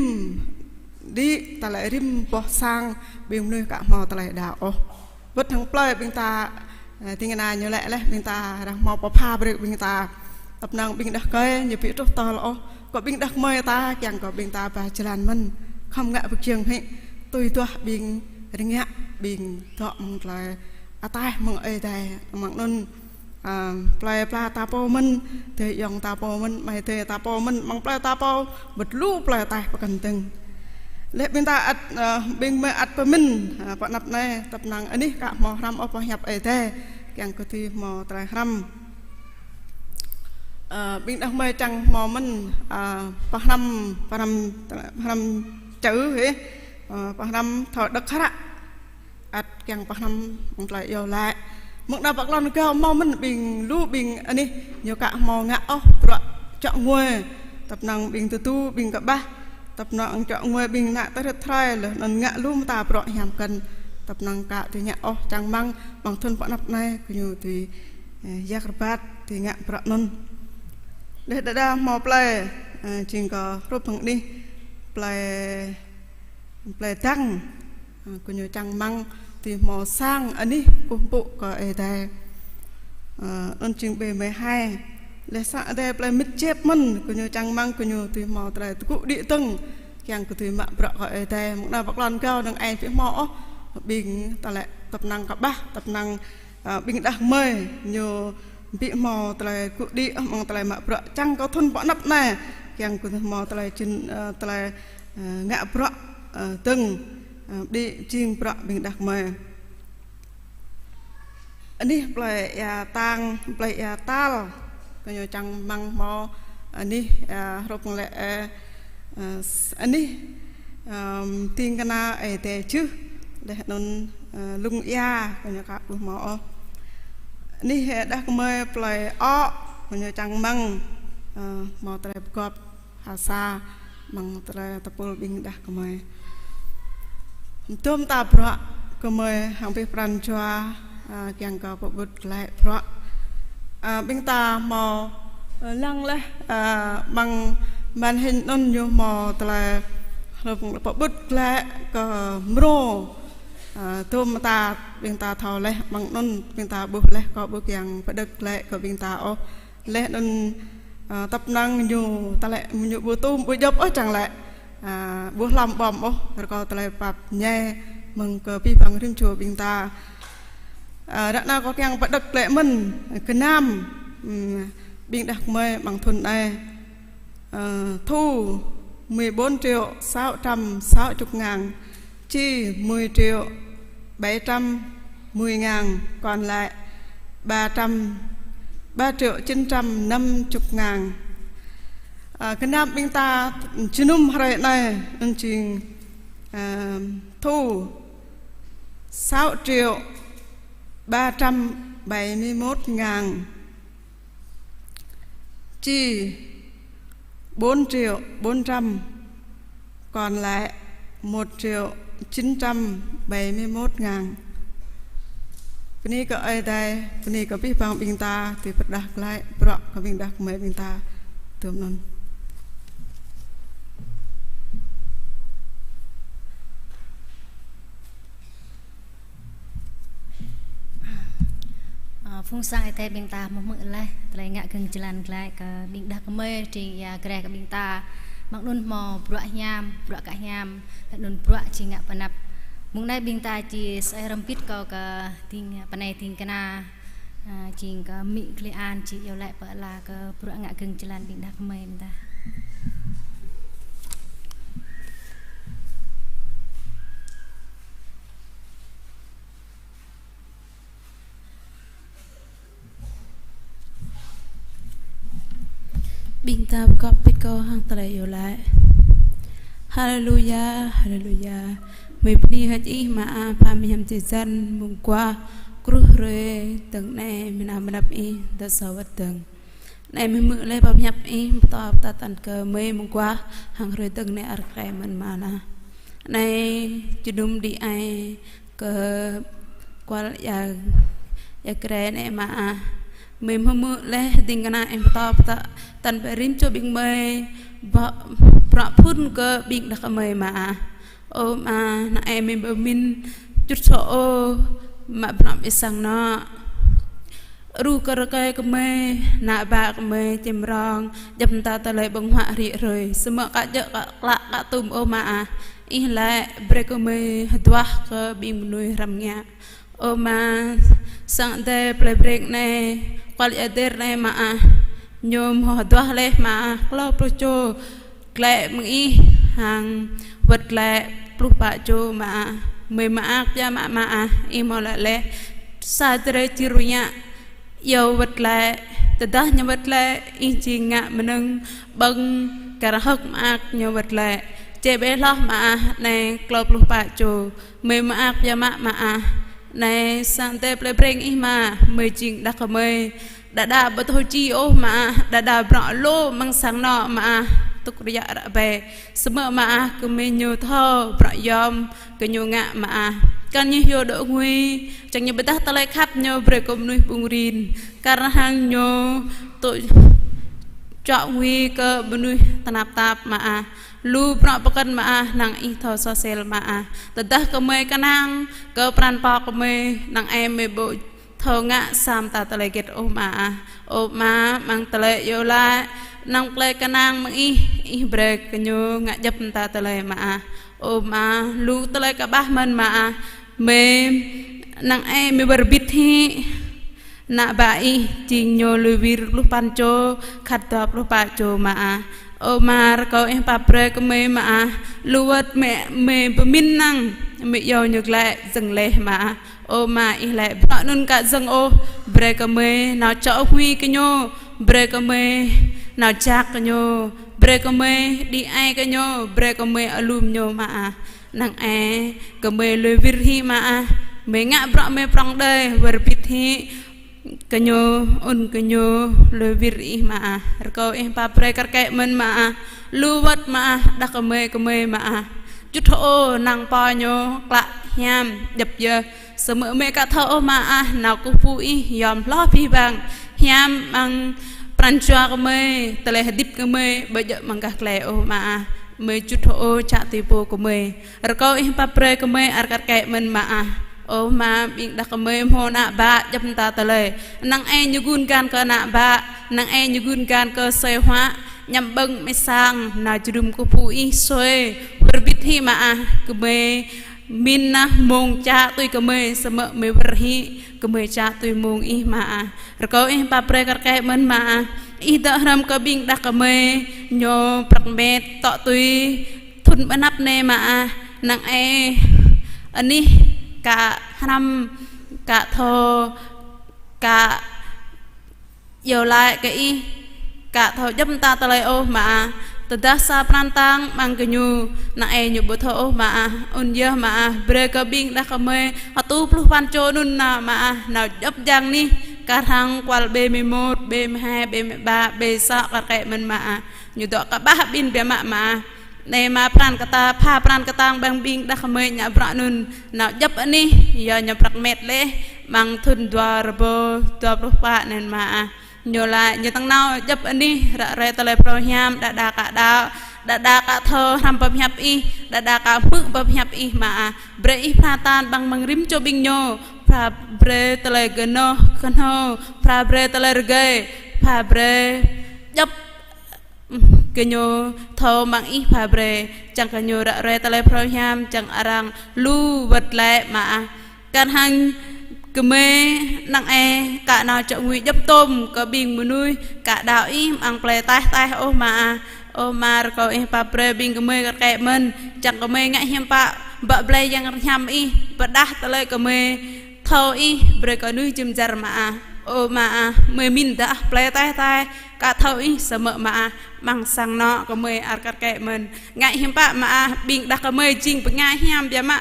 đĭ, ta lĕ rĭm boh sang ƀing mơnuih aka hmâo tơlơi đaŏ ôh. Wơ̆t hăng plơi ƀing ta Ơ, ding kơna ñu laĭ laih ƀing ta ră hmâo pơpha brơi ƀing ta. Tơpă năng ƀing đah kơmơi ñu ƀu truh tơl ôh. Kơ ƀing đah kơmơi ta, kiăng kơ ƀing ta ba jơlan mơ̆n. Khŏm ngă pơjing hĭ. Tui duah ƀing rơngiă, ƀing dŏ mơ̆ng tơlơi ataih mơ̆ng Ơi Adai. Mơ̆ng anŭn, ơ, plơi pla ta pô mơ̆n, adơi ayŏng ta pô mơ̆n, amai adơi ta pô mơ̆n, mơ̆ng plơi ta pô, ƀu djơ̆ lu plơi ataih pơkŏn dơ̆ng. Laih ƀing ta ăt, ơ, ƀing gơmơi ăt pơmĭn, ơ, pơ anăp anai, tơpă năng anih ka hmâo hrăm ôh pơhiăp Ơi Adai, kiăng kơ dưi hmâo tơlơi hrăm. Ơ, ƀing đah kơmơi čang hmâo mơ̆n, ơ, pơhrăm, pơhrăm, pơhrăm čư̆ hĭ, ơ, pơhrăm thâo đŏk hră. Ăt kiăng pơhrăm mơ̆ng tơlơi iâu laĭ. Mơ̆ng anai pơ klon gao hmâo mơ̆n ƀing lu ƀing anih ñu ka hmâo ngă ôh bruă čŏk ngui. Tơpă năng ƀing tơdu, ƀing kơƀah. Tơpă năng čŏk ngui ƀing ană tơhrĕt tơhrai laih anŭn ngă lu mơta bruă hiam kơ̆n. Tơpă năng ka dưi ngă ôh čang mơ̆ng, mơ̆ng thŭn pơ anăp anai kơ ñu dưi, ơ, yak rơbat, dưi ngă bruă anŭn. Laih đơđa hmâo plơi, ơ, jing kơ hrup hăng anih plơi plơi Dăng, ơ, kơ ñu čang mơ̆ng dưi hmâo sang anih kơkuh pơpŭ kơ Ơi Adai. Ơ, anŭn jing ƀơi mơi hai. Laih sang Ơi Adai plơi Mĭt Jep mơ̆n, kơ ñu čang mơ̆ng kơ ñu dưi hmâo tơlơi tơgŭ đĭ dơ̆ng, kiăng kơ dưi mă bruă kơ Ơi Adai. Mơ̆ng anai pơ klon gao năng ai ƀu hmâo ôh, ƀing tơlơi tơpă năng kơƀah, tơpă năng Ơ, ƀing đah kơmơi ñu ƀu hmâo tơlơi gŭ đĭ, ơ, mơ̆ng tơlơi mă bruă čang kơ thŭn pơ anăp anai, kiăng kơ hmâo tơlơi čin, ơ, tơlơi, ơ, ngă bruă, ơ, dơ̆ng, ơ, đĭ jing bruă ƀing đah kơmơi. Anih plơi Ia Tang, plơi Ia Tal, kơ ñu čang mơ̆ng hmâo anih, ơ, hrup lĕ, ơ, Ơ, s-, anih, ơ, ding kơna Ơi Adai čih, laih anŭn, ơ, Lung Ia, kơ ñu ka ƀu hmâo ôh. Anih, ơ, đah kơmơi plơi Ŏ, kơ ñu čang mơ̆ng, ơ, hmâo tơlơi pơgop hơsa, mơ̆ng tơlơi tơpul ƀing đah kơmơi. Dôm ta bruă kơmơi hăng abih pran jua, ơ, kiăng kơ pơƀut glaĭ bruă. Ơ, ƀing ta hmâo, ơ, lăng laih, ơ, mơ̆ng màn hình anŭn ñu hmâo tơlơi hlŭp pơƀut glaĭ kơ mrô. Ơ, dôm ta ƀing ta thâo laih mơ̆ng anŭn ƀing ta ƀuh laih kơ ƀu kiăng pơđŏk glaĭ kơ ƀing ta ôh. Laih anŭn, ơ, tơpă năng ñu tơlơi ñu ƀu tum ƀu djŏp ôh čang lĕ. Ơ, ƀu hlăm ƀom ôh, rơkâo tơlơi pap ñai mơ̆ng kơ abih bang rĭm čô ƀing ta. Ơ, ră anai kâo kiăng pơđŏk glaĭ mơ̆n, gơnam, ưm, ƀing đah kơmơi mơ̆ng thŭn anai. Ơ, thu mười bốn triệu sáu trăm sáu chục ngàn. Chi mười triệu bảy trăm mười ngàn, còn lại ba trăm, ba triệu chín trăm năm chục ngàn. Ơ, gơnam ƀing ta jơnum hrơi anai, anŭn jing, ơ, thu sáu triệu ba trăm bảy mươi mốt ngàn. Chi bốn triệu bốn trăm, còn lại một triệu chín trăm bảy mươi mốt ngàn. Bơni kơ Ơi Adai, bơni kơ abih bang ƀing ta, dưi pơrơđah glaĭ bruă kơ ƀing đah kơmơi ƀing ta. Tơm anŭn. Ơ, phung sang Ơi Adai ƀing ta hmư̆ hmư̆ laih, tơlơi ngă gơ̆ng jơlan glaĭ kơ ƀing đah kơmơi, tring ia greh kơ ƀing ta. Mơ̆ng anŭn hmâo bruă hiam, bruă ka hiam, laih anŭn bruă či ngă pơanăp. Mơ̆ng anai ƀing ta či sơai hrŏm bit kâo kơ ding, pơ anai ding kơna, ơ, jing kơ Mi Klê An či iâu laĭ pơala kơ bruă ngă gơ̆ng jơlan ƀing đah kơmơi ƀing ta. Ƀing ta pơgop bit kâo hăng tơlơi iâu laĭ. Haleluya, haleluya. Mơi bơni hơơč Ih Ama, pha mơhiam jơlan mơguah, truh hrơi dơ̆ng anai, mơnam mơnăp Ih, dơ̆ sa wơ̆t dơ̆ng. Anai mơi hmư̆ laih pơhiăp Ih, pơtô pơtă tăn kơ mơi mơguah, hăng hrơi dơ̆ng anai ar krem mơ̆n Ama. Anai jơnum đĭ ai kơ kual ia, ia greh anai Ama ah. Mơi hmư̆ hmư̆ laih ding kơna Ih pơtô pơtă tăn pơ rĭm čô ƀing mơi, bơ-, bruă phŭn kơ ƀing đah kơmơi Ama ah. Ơ Ama, anai mơi pơmĭn čut sô ôh, mă bruă ƀơi sang anŏ. Ruh kơ rơkơi gơmơi, ană bă gơmơi, čem rong, djŏp mơta tơlơi ƀơ̆ng huă rĭ hrơi. Samơ̆ ka djơ̆ ka klă ka tŭm ôh mă ah. Ih laĭ brơi gơmơi hơduah kơ ƀing mơnuih hrăm ngă. Ơ Ama, sang Adai plơi Breng anai, kual ia der anai mă ah. Ñu hơduah laih mă ah, klâo pluh čô glaĭ mơ̆ng Ih hăng wơ̆t glaĭ pluh pă čô mă ah. Gơmơi mơak biă mă mă ah, Ih hmâo laĭ laih. Sa drơi či rơngiă, iâu wơ̆t glaĭ, tơdah ñu wơ̆t glaĭ, Ih jing ngă mơnơ̆ng ƀơ̆ng kar hơ̆k mơak ñu wơ̆t glaĭ. Čê ƀĕ hloh mă ah, anai klâo pluh pă čô. Gơmơi mơak biă mă mă ah. Anai sang Adai plơi Breng Ih mă, gơmơi jing đah kơmơi. Đơđa ƀu thâo či ôh mă ah, đơđa bruă lu amăng sang anŏ mă ah, tŭk rơyă ră ƀe. Samơ̆ mă ah, gơmơi ñu thâo bruă yom kơ ñu ngă mă ah. Kăn ñu hyu dŏ ngui, čang ñu pơdah tơlơi khăp ñu brơi kơ mơnuih ƀun rin. Kar hăng ñu tŭ čuă ngui kơ mơnuih tơnap tap mă ah. Lu bruă pơkŏn mă ah, năng Ih thâo soh sel mă ah. Tơdah gơmơi kơnang kơ pran pŏk gơmơi, năng ai gơmơi ƀu thâo ngă sa mơta tơlơi hơget ôh mă ah. Ơ Ama, amăng tơlơi iâu laĭ, năng plơi kơnang mơ̆ng Ih, Ih brơi kơ ñu ngă djŏp mơta tơlơi mă ah. Ơ Ama, lu tơlơi kơƀah mơ̆n mă ah. Gơmơi năng ai gơmơi wơr bĭt hĭ. Ană bă Ih jing ñu lui wir pluh păn čô, khăt dua pluh pă čô mă ah. Ơ Ama, rơkâo Ih pap brơi kơ gơmơi mă ah. Lu wơ̆t gơmơi, gơmơi pơmĭn năng gơmơi iâu ñu glaĭ dơ̆ng laih mă ah. Ơ Ama, Ih laĭ bruă anŭn ka dơ̆ng ôh, brơi kơ gơmơi nao čŏ huĭ kơ ñu, brơi kơ gơmơi nao jak kơ ñu, brơi kơ gơmơi đĭ ai kơ ñu, brơi kơ gơmơi alum ñu mă ah. Năng ai gơmơi lui wir hĭ mă ah, gơmơi ngă bruă gơmơi prŏng đơi, wơr bĭt hĭ kơ ñu, ŭn kơ ñu lui wir Ih mă ah. Rơkâo Ih pap brơi kar kaĭ mơ̆n mă ah. Lu wơ̆t mă ah, đah kơmơi kơmơi mă ah. Čŭt hơô năng pô ñu klă hiam djŏp yơh. Samơ̆ gơmơi ka thâo ôh mă ah, nao kơkuh pơpŭ Ih yom hloh abih bang. Hiam amăng pran jua gơmơi, tơlơi hơdip gơmơi, ƀu djơ̆ amăng gah glaĭ ôh mă ah. Gơmơi čŭt hơô čă tui pô gơmơi. Rơkâo Ih pap brơi kơ gơmơi ar kar kaĭ mơ̆n mă ah. Ơ Ama, ƀing đah kơmơi hmâo ană bă djŏp mơta tơlơi. Năng ai ñu gun gan kơ ană bă, năng ai ñu gun gan kơ asơi huă, añăm ƀơ̆ng amai sang, nao jơnum kơkuh pơpŭ Ih sui, wơr bĭt hĭ mă ah, gơmơi mĭn nah mông čă tui gơmơi, samơ̆ gơmơi wơr hĭ, gơmơi čă tui mông Ih mă ah. Rơkâo Ih pap brơi kar kaĭ mơ̆n mă ah. Ih dŏ hrŏm kơ ƀing đah kơmơi, ñu prăk met tŏ tui thŭn ƀơi anăp anai mă ah, năng ai anih ka hrăm, ka thâo, ka iâu laĭ kơ Ih, ka thâo djŏp mơta tơlơi ôh mă ah. Tơdah sa pran kơtang amăng gơñu, năng ai ñu ƀu thâo ôh mă ah. Ŭn yơh mă ah, brơi kơ ƀing đah kơmơi hơtu pluh păn čô anŭn nao mă ah, nao djŏp jang anih, kar hăng kual B mười một, B mười hai, B mười ba, B sa kar kaĭ mơ̆n mă ah. Ñu dŏ kơƀah ƀing biă mă mă ah. Anai mă pran kơtang, pha pran kơtang ƀing ƀing đah kơmơi ngă bruă anŭn, nao djŏp anih, yua ñu prăk met laih, amăng thŭn dua rơbâo dua pluh pă anŭn mă ah. Ñu laĭ, ñu tơ̆ng nao djŏp anih, ră ruai tơlơi phrâo hiam, đơđa ka đaŏ, đơđa ka thâo hrăm pơhiăp Ih, đơđa ka hmư̆ pơhiăp Ih mă ah. Brơi Ih pha tan ƀing amăng rĭm čô ƀing ñu, pha brơi tơlơi kơnoh, kơnhâo, pha brơi tơlơi rơgơi, pha brơi djŏp gơñu thâo mơ̆ng Ih pha brơi, čang gơñu ră ruai tơlơi phrâo hiam, čang arăng lu wơ̆t glaĭ mă ah. Kar hăng gơmơi năng ai ka nao čŏ ngui djŏp tôm kơ ƀing mơnuih ka đaŏ Ih amăng plơi taih taih ôh mă ah. Ơ Ama, rơkâo Ih pap brơi ƀing gơmơi kar kaĭ mơ̆n, čang gơmơi ngă hiam pă, bă blai yang hiam Ih, pơdah tơlơi gơmơi thâo Ih, brơi kơ mơnuih jum dar mă ah. Ơ mă ah, gơmơi mĭn dah plơi taih taih ka thâo Ih, samơ̆ mă ah, amăng sang anŏ gơmơi ar kar kaĭ mơ̆n. Ngă hiam pă mă ah, ƀing đah gơmơi jing bơnga hiam biă mă,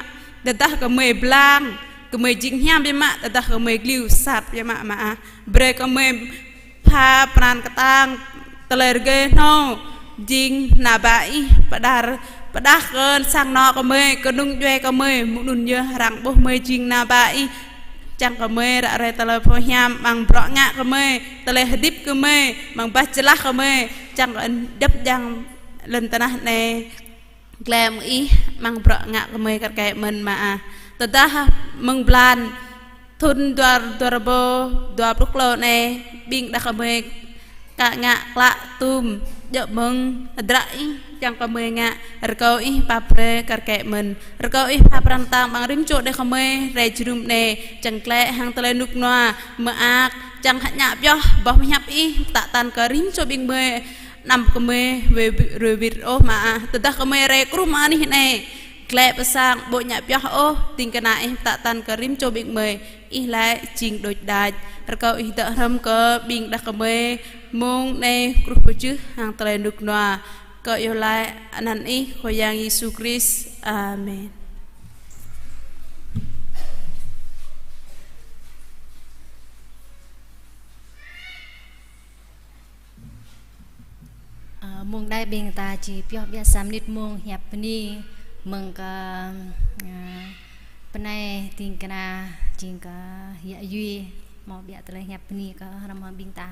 tơdah gơmơi blang, gơmơi jing hiam biă mă, tơdah gơmơi gliu sat biă mă mă ah. Brơi gơmơi pha pran kơtang, tơlơi rơgơi hnâo, jing ană bă Ih pơđar, pơdah kơ sang anŏ gơmơi, kơnung djuai gơmơi, mơ̆ng anŭn yơh arăng ƀuh gơmơi jing ană bă Ih. Čang gơmơi ră ruai tơlơi phrâo hiam, amăng bruă ngă gơmơi, tơlơi hơdip gơmơi, amăng bah jơlah gơmơi, čang kơ djŏp jang lŏn tơnah anai glaĭ mơ̆ng Ih, amăng bruă ngă gơmơi kar kaĭ mơ̆n mă ah. Tơdah mơ̆ng blan Thŭn dua, dua rơbâo dua pluh klâo anai, ƀing đah kơmơi ka ngă klă tum, djơ̆ mơ̆ng hơdră Ih, čang kơmơi ngă, rơkâo Ih pap brơi kar kaĭ mơ̆n, rơkâo Ih pap pran kơtang amăng rĭm čô đah kơmơi, rai jơnum anai, čang klĕ hăng tơlơi rơnŭk rơnua, mơak, čang hơñă pioh, boh pơhiăp Ih, pơtă tăn kơ rĭm čô ƀing gơmơi, anăm kơmơi, wơ̆t, wơ̆t ôh mơ̆, tơdah kơmơi rai krŭm anih anai, klĕ pơ sang, ƀu ñă pioh ôh, ding kơna Ih pơtă tăn kơ rĭm čô ƀing gơmơi, Ih laĭ jing đôč đač, rơkâo Ih dŏ hrŏm kơ ƀing đah kơmơi, mông anai kruh pơjưh hăng tơlơi rơnŭk rơnua, kơ iâu laĭ anăn Ih Khua Yang Yêsu Krist. Amen. Ơ, mông anai ƀing ta či pioh ƀiă sa mơnit mông hiăp bơni mơ̆ng kơ, ơ, pơnai ding kơna jing kơ Yă Yui hmâo ƀiă tơlơi hiăp bơni kơ hrŏm hăng ƀing ta.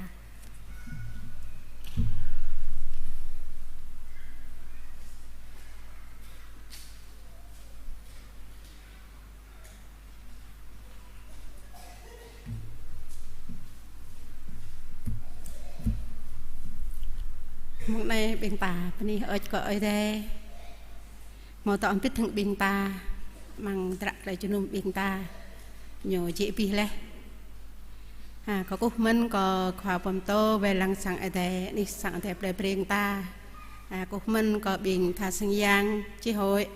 Mông anai ƀing ta bơni hơơč kơ Ơi Adai. Hmâo dŏ hơbĭt hăng ƀing ta, amăng hơdră tơlơi jơnum ƀing ta, ñu jĕ abih laih. Ha, kơkuh mơ̆n kơ khua pơtô wai lăng sang Ơi Adai, anih sang Ơi Adai plei Breng ta. Ha, kơkuh mơ̆n kơ ƀing tha sang yang, chi hội.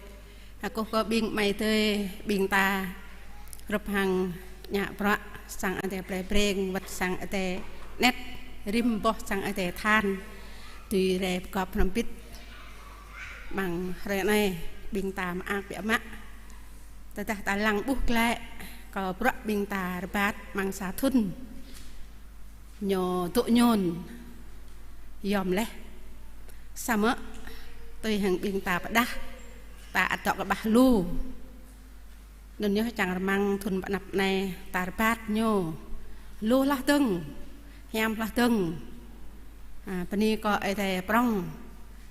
Ha, kơkuh kơ ƀing amai adơi, ƀing ta, hrup hăng ñă bruă sang Ơi Adai plei Breng, wơ̆t sang Ơi Adai anet, rĭm boh sang Ơi Adai than. Tui rai pơgop hrŏm hơbĭt. Amăng hrơi anai, ƀing ta mơak biă mă. Tơdah ta lăng ƀuh glaĭ, kơ bruă ƀing ta rơbat amăng sa thŭn. Ñu dŏ ñun, yom laih. Samơ̆, tui hăng ƀing ta pơđah, ta ăt dŏ kơƀah lu. Anŭn yơh čang rơmang thŭn pơ anăp anai ta rơbat ñu. Lu hloh dơ̆ng, hiam hloh dơ̆ng. A, bơni kơ Ơi Adai prŏng.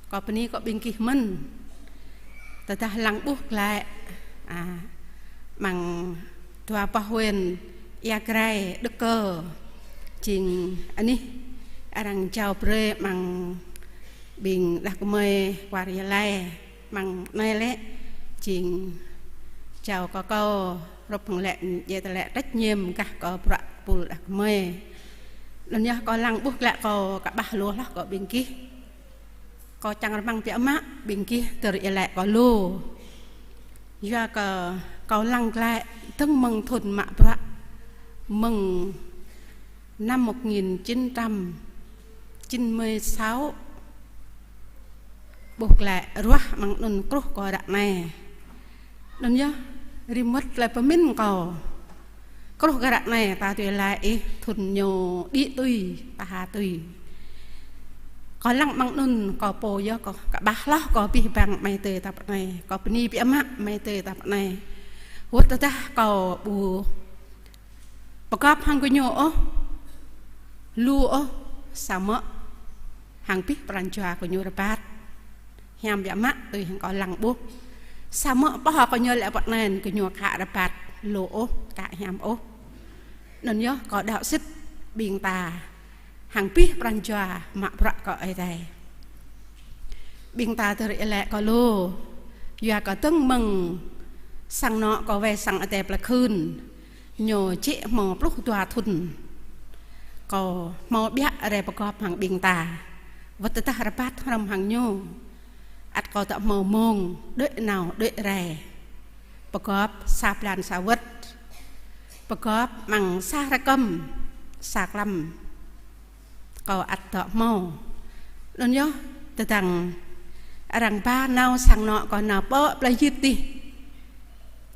Kơ bơni kơ ƀing gih mơ̆n. Tơdah lăng ƀuh glaĭ. A, amăng dua boh huyện Ia Grai, Đức Cơ. Jing anih arăng jao brơi amăng ƀing đah kơmơi kwar Gia Lai. Amăng anai lĕ, jing jao kơ kâo, hrup hăng lĕ, djai tơlơi trách nhiệm gah kơ bruă pul đah kơmơi. Anŭn yơh kâo lăng ƀuh glaĭ kâo kơƀah lu hloh kơ ƀing gih. Kâo čang rơmang biă mă, ƀing gih dơ̆r iâu laĭ kâo lu. Yua kơ kâo lăng glaĭ dơ̆ng mơ̆ng thŭn mă bruă, mơ̆ng năm một nghìn chín trăm chín mươi sáu, ƀuh glaĭ ruah amăng anŭn kruh kơ ră anai. Anŭn yơh, rĭm wơ̆t tơlơi pơmĭn kâo. Kruh kơ ră anai, ta tui laĭ ih thŭn ñu đĭ tui, taha tui. Kâo lăng amăng anŭn, kâo pô yơh, kâo kơƀah hloh, kâo abih bang amai adơi ta pơ anai. Kâo bơni biă mă amai adơi ta pơ anai. Wơ̆t tơdah kâo ƀu pơgop hăng gơñu ôh, lu ôh, samơ̆ hăng abih pran jua gơñu rơbat. Hiam biă mă tui hăng kâo lăng ƀuh. Samơ̆ pơhŏ gơñu lĕ pơ anai gơñu ka rơbat lu ôh, ka hiam ôh. Anŭn yơh kâo đaŏ sĭt ƀing ta hăng abih pran jua mă bruă kơ Ơi Adai. Ƀing ta dơ̆r iâu laĭ kâo lu, yua kơ dơ̆ng mơ̆ng sang anŏ kâo wai sang Ơi Adai plơi Khưn, ñu jĕ hmâo pluh dua thŭn. Kâo hmâo biă rai pơgop hăng ƀing ta, wơ̆t tơdah rơbat hrŏm hăng ñu. Ăt kâo dŏ hmâo mông, đuaĭ nao, đuaĭ rai. Pơgop sa blan sa wơ̆t. Pơgop amăng sa rơkơm, sa klăm. Kâo ăt dŏ hmâo. Anŭn yơh, tơdang arăng ba nao sang anŏ kâo nao pơ plơi Yit dih.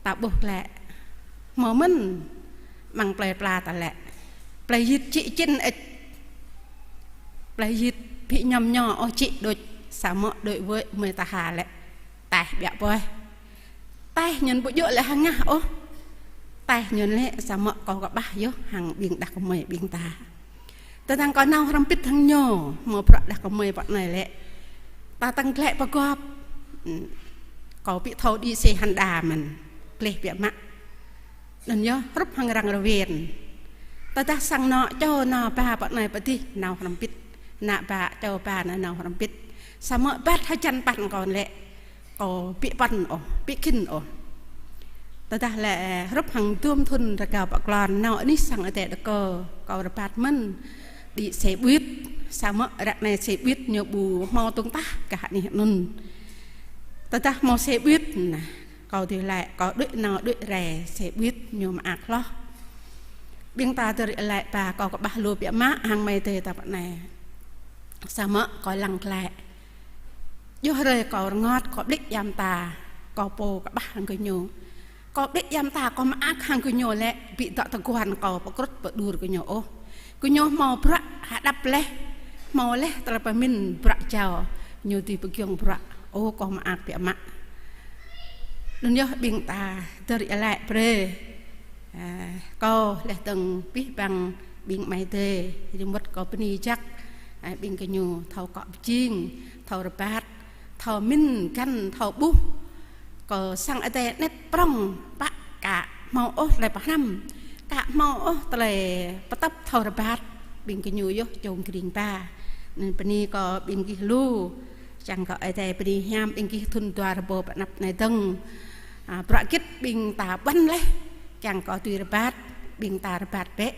Ta ƀuh glaĭ. Hmâo mơ̆n, amăng plơi pla ta lĕ. Plơi Yit čĭ čin ĕč. Plơi Yit ƀu ñŏm ñu ôh čĭ đôč, samơ̆ đôč wơ̆ mơi taha lĕ. Taih biă boih. Taih ñŭn ƀu djơ̆ lĕ hơngah ôh. Taih ñŭn lĕ samơ̆ kâo kơƀah yơh hăng ƀing đah kơmơi ƀing ta. Tơdang kâo nao hrŏm hơbĭt hăng ñu, hmâo bruă đah kơmơi pơ anai lĕ. Ta tăng glaĭ pơgop. Kâo ƀu thâo đĭ xe Honda mơ̆n. Gleh biă mă. Anŭn yơh hrup hăng răng rơwen. Tơdah sang anŏ čô nao ba pơ anai pơ adih nao hrŏm bĭt. Ană bă čô ba nao hrŏm bĭt. Samơ̆ băt hơjăn păn kâo lĕ, kâo ƀu păn ôh, ƀu khĭn ôh. Tơdah lĕ hrup hăng dôm thŭn rơgao pơ klon nao anih sang adai đơkơ, kâo rơbat mơ̆n đĭ xe buýt. Samơ̆ ră anai xe buýt ñu ƀu hmâo tơ̆ng tah kah anih anŭn. Tơdah hmâo xe buýt, nah, kâo tui lĕ, kâo đuaĭ nao đuaĭ rai xe buýt ñu mơak hloh. Ƀing ta tơdơi lĕ ba kâo kơƀah lu biă mă hăng amai adơi ta pơ anai. Samơ̆ kâo lăng glaĭ. Yua hrơi kâo rơngot, kâo ƀlĕ ia mơta, kâo pô kơƀah hăng gơñu. Kâo ƀlĕ ia mơta, kâo mơak hăng gơñu lĕ, ƀu dŏ tơguan kâo pơkrŭt pơđur gơñu ôh. Gơñu hmâo bruă hơđăp laih, hmâo laih tơlơi pơmĭn bruă jao, ñu dưi pơgiŏng bruă. Ơ, kâo mơak biă mă. Anŭn yơh ƀing ta tơdơi lĕ brơi, ơ, kâo laih dơ̆ng abih bang ƀing amai adơi, rĭm wơ̆t kâo bơni jak, ơ, ƀing gơñu thâo akŏ pơjing, thâo rơbat, thâo mĭn găn, thâo ƀuh. Kơ sang adai anet prŏng pă ka hmâo ôh tơlơi pơhrăm, ka hmâo ôh tơlơi pơtŏp thâo rơbat, ƀing gơñu yơh čông kring ba. Anŭn bơni kơ ƀing gih lu, čang kơ adai bơni hiam ƀing gih thŭn dua rơbâo pơ anăp anai dơ̆ng. Ơ, bruă hơget ƀing ta ƀuăn laih, čang kơ dưi rơbat, ƀing ta rơbat bĕ.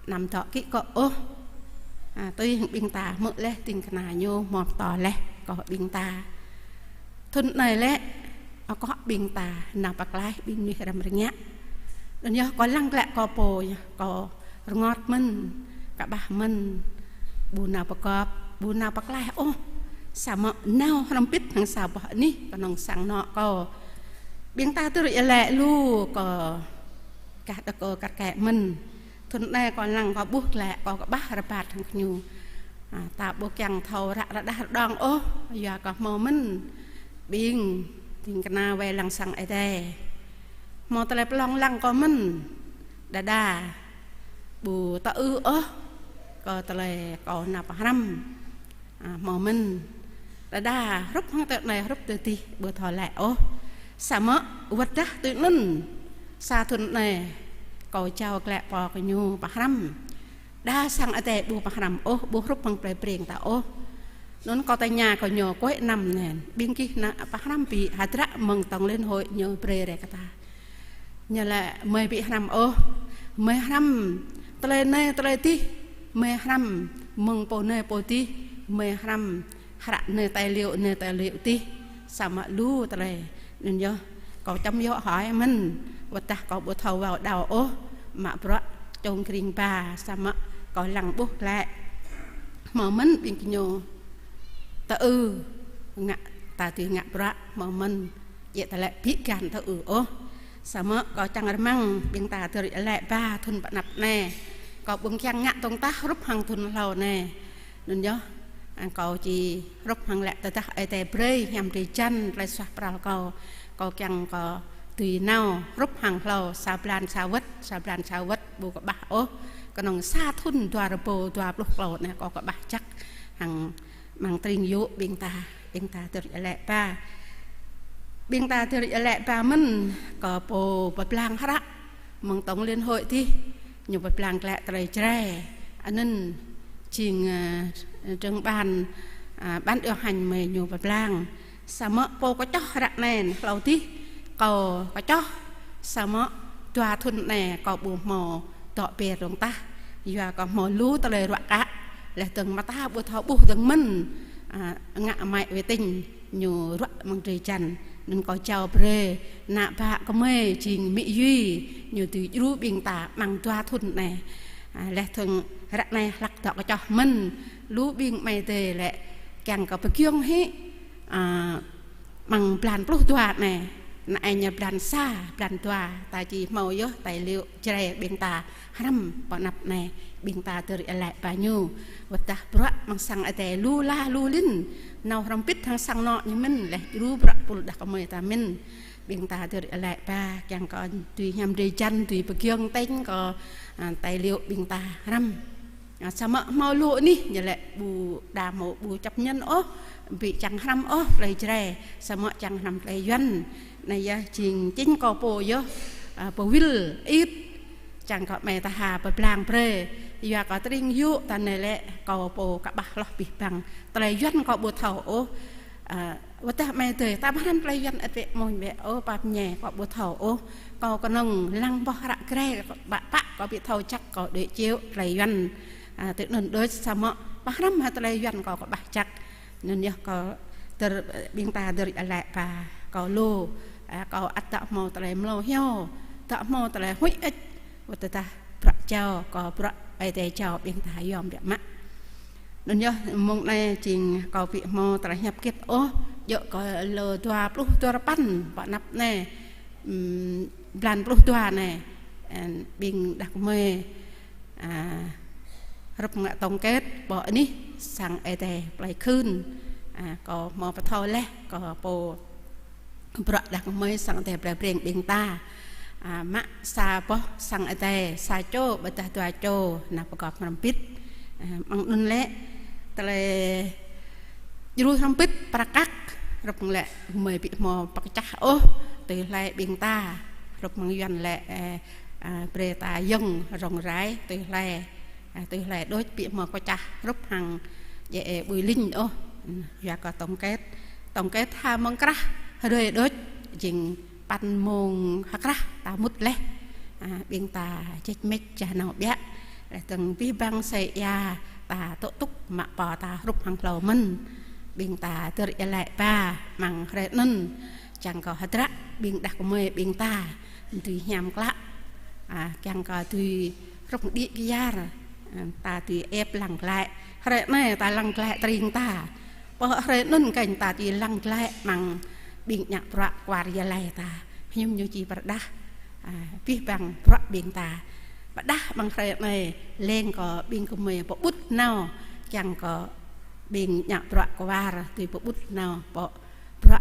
Anăm dŏ kĭ kŏ ôh. Ơ, tui hăng ƀing ta hmư̆ laih, ding kơna ñu hmâo pơtô laih kơ ƀing ta. Thŭn anai lĕ, akŏ ƀing ta nao pơklaih ƀing mơnuih răm rơngiă. Anŭn yơh kâo lăng glaĭ kâo pô yơh, kâo rơngot mơ̆n, kơƀah mơ̆n, ƀu nao pơgop, ƀu nao pơklaih ôh. Samơ̆ nao hrŏm bĭt hăng sa boh anih kơnơ̆ng sang anŏ kâo. Ƀing ta tơdơi lĕ lu kơ gah đơkơ kar kaĭ mơ̆n. Thŭn anai kâo lăng kâo ƀuh glaĭ kâo kơƀah rơbat hăng gơñu. Ơ, ta ƀu kiăng thâo ră rơđah rơđong ôh, yua kơ hmâo mơ̆n ƀing ding kơna wai lăng sang adai. Hmâo tơlơi pơlong lăng kâo mơ̆n, đơđa ƀu tơư ôh kơ tơlơi kâo nao pơhrăm. Ơ, hmâo mơ̆n. Đơđa hrup hăng tơ anai hrup tơ adih ƀu thâo lĕ ôh. Samơ̆ wơ̆t dah tui anŭn, sa thŭn anai kâo jao glaĭ pô gơñu pơhrăm. Đa sang adai ƀu pơhrăm ôh, ƀu hrup hăng plei Breng ta ôh. Anŭn kâo tơña kơ ñu kuai năm anŭn, ƀing gih nao pơhrăm ƀu hơdră mơ̆ng tổng liên hội ñu brơi rai kơ ta. Ñu laĭ: Mơi ƀu hrăm ôh, mơi hrăm tơlơi anai tơlơi adih, mơi hrăm mơ̆ng pô anai pô adih, mơi hrăm hră anai tài liệu, anai tài liệu adih, samơ̆ lu tơlơi. Anŭn yơh, kâo čăm yŏ hơi mơ̆n, wơ̆t dah kâo ƀu thâo wao đao ôh, mă bruă čông kring ba, samơ̆ kâo lăng ƀuh glaĭ. Hmâo mơ̆n ƀing gơñu tơư, ngă, ta dưi ngă bruă, hmâo mơ̆n, yua tơlơi ƀu găn tơư ôh. Samơ̆ kâo čang rơmang ƀing ta tơdơi lĕ ba thŭn pơ anăp anai. Kâo ƀu kiăng ngă tŏng tah hrup hăng thŭn hlâo anai. Anŭn yơh, ơ, kâo či hrup hăng lĕ tơdah adai brơi hiam drơi jăn tơlơi suaih pral kâo. Kâo kiăng kơ dưi nao hrup hăng hlâo sa blan sa wơ̆t, sa blan sa wơ̆t ƀu kơƀah ôh. Kơnơ̆ng sa thŭn dua rơbâo dua pluh klâo anai kâo kơƀah jăk hăng amăng tring yŭ ƀing ta, ƀing ta tơdơi lĕ ba. Ƀing ta tơdơi lĕ ba mơ̆n kơ pô pơblang hră mơ̆ng tổng liên hội adih, ñu pơblang glaĭ tơlơi Jrai. Anŭn jing, ơ, trưởng ban, ơ, ban điều hành mơi ñu pơblang. Samơ̆ pô kơčoh hră anai hlâo adih kâo kơčoh, samơ̆ dua thŭn anai kâo ƀu hmâo dŏ ƀơi tŏng tah, yua kơ hmâo lu tơlơi ruă kă, laih dơ̆ng mơta ƀu thâo ƀuh dơ̆ng mơ̆n, ơ, ngă mă wai tĭng ñu ruă amăng drơi jăn. Anŭn kâo jao brơi ană bă kơ mơi jing Mi Yuy, ñu dưi djru ƀing ta amăng dua thŭn anai. Ơ, laih dơ̆ng ră anai hlăk dŏ kơčoh mơ̆n, lu ƀing amai adơi lĕ kiăng kơ pơgiŏng hĭ, ơ, amăng blan pluh dua anai, anai ñu blan sa, blan dua, ta či hmâo yơh tài liệu Jrai ƀing ta hrăm pơ anăp anai, ƀing ta tơdơi lĕ ba ñu. Wơ̆t dah bruă amăng sang adai lu lah lu lin, nao hrŏm bĭt hăng sang anŏ ñu mơ̆n, laih djru bruă pul đah kơmơi ta mơ̆n. Ƀing ta tơdơi lĕ ba, kiăng kơ dưi hiam drơi jăn, dưi pơgiŏng tĭng kơ, ơ, tài liệu ƀing ta hrăm. Ơ, samơ̆ hmâo lu anih ñu lĕ ƀu đa hmâo ƀu chấp nhận ôh, ƀu čang hrăm ôh tơlơi Jrai, samơ̆ čang hrăm tơlơi Yuan. Anai yơh jing chính kâo pô yơh, ơ, pơwĭl ĭt, čang kơ amai ta ha pơblang brơi, yua kơ tơring yŭ ta anai lĕ, kâo pô kơƀah hloh abih bang tơlơi Yuan kâo ƀu thâo ôh. Ơ, wơ̆t dah amai adơi, ta ƀu hrăm tơlơi Yuan ăt wĕ mơ̆n wĕ ôh, pap ñe kâo ƀu thâo ôh. Kâo kơnơ̆ng lăng boh hră Grê, ƀă pă kâo ƀu thâo jăk, kâo đuaĭ čeo tơlơi Yuan, ơ, tui anŭn đôč samơ̆ ƀu hrăm hă tơlơi Yuan kâo kơƀah jăk. Anŭn yơh kâo dơ̆r, ƀing ta dơ̆r ia lĕ ba kâo lu, ơ, kâo ăt dŏ hmâo tơlơi mlâo hyu, dŏ hmâo tơlơi huĭ ĕč, wơ̆t tơdah bruă jao, kâo bruă Ơi Adai jao ƀing ta yom biă mă. Anŭn yơh mông anai jing kâo ƀu hmâo tơlơi hiăp hơget ôh, djơ̆ kơ lơ dua pluh dua rơpăn, pơ anăp anai, ưm, blan pluh dua anai, ơ, ƀing đah kơmơi, ơ, hrup ngă tổng kết pơ anih sang Ơi Adai plơi Khưn, ơ, kâo hmâo pơthâo laih, kâo pô bruă đah kơmơi sang Ơi Adai plơi Breng ƀing ta. Ơ, mă sa boh sang Ơi Adai, sa čô ƀôdah dua čô, nao pơgop hrŏm hơbĭt. Ơ, mơ̆ng anŭn lĕ, tơlơi djru hrŏm hơbĭt prăk kăk, hrup lĕ gơmơi ƀu hmâo pơkơčah ôh, tui hlơi ƀing ta, hrup mơ̆ng Yuan lĕ, ơ, ơ, brơi ta yŏng rŏng rai, tui hlơi, ơ, tui hlơi đôč ƀu hmâo pơkơčah hrup hăng djai ƀui linh ôh. Ưm, yua kơ tổng kết. Tổng kết ha mông krah, hrơi đôč, jing păn mông ha krah ta mŭt laih. Ơ, ƀing ta čĕč mĕč čah nao biă. Laih dơ̆ng abih bang sĕ ia ta tŏ tŭk mă pô ta hrup hăng hlâo mơ̆n. Ƀing ta dơ̆r ia lĕ ba, mơ̆ng hrơi anŭn, čang kơ hơdră ƀing đah kơmơi ƀing ta dưi hiam klă. Ơ, čang kơ dưi hrup đĭ kyar. Ơ, ta dưi ĕp lăng glaĭ. Hrơi anai ta lăng glaĭ tơring ta. Pơ hrơi anŭn kơnh ta dưi lăng glaĭ mơ̆ng ƀing ngă bruă kwar ia lĕ ta. Hiư̆m ñu či pơrơđah, ơ, abih bang bruă ƀing ta. Pơrơđah mơ̆ng hrơi anai leng kơ ƀing gơmơi pơƀut nao, čang kơ ƀing ngă bruă kwar dưi pơƀut nao pơ bruă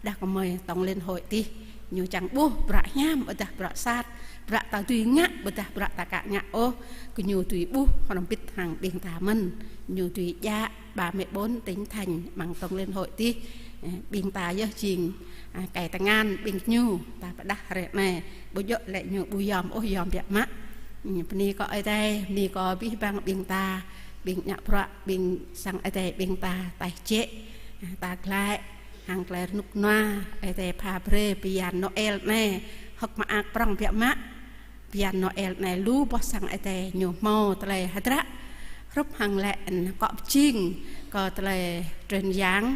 đah kơmơi tŏng liên hội tih. Ñu čang ƀuh bruă hiam ƀôdah bruă sat, bruă ta dưi ngă ƀôdah bruă ta ka ngă ôh, kơ ñu dưi ƀuh hrŏm hơbĭt hăng ƀing ta mơ̆n. Ñu dưi djă ba mĕ ƀôn tỉnh thành mơ̆ng tŏng liên hội tih. Ơ, ƀing ta yơh jing, ơ, kai tơngan ƀing ñu, ta pơrơđah hrơi anai, ƀu djơ̆ lĕ ñu ƀu yom ôh, yom biă mă. Ơ, bơni kơ Ơi Adai, bơni kơ abih bang ƀing ta, ƀing ngă bruă, ƀing sang Ơi Adai ƀing ta, taih jĕ, ơ, ta glaĭ hăng tơlơi rơnŭk rơnua, Ơi Adai pha brơi bơyan Noel anai, hơ̆k mơak prŏng biă mă. Bơyan Noel anai lu boh sang Ơi Adai ñu hmâo tơlơi hơdră. Hrup hăng lĕ akŏ pơjing kơ tơlơi truyền giảng,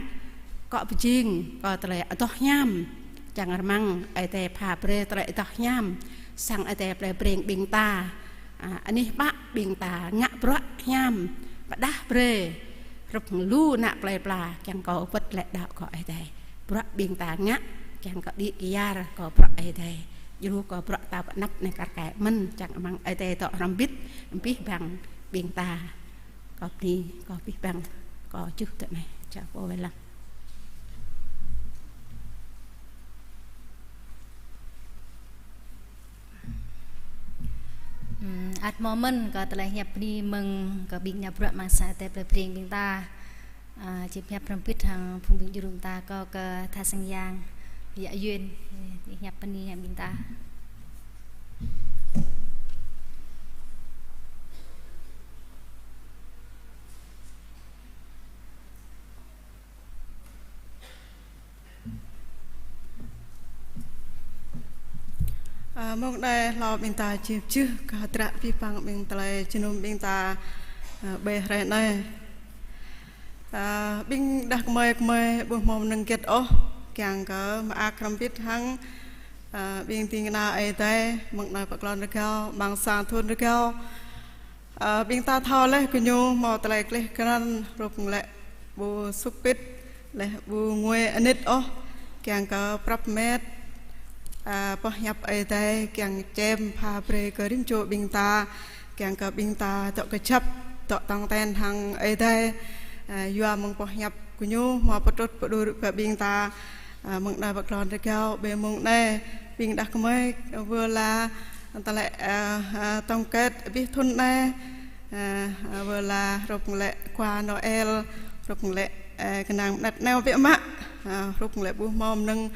akŏ pơjing kơ tơlơi adoh hiam. Čang rơmang Ơi Adai pha brơi tơlơi adoh hiam sang Ơi Adai plơi Breng ƀing ta. Ơ, anih ƀă ƀing ta ngă bruă hiam, pơrơđah brơi. Hrup hăng lu ană plơi pla, kiăng kơ wơ̆t lĕ đaŏ kơ Ơi Adai. Bruă ƀing ta ngă, kiăng kơ đĭ kyar kơ bruă Ơi Adai. Djru kơ bruă ta pơ anăp anai kar kaĭ mơ̆n, čang amăng Ơi Adai dŏ hrŏm hơbĭt, abih bang ƀing ta. Kâo bơni, kâo abih bang, kâo čuh tơ anai, čang pô wai lăng. Ưm, ăt hmâo mơ̆n kơ tơlơi hiăp bơni mơ̆ng kơ ƀing ngă bruă amăng sang Ơi Adai plơi Breng ƀing ta. Ơ, či hiăp hrŏm hơbĭt hăng phung ƀing djru ta, kâo kơ tha sang yang, Yă Yuen, hiăp bơni hăng ƀing ta. Ơ, mơ̆ng anai hlâo ƀing ta či čih kơ hơdră abih bang ƀing tơlơi jơnum ƀing ta, ơ, ƀơi hrơi anai. Ơ, ƀing đah kơmơi kơmơi ƀu hmâo mơnơ̆ng hơget ôh, kiăng kơ mơak hrŏm hơbĭt hăng, ơ, ƀing ding kơna Ơi Adai, mơ̆ng anai pơ klon rơgao, amăng sang thun rơgao. Ơ, ƀing ta thâo laih gơñu hmâo tơlơi gleh glan, hrup lĕ ƀu sŭk pĭt, laih ƀu ngui anit ôh, kiăng kơ prăp met, ơ, boh hiăp Ơi Adai, kiăng čem pha brơi kơ rĭm čô ƀing ta, kiăng kơ ƀing ta dŏ kơjăp, dŏ tong ten hăng Ơi Adai, ơ, yua mơ̆ng boh hiăp gơñu hmâo pơtrut pơđur kơ ƀing ta, ơ, mơ̆ng anai pơ klon rơgao, ƀơi mông anai, ƀing đah kơmơi, wơ̆t la tơlơi, ơ, ơ, tổng kết abih thun anai, ơ, ơ, wơ̆t la hrup lĕ khua Noel, hrup lĕ, ơ, kơnang mơnat neo biă mă, ơ, hrup lĕ ƀu hmâo mơnơ̆ng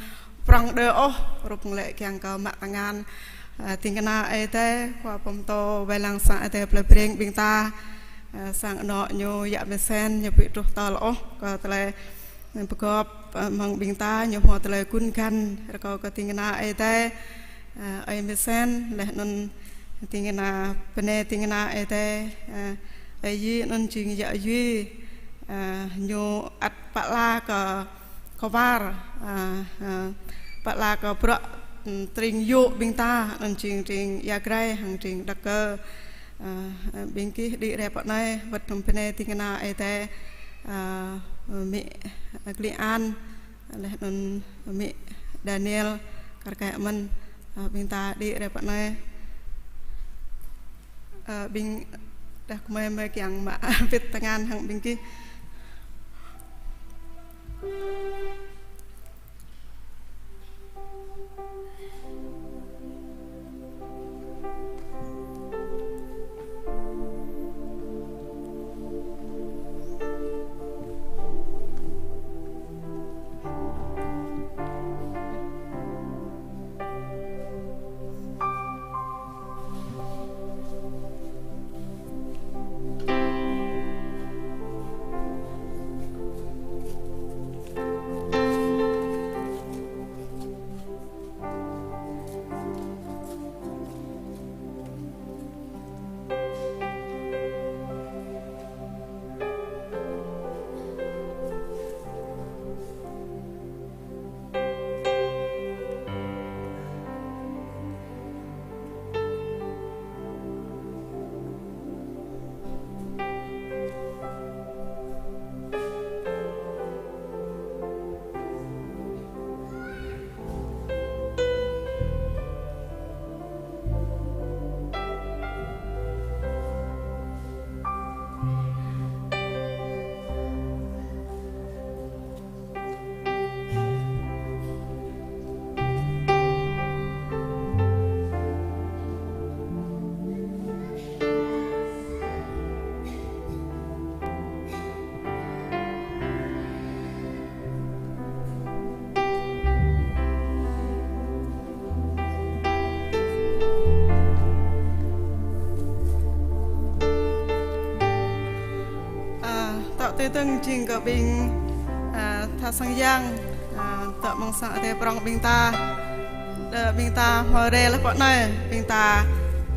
prŏng đơ ôh, hrup lĕ kiăng kơ mă tơngan, Ơ, ding kơna Ơi Adai, khua pơtô wai lăng sang Ơi Adai plei Breng ƀing ta, ơ, sang anŏ ñu Yă Mơsen, ñu ƀu truh tơl ôh kơ tơlơi pơgop, ơ, mơ̆ng ƀing ta, ñu hmâo tơlơi gun găn, rơkâo kơ ding kơna Ơi Adai, ơ, Ơi Mơsen, laih anŭn ding kơna, bơnai ding kơna Ơi Adai, ơ, Ơi Yi anŭn jing Yă Yi, ơ, ñu ăt pơala kơ kơwar, ơ, ơ, pơala kơ bruă, ơ, tring yŭ ƀing ta, anŭn jing tring Ia Grai, hăng tring Đăk Kơ, ơ, ƀing gih đĭ rai pơ anai, wơ̆t hăng bơnai ding kơna Ơi Adai, ơ, amĭ Kli An, laih anŭn amĭ Daniel, kar kaĭ mơ̆n, ơ, ƀing ta đĭ rai pơ anai. Ơ, ƀing đah kơmơi mơi kiăng mă pĭt tơngan hăng ƀing gih. Ơ, tŏ tui tơ̆ng jing kơ ƀing, ơ, tha sang yang, ơ, tŏ mơ̆ng sang Ơi Adai prŏng ƀing ta. Đơ ƀing ta hmâo rai laih pơ anai, ƀing ta,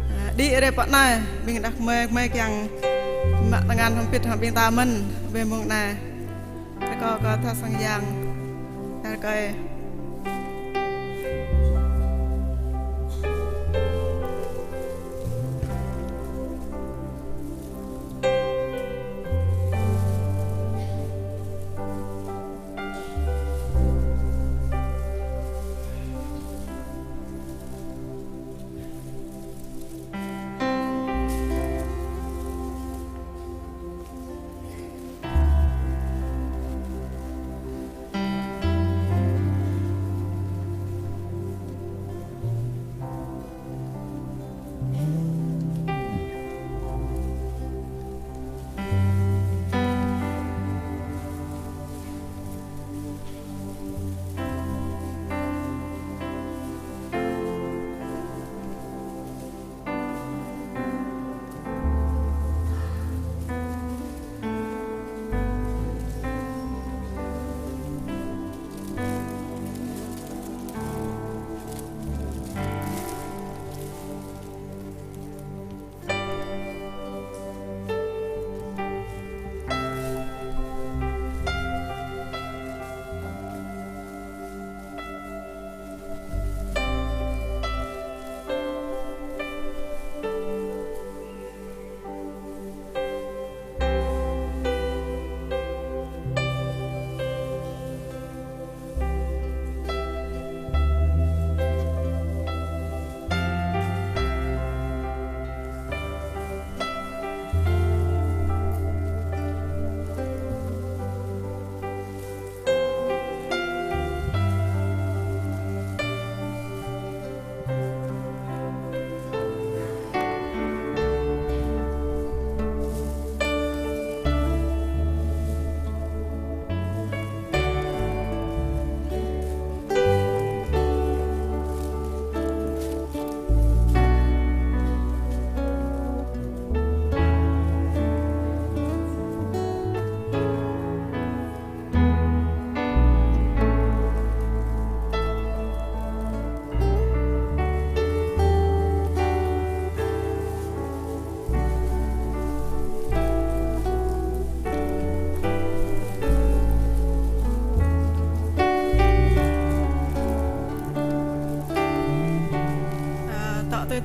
ơ, đĭ rai pơ anai, ƀing đah kơmơi, kơmơi kiăng mă tơngan hơbĭt hăng ƀing ta mơ̆n, ƀơi mông anai. Rơkâo kơ tha sang yang, rơkâo.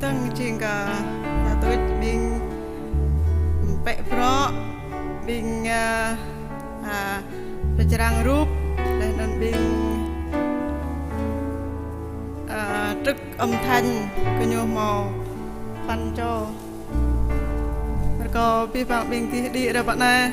Tơ̆ng jing kơ ta tuč ƀing pĕ prŏ, ƀing, ơ, ơ, pơčrang rup, laih anŭn ƀing, ơ, trŭk âm thanh, kơ ñu hmâo păn čô. Rơkâo abih bang ƀing gih đĭ ră pă anai.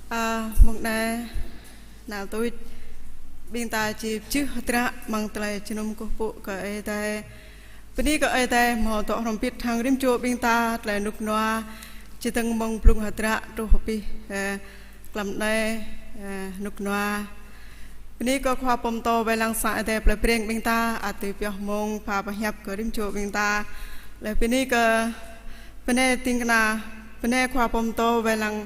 Ơ, mông anai, nao tuč, ƀing ta či pơjưh hơdră amăng tơlơi jơnum kơkuh pơpŭ kơ Ơi Adai. Bơni kơ Ơi Adai hmâo dŏ hrŏm hơbĭt hăng rĭm čô ƀing ta tơlơi rơnŭk rơnua, či dơ̆ng mơ̆ng blung hơdră truh abih, ơ, tlam anai, ơ, rơnŭk rơnua. Bơni kơ Khua Pô Pơtô Wai Lăng sang Ơi Adai plei Breng ƀing ta, ăt tui pioh mông pha pơhiăp kơ rĭm čô ƀing ta. Laih bơni kơ bơnai ding kơna, bơnai Khua Pô Pơtô Wai Lăng,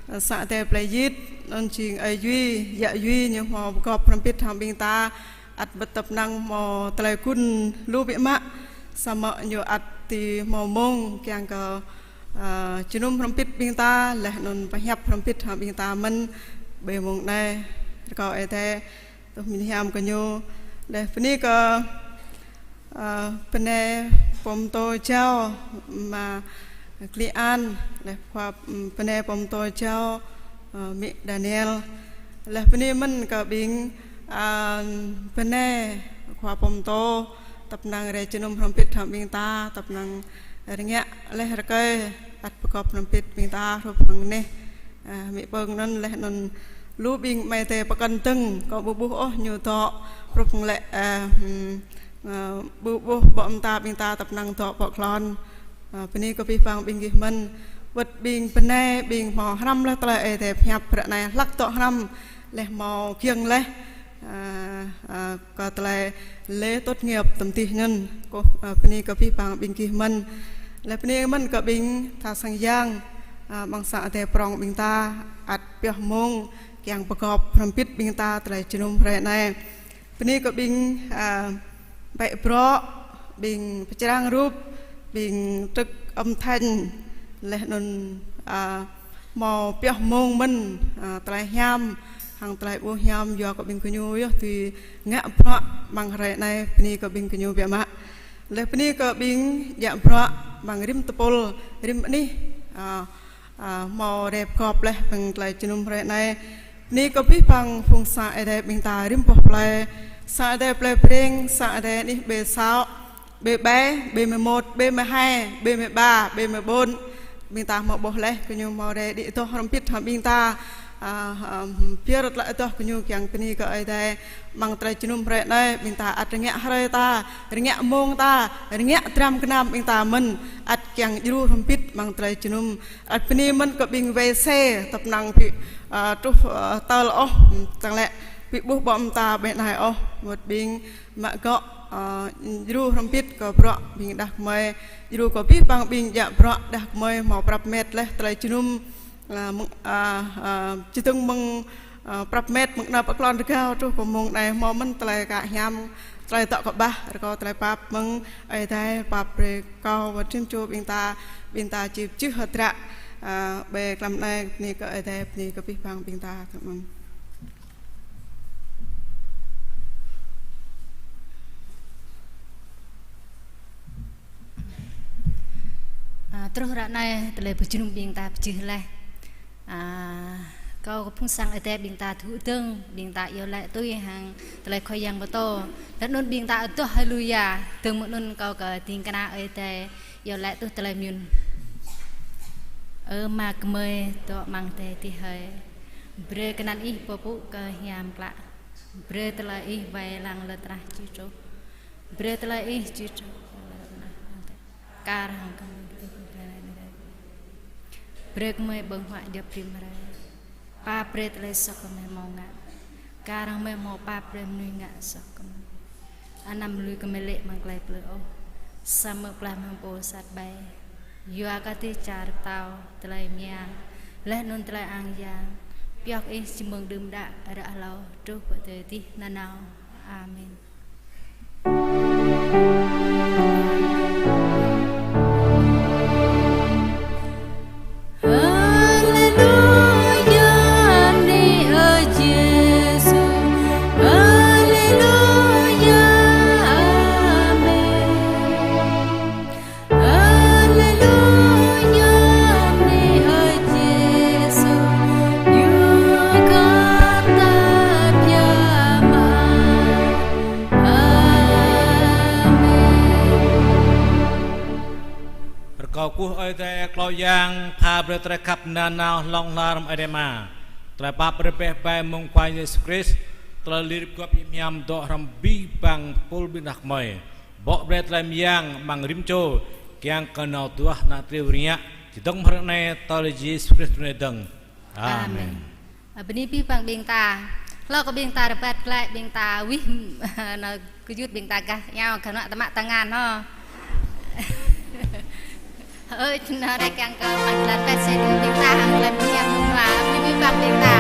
ơ, sang Ơi Adai plei Yit, anŭn jing Ơi Yui, yă Yui ñu hmâo pơgop hrŏm hơbĭt hăng ƀing ta, ăt bơtăp năng hmâo tơlơi gun lu biă mă, samơ̆ ñu ăt tui hmâo mông kiăng kơ, ơ, jơnum hrŏm hơbĭt ƀing ta, laih anŭn pơhiăp hrŏm hơbĭt hăng ƀing ta mơ̆n ƀơi mông anai. Rơkâo Ơi Adai tuh mĭn hiam kơ ñu. Laih bơni kơ, ơ, bơnai Pô Pơtô Jao, ama Kli An, laih khua, bơnai Pô Pơtô Jao, ơ, amĭ Daniel. Laih bơni mơ̆n kơ ƀing, ơ, bơnai Khua Pô Pơtô, tăp năng rai jơnum hrŏm hơbĭt hăng ƀing ta, tăp năng rơngiă laih rơkơi, ăt pơgop hrŏm hơbĭt ƀing ta hrup hăng neh, ơ, amĭ Pơng anŭn laih anŭn lu ƀing amai adơi pơkŏn dơ̆ng, kâo ƀu ƀuh ôh ñu dŏ hrup hăng lĕ, ơ, hm, ơ, ƀu ƀuh ƀô̆ mơta ƀing ta tăp năng dŏ pơ klon. Ơ, bơni kơ abih bang ƀing gih mơ̆n, wơ̆t ƀing bơnai, ƀing hmâo hrăm laih tơlơi Ơi Adai pơhiăp ră anai hlăk dŏ hrăm, laih hmâo kiăng laih, ơ, ơ, kơ tơlơi lễ tốt nghiệp tơm tih anŭn. Kâo, ơ, bơni kơ abih bang ƀing gih mơ̆n. Laih bơni mơ̆n kơ ƀing tha sang yang, ơ, amăng sang Ơi Adai prŏng ƀing ta, ăt pioh mông kiăng pơgop hrŏm hơbĭt ƀing ta tơlơi jơnum hrơi anai. Bơni kơ ƀing, ơ, pĕ prŏ, ƀing pơčrang rup, ƀing trŭk âm thanh, laih anŭn, ơ, hmâo pioh mông mơ̆n, ơ, tơlơi hiam, hăng tơlơi ƀu hiam, yua kơ ƀing gơñu yơh tui ngă bruă amăng hrơi anai, bơni kơ ƀing gơñu biă mă. Laih bơni kơ ƀing djă bruă amăng rĭm tơpul, rĭm anih, ơ, ơ, hmâo rai pơgop laih amăng tơlơi jơnum hrơi anai. Bơni kơ abih bang phung sang Ơi Adai ƀing ta rĭm boh plơi, sang Ơi Adai plei Breng, sang Ơi Adai anih B sáu, B bảy, B mười một, B mười hai, B mười ba, B mười bốn. Ƀing ta hmâo ƀuh laih, gơñu hmâo rai đĭ dŏ hrŏm hơbĭt hăng ƀing ta. A, a, pơyơr tơlơi adoh kơ ñu kiăng bơni kơ Ơi Adai, amăng tơlơi jơnum hrơi anai, ƀing ta ăt rơngiă hrơi ta, rơngiă mông ta, rơngiă dram gơnam ƀing ta mơ̆n, ăt kiăng djru hrŏm hơbĭt amăng tơlơi jơnum, ăt bơni mơ̆n kơ ƀing wai se, tơpơnăng ƀu, a, truh, a, tơl ôh, tơl lĕ ƀu ƀuh ƀô̆ mơta ƀơi anai ôh, wơ̆t ƀing mă gŏ, a, djru hrŏm hơbĭt kơ bruă ƀing đah kơmơi, djru kơ abih bang ƀing djă bruă đah kơmơi hmâo prăp met laih tơlơi jơnum, a, mơ̆ng, a, a, čơdơ̆ng mơ̆ng, a, prăp met mơ̆ng anăp pơklŏn rơgao truh pơ mông anai hmâo mơ̆n tơlơi kă hiam, tơlơi dŏ kơƀah, rơkâo tơlơi pap mơ̆ng Ơi Adai, pap brơi kâo wơ̆t rĭm čô ƀing ta, ƀing ta či pơjưh hơdră, a, ƀơi tlam anai, bơni kơ Ơi Adai, bơni kơ abih bang ƀing ta, tơmơ̆ng. A, truh ră anai tơlơi pơjơnum ƀing ta pơjưh laih. A, kâo kơ phung sang Ơi Adai ƀing ta tŭ dơ̆ng, ƀing ta iâu laĭ tui hăng tơlơi Khua Yang pơtô. Tơ anŭn ƀing ta adoh haleluya, dơ̆ng mơ̆ng anŭn kâo kơ ding kơna Ơi Adai iâu laĭ tui tơlơi mơyŭn. Ơ Ama gơmơi dŏ amăng adai adih hơi. Brơi kơnăn Ih pơpŭ kơ hiam klă. Brơi tơlơi Ih wai lăng lŏn tơnah či truh. Brơi tơlơi Ih či truh. Kar hăng gơmơi. Brơi gơmơi ƀơ̆ng huă djŏp rĭm hrơi. Pap brơi tơlơi soh gơmơi hmâo ngă. Kar hăng gơmơi hmâo pap brơi mơnuih ngă soh gơmơi. Anăm lui gơmơi lê̆ amăng tơlơi plư ôh. Samơ̆ pơblah mơ̆ng pô sat ƀai. Yua kơ Ih čar pơtao, tơlơi mơyang, laih anŭn tơlơi ang yang, pioh Ih či mơ̆ng đưm đă ră hlâo truh pơ tơdơi adih nanao. Amen. Haleluya, bơni Ơi Yêsu. Haleluya, amen. Haleluya, bơni Ơi Yêsu. Yua kơ ta pia mă. Amen. Rơkâo kơkuh Ơi Adai Khua Yang, pha brơi tơlơi khăp nanao hlŏng lar mơ̆ng Ơi Adai Ama. Tơlơi pap brơi rơbeh ƀai mơ̆ng Khua Yang Yêsu Krist, tơlơi lir gŏp hiam hiam dŏ hrŏm abih bang pul ƀing đah kơmơi. Bŏ brơi tơlơi mơyang amăng rĭm čô, kiăng kơ nao duah ană triu rơngiă, čơdơ̆ng mơ̆ng hrơi anai tơl Yêsu Krist trŭn dơ̆ng. Amen. Amen. Ơ, bơni abih bang ƀing ta. Hlâo kơ ƀing ta rơbat glaĭ, ƀing ta wih, nao kơjut ƀing ta gah iâu kơ nao tơmă tơngan hŏ. Ơi, čơnă rek yang kơ pơjơlan pet se ƀing ta hăng lăm hiam nung la, bơni abih bang ƀing ta.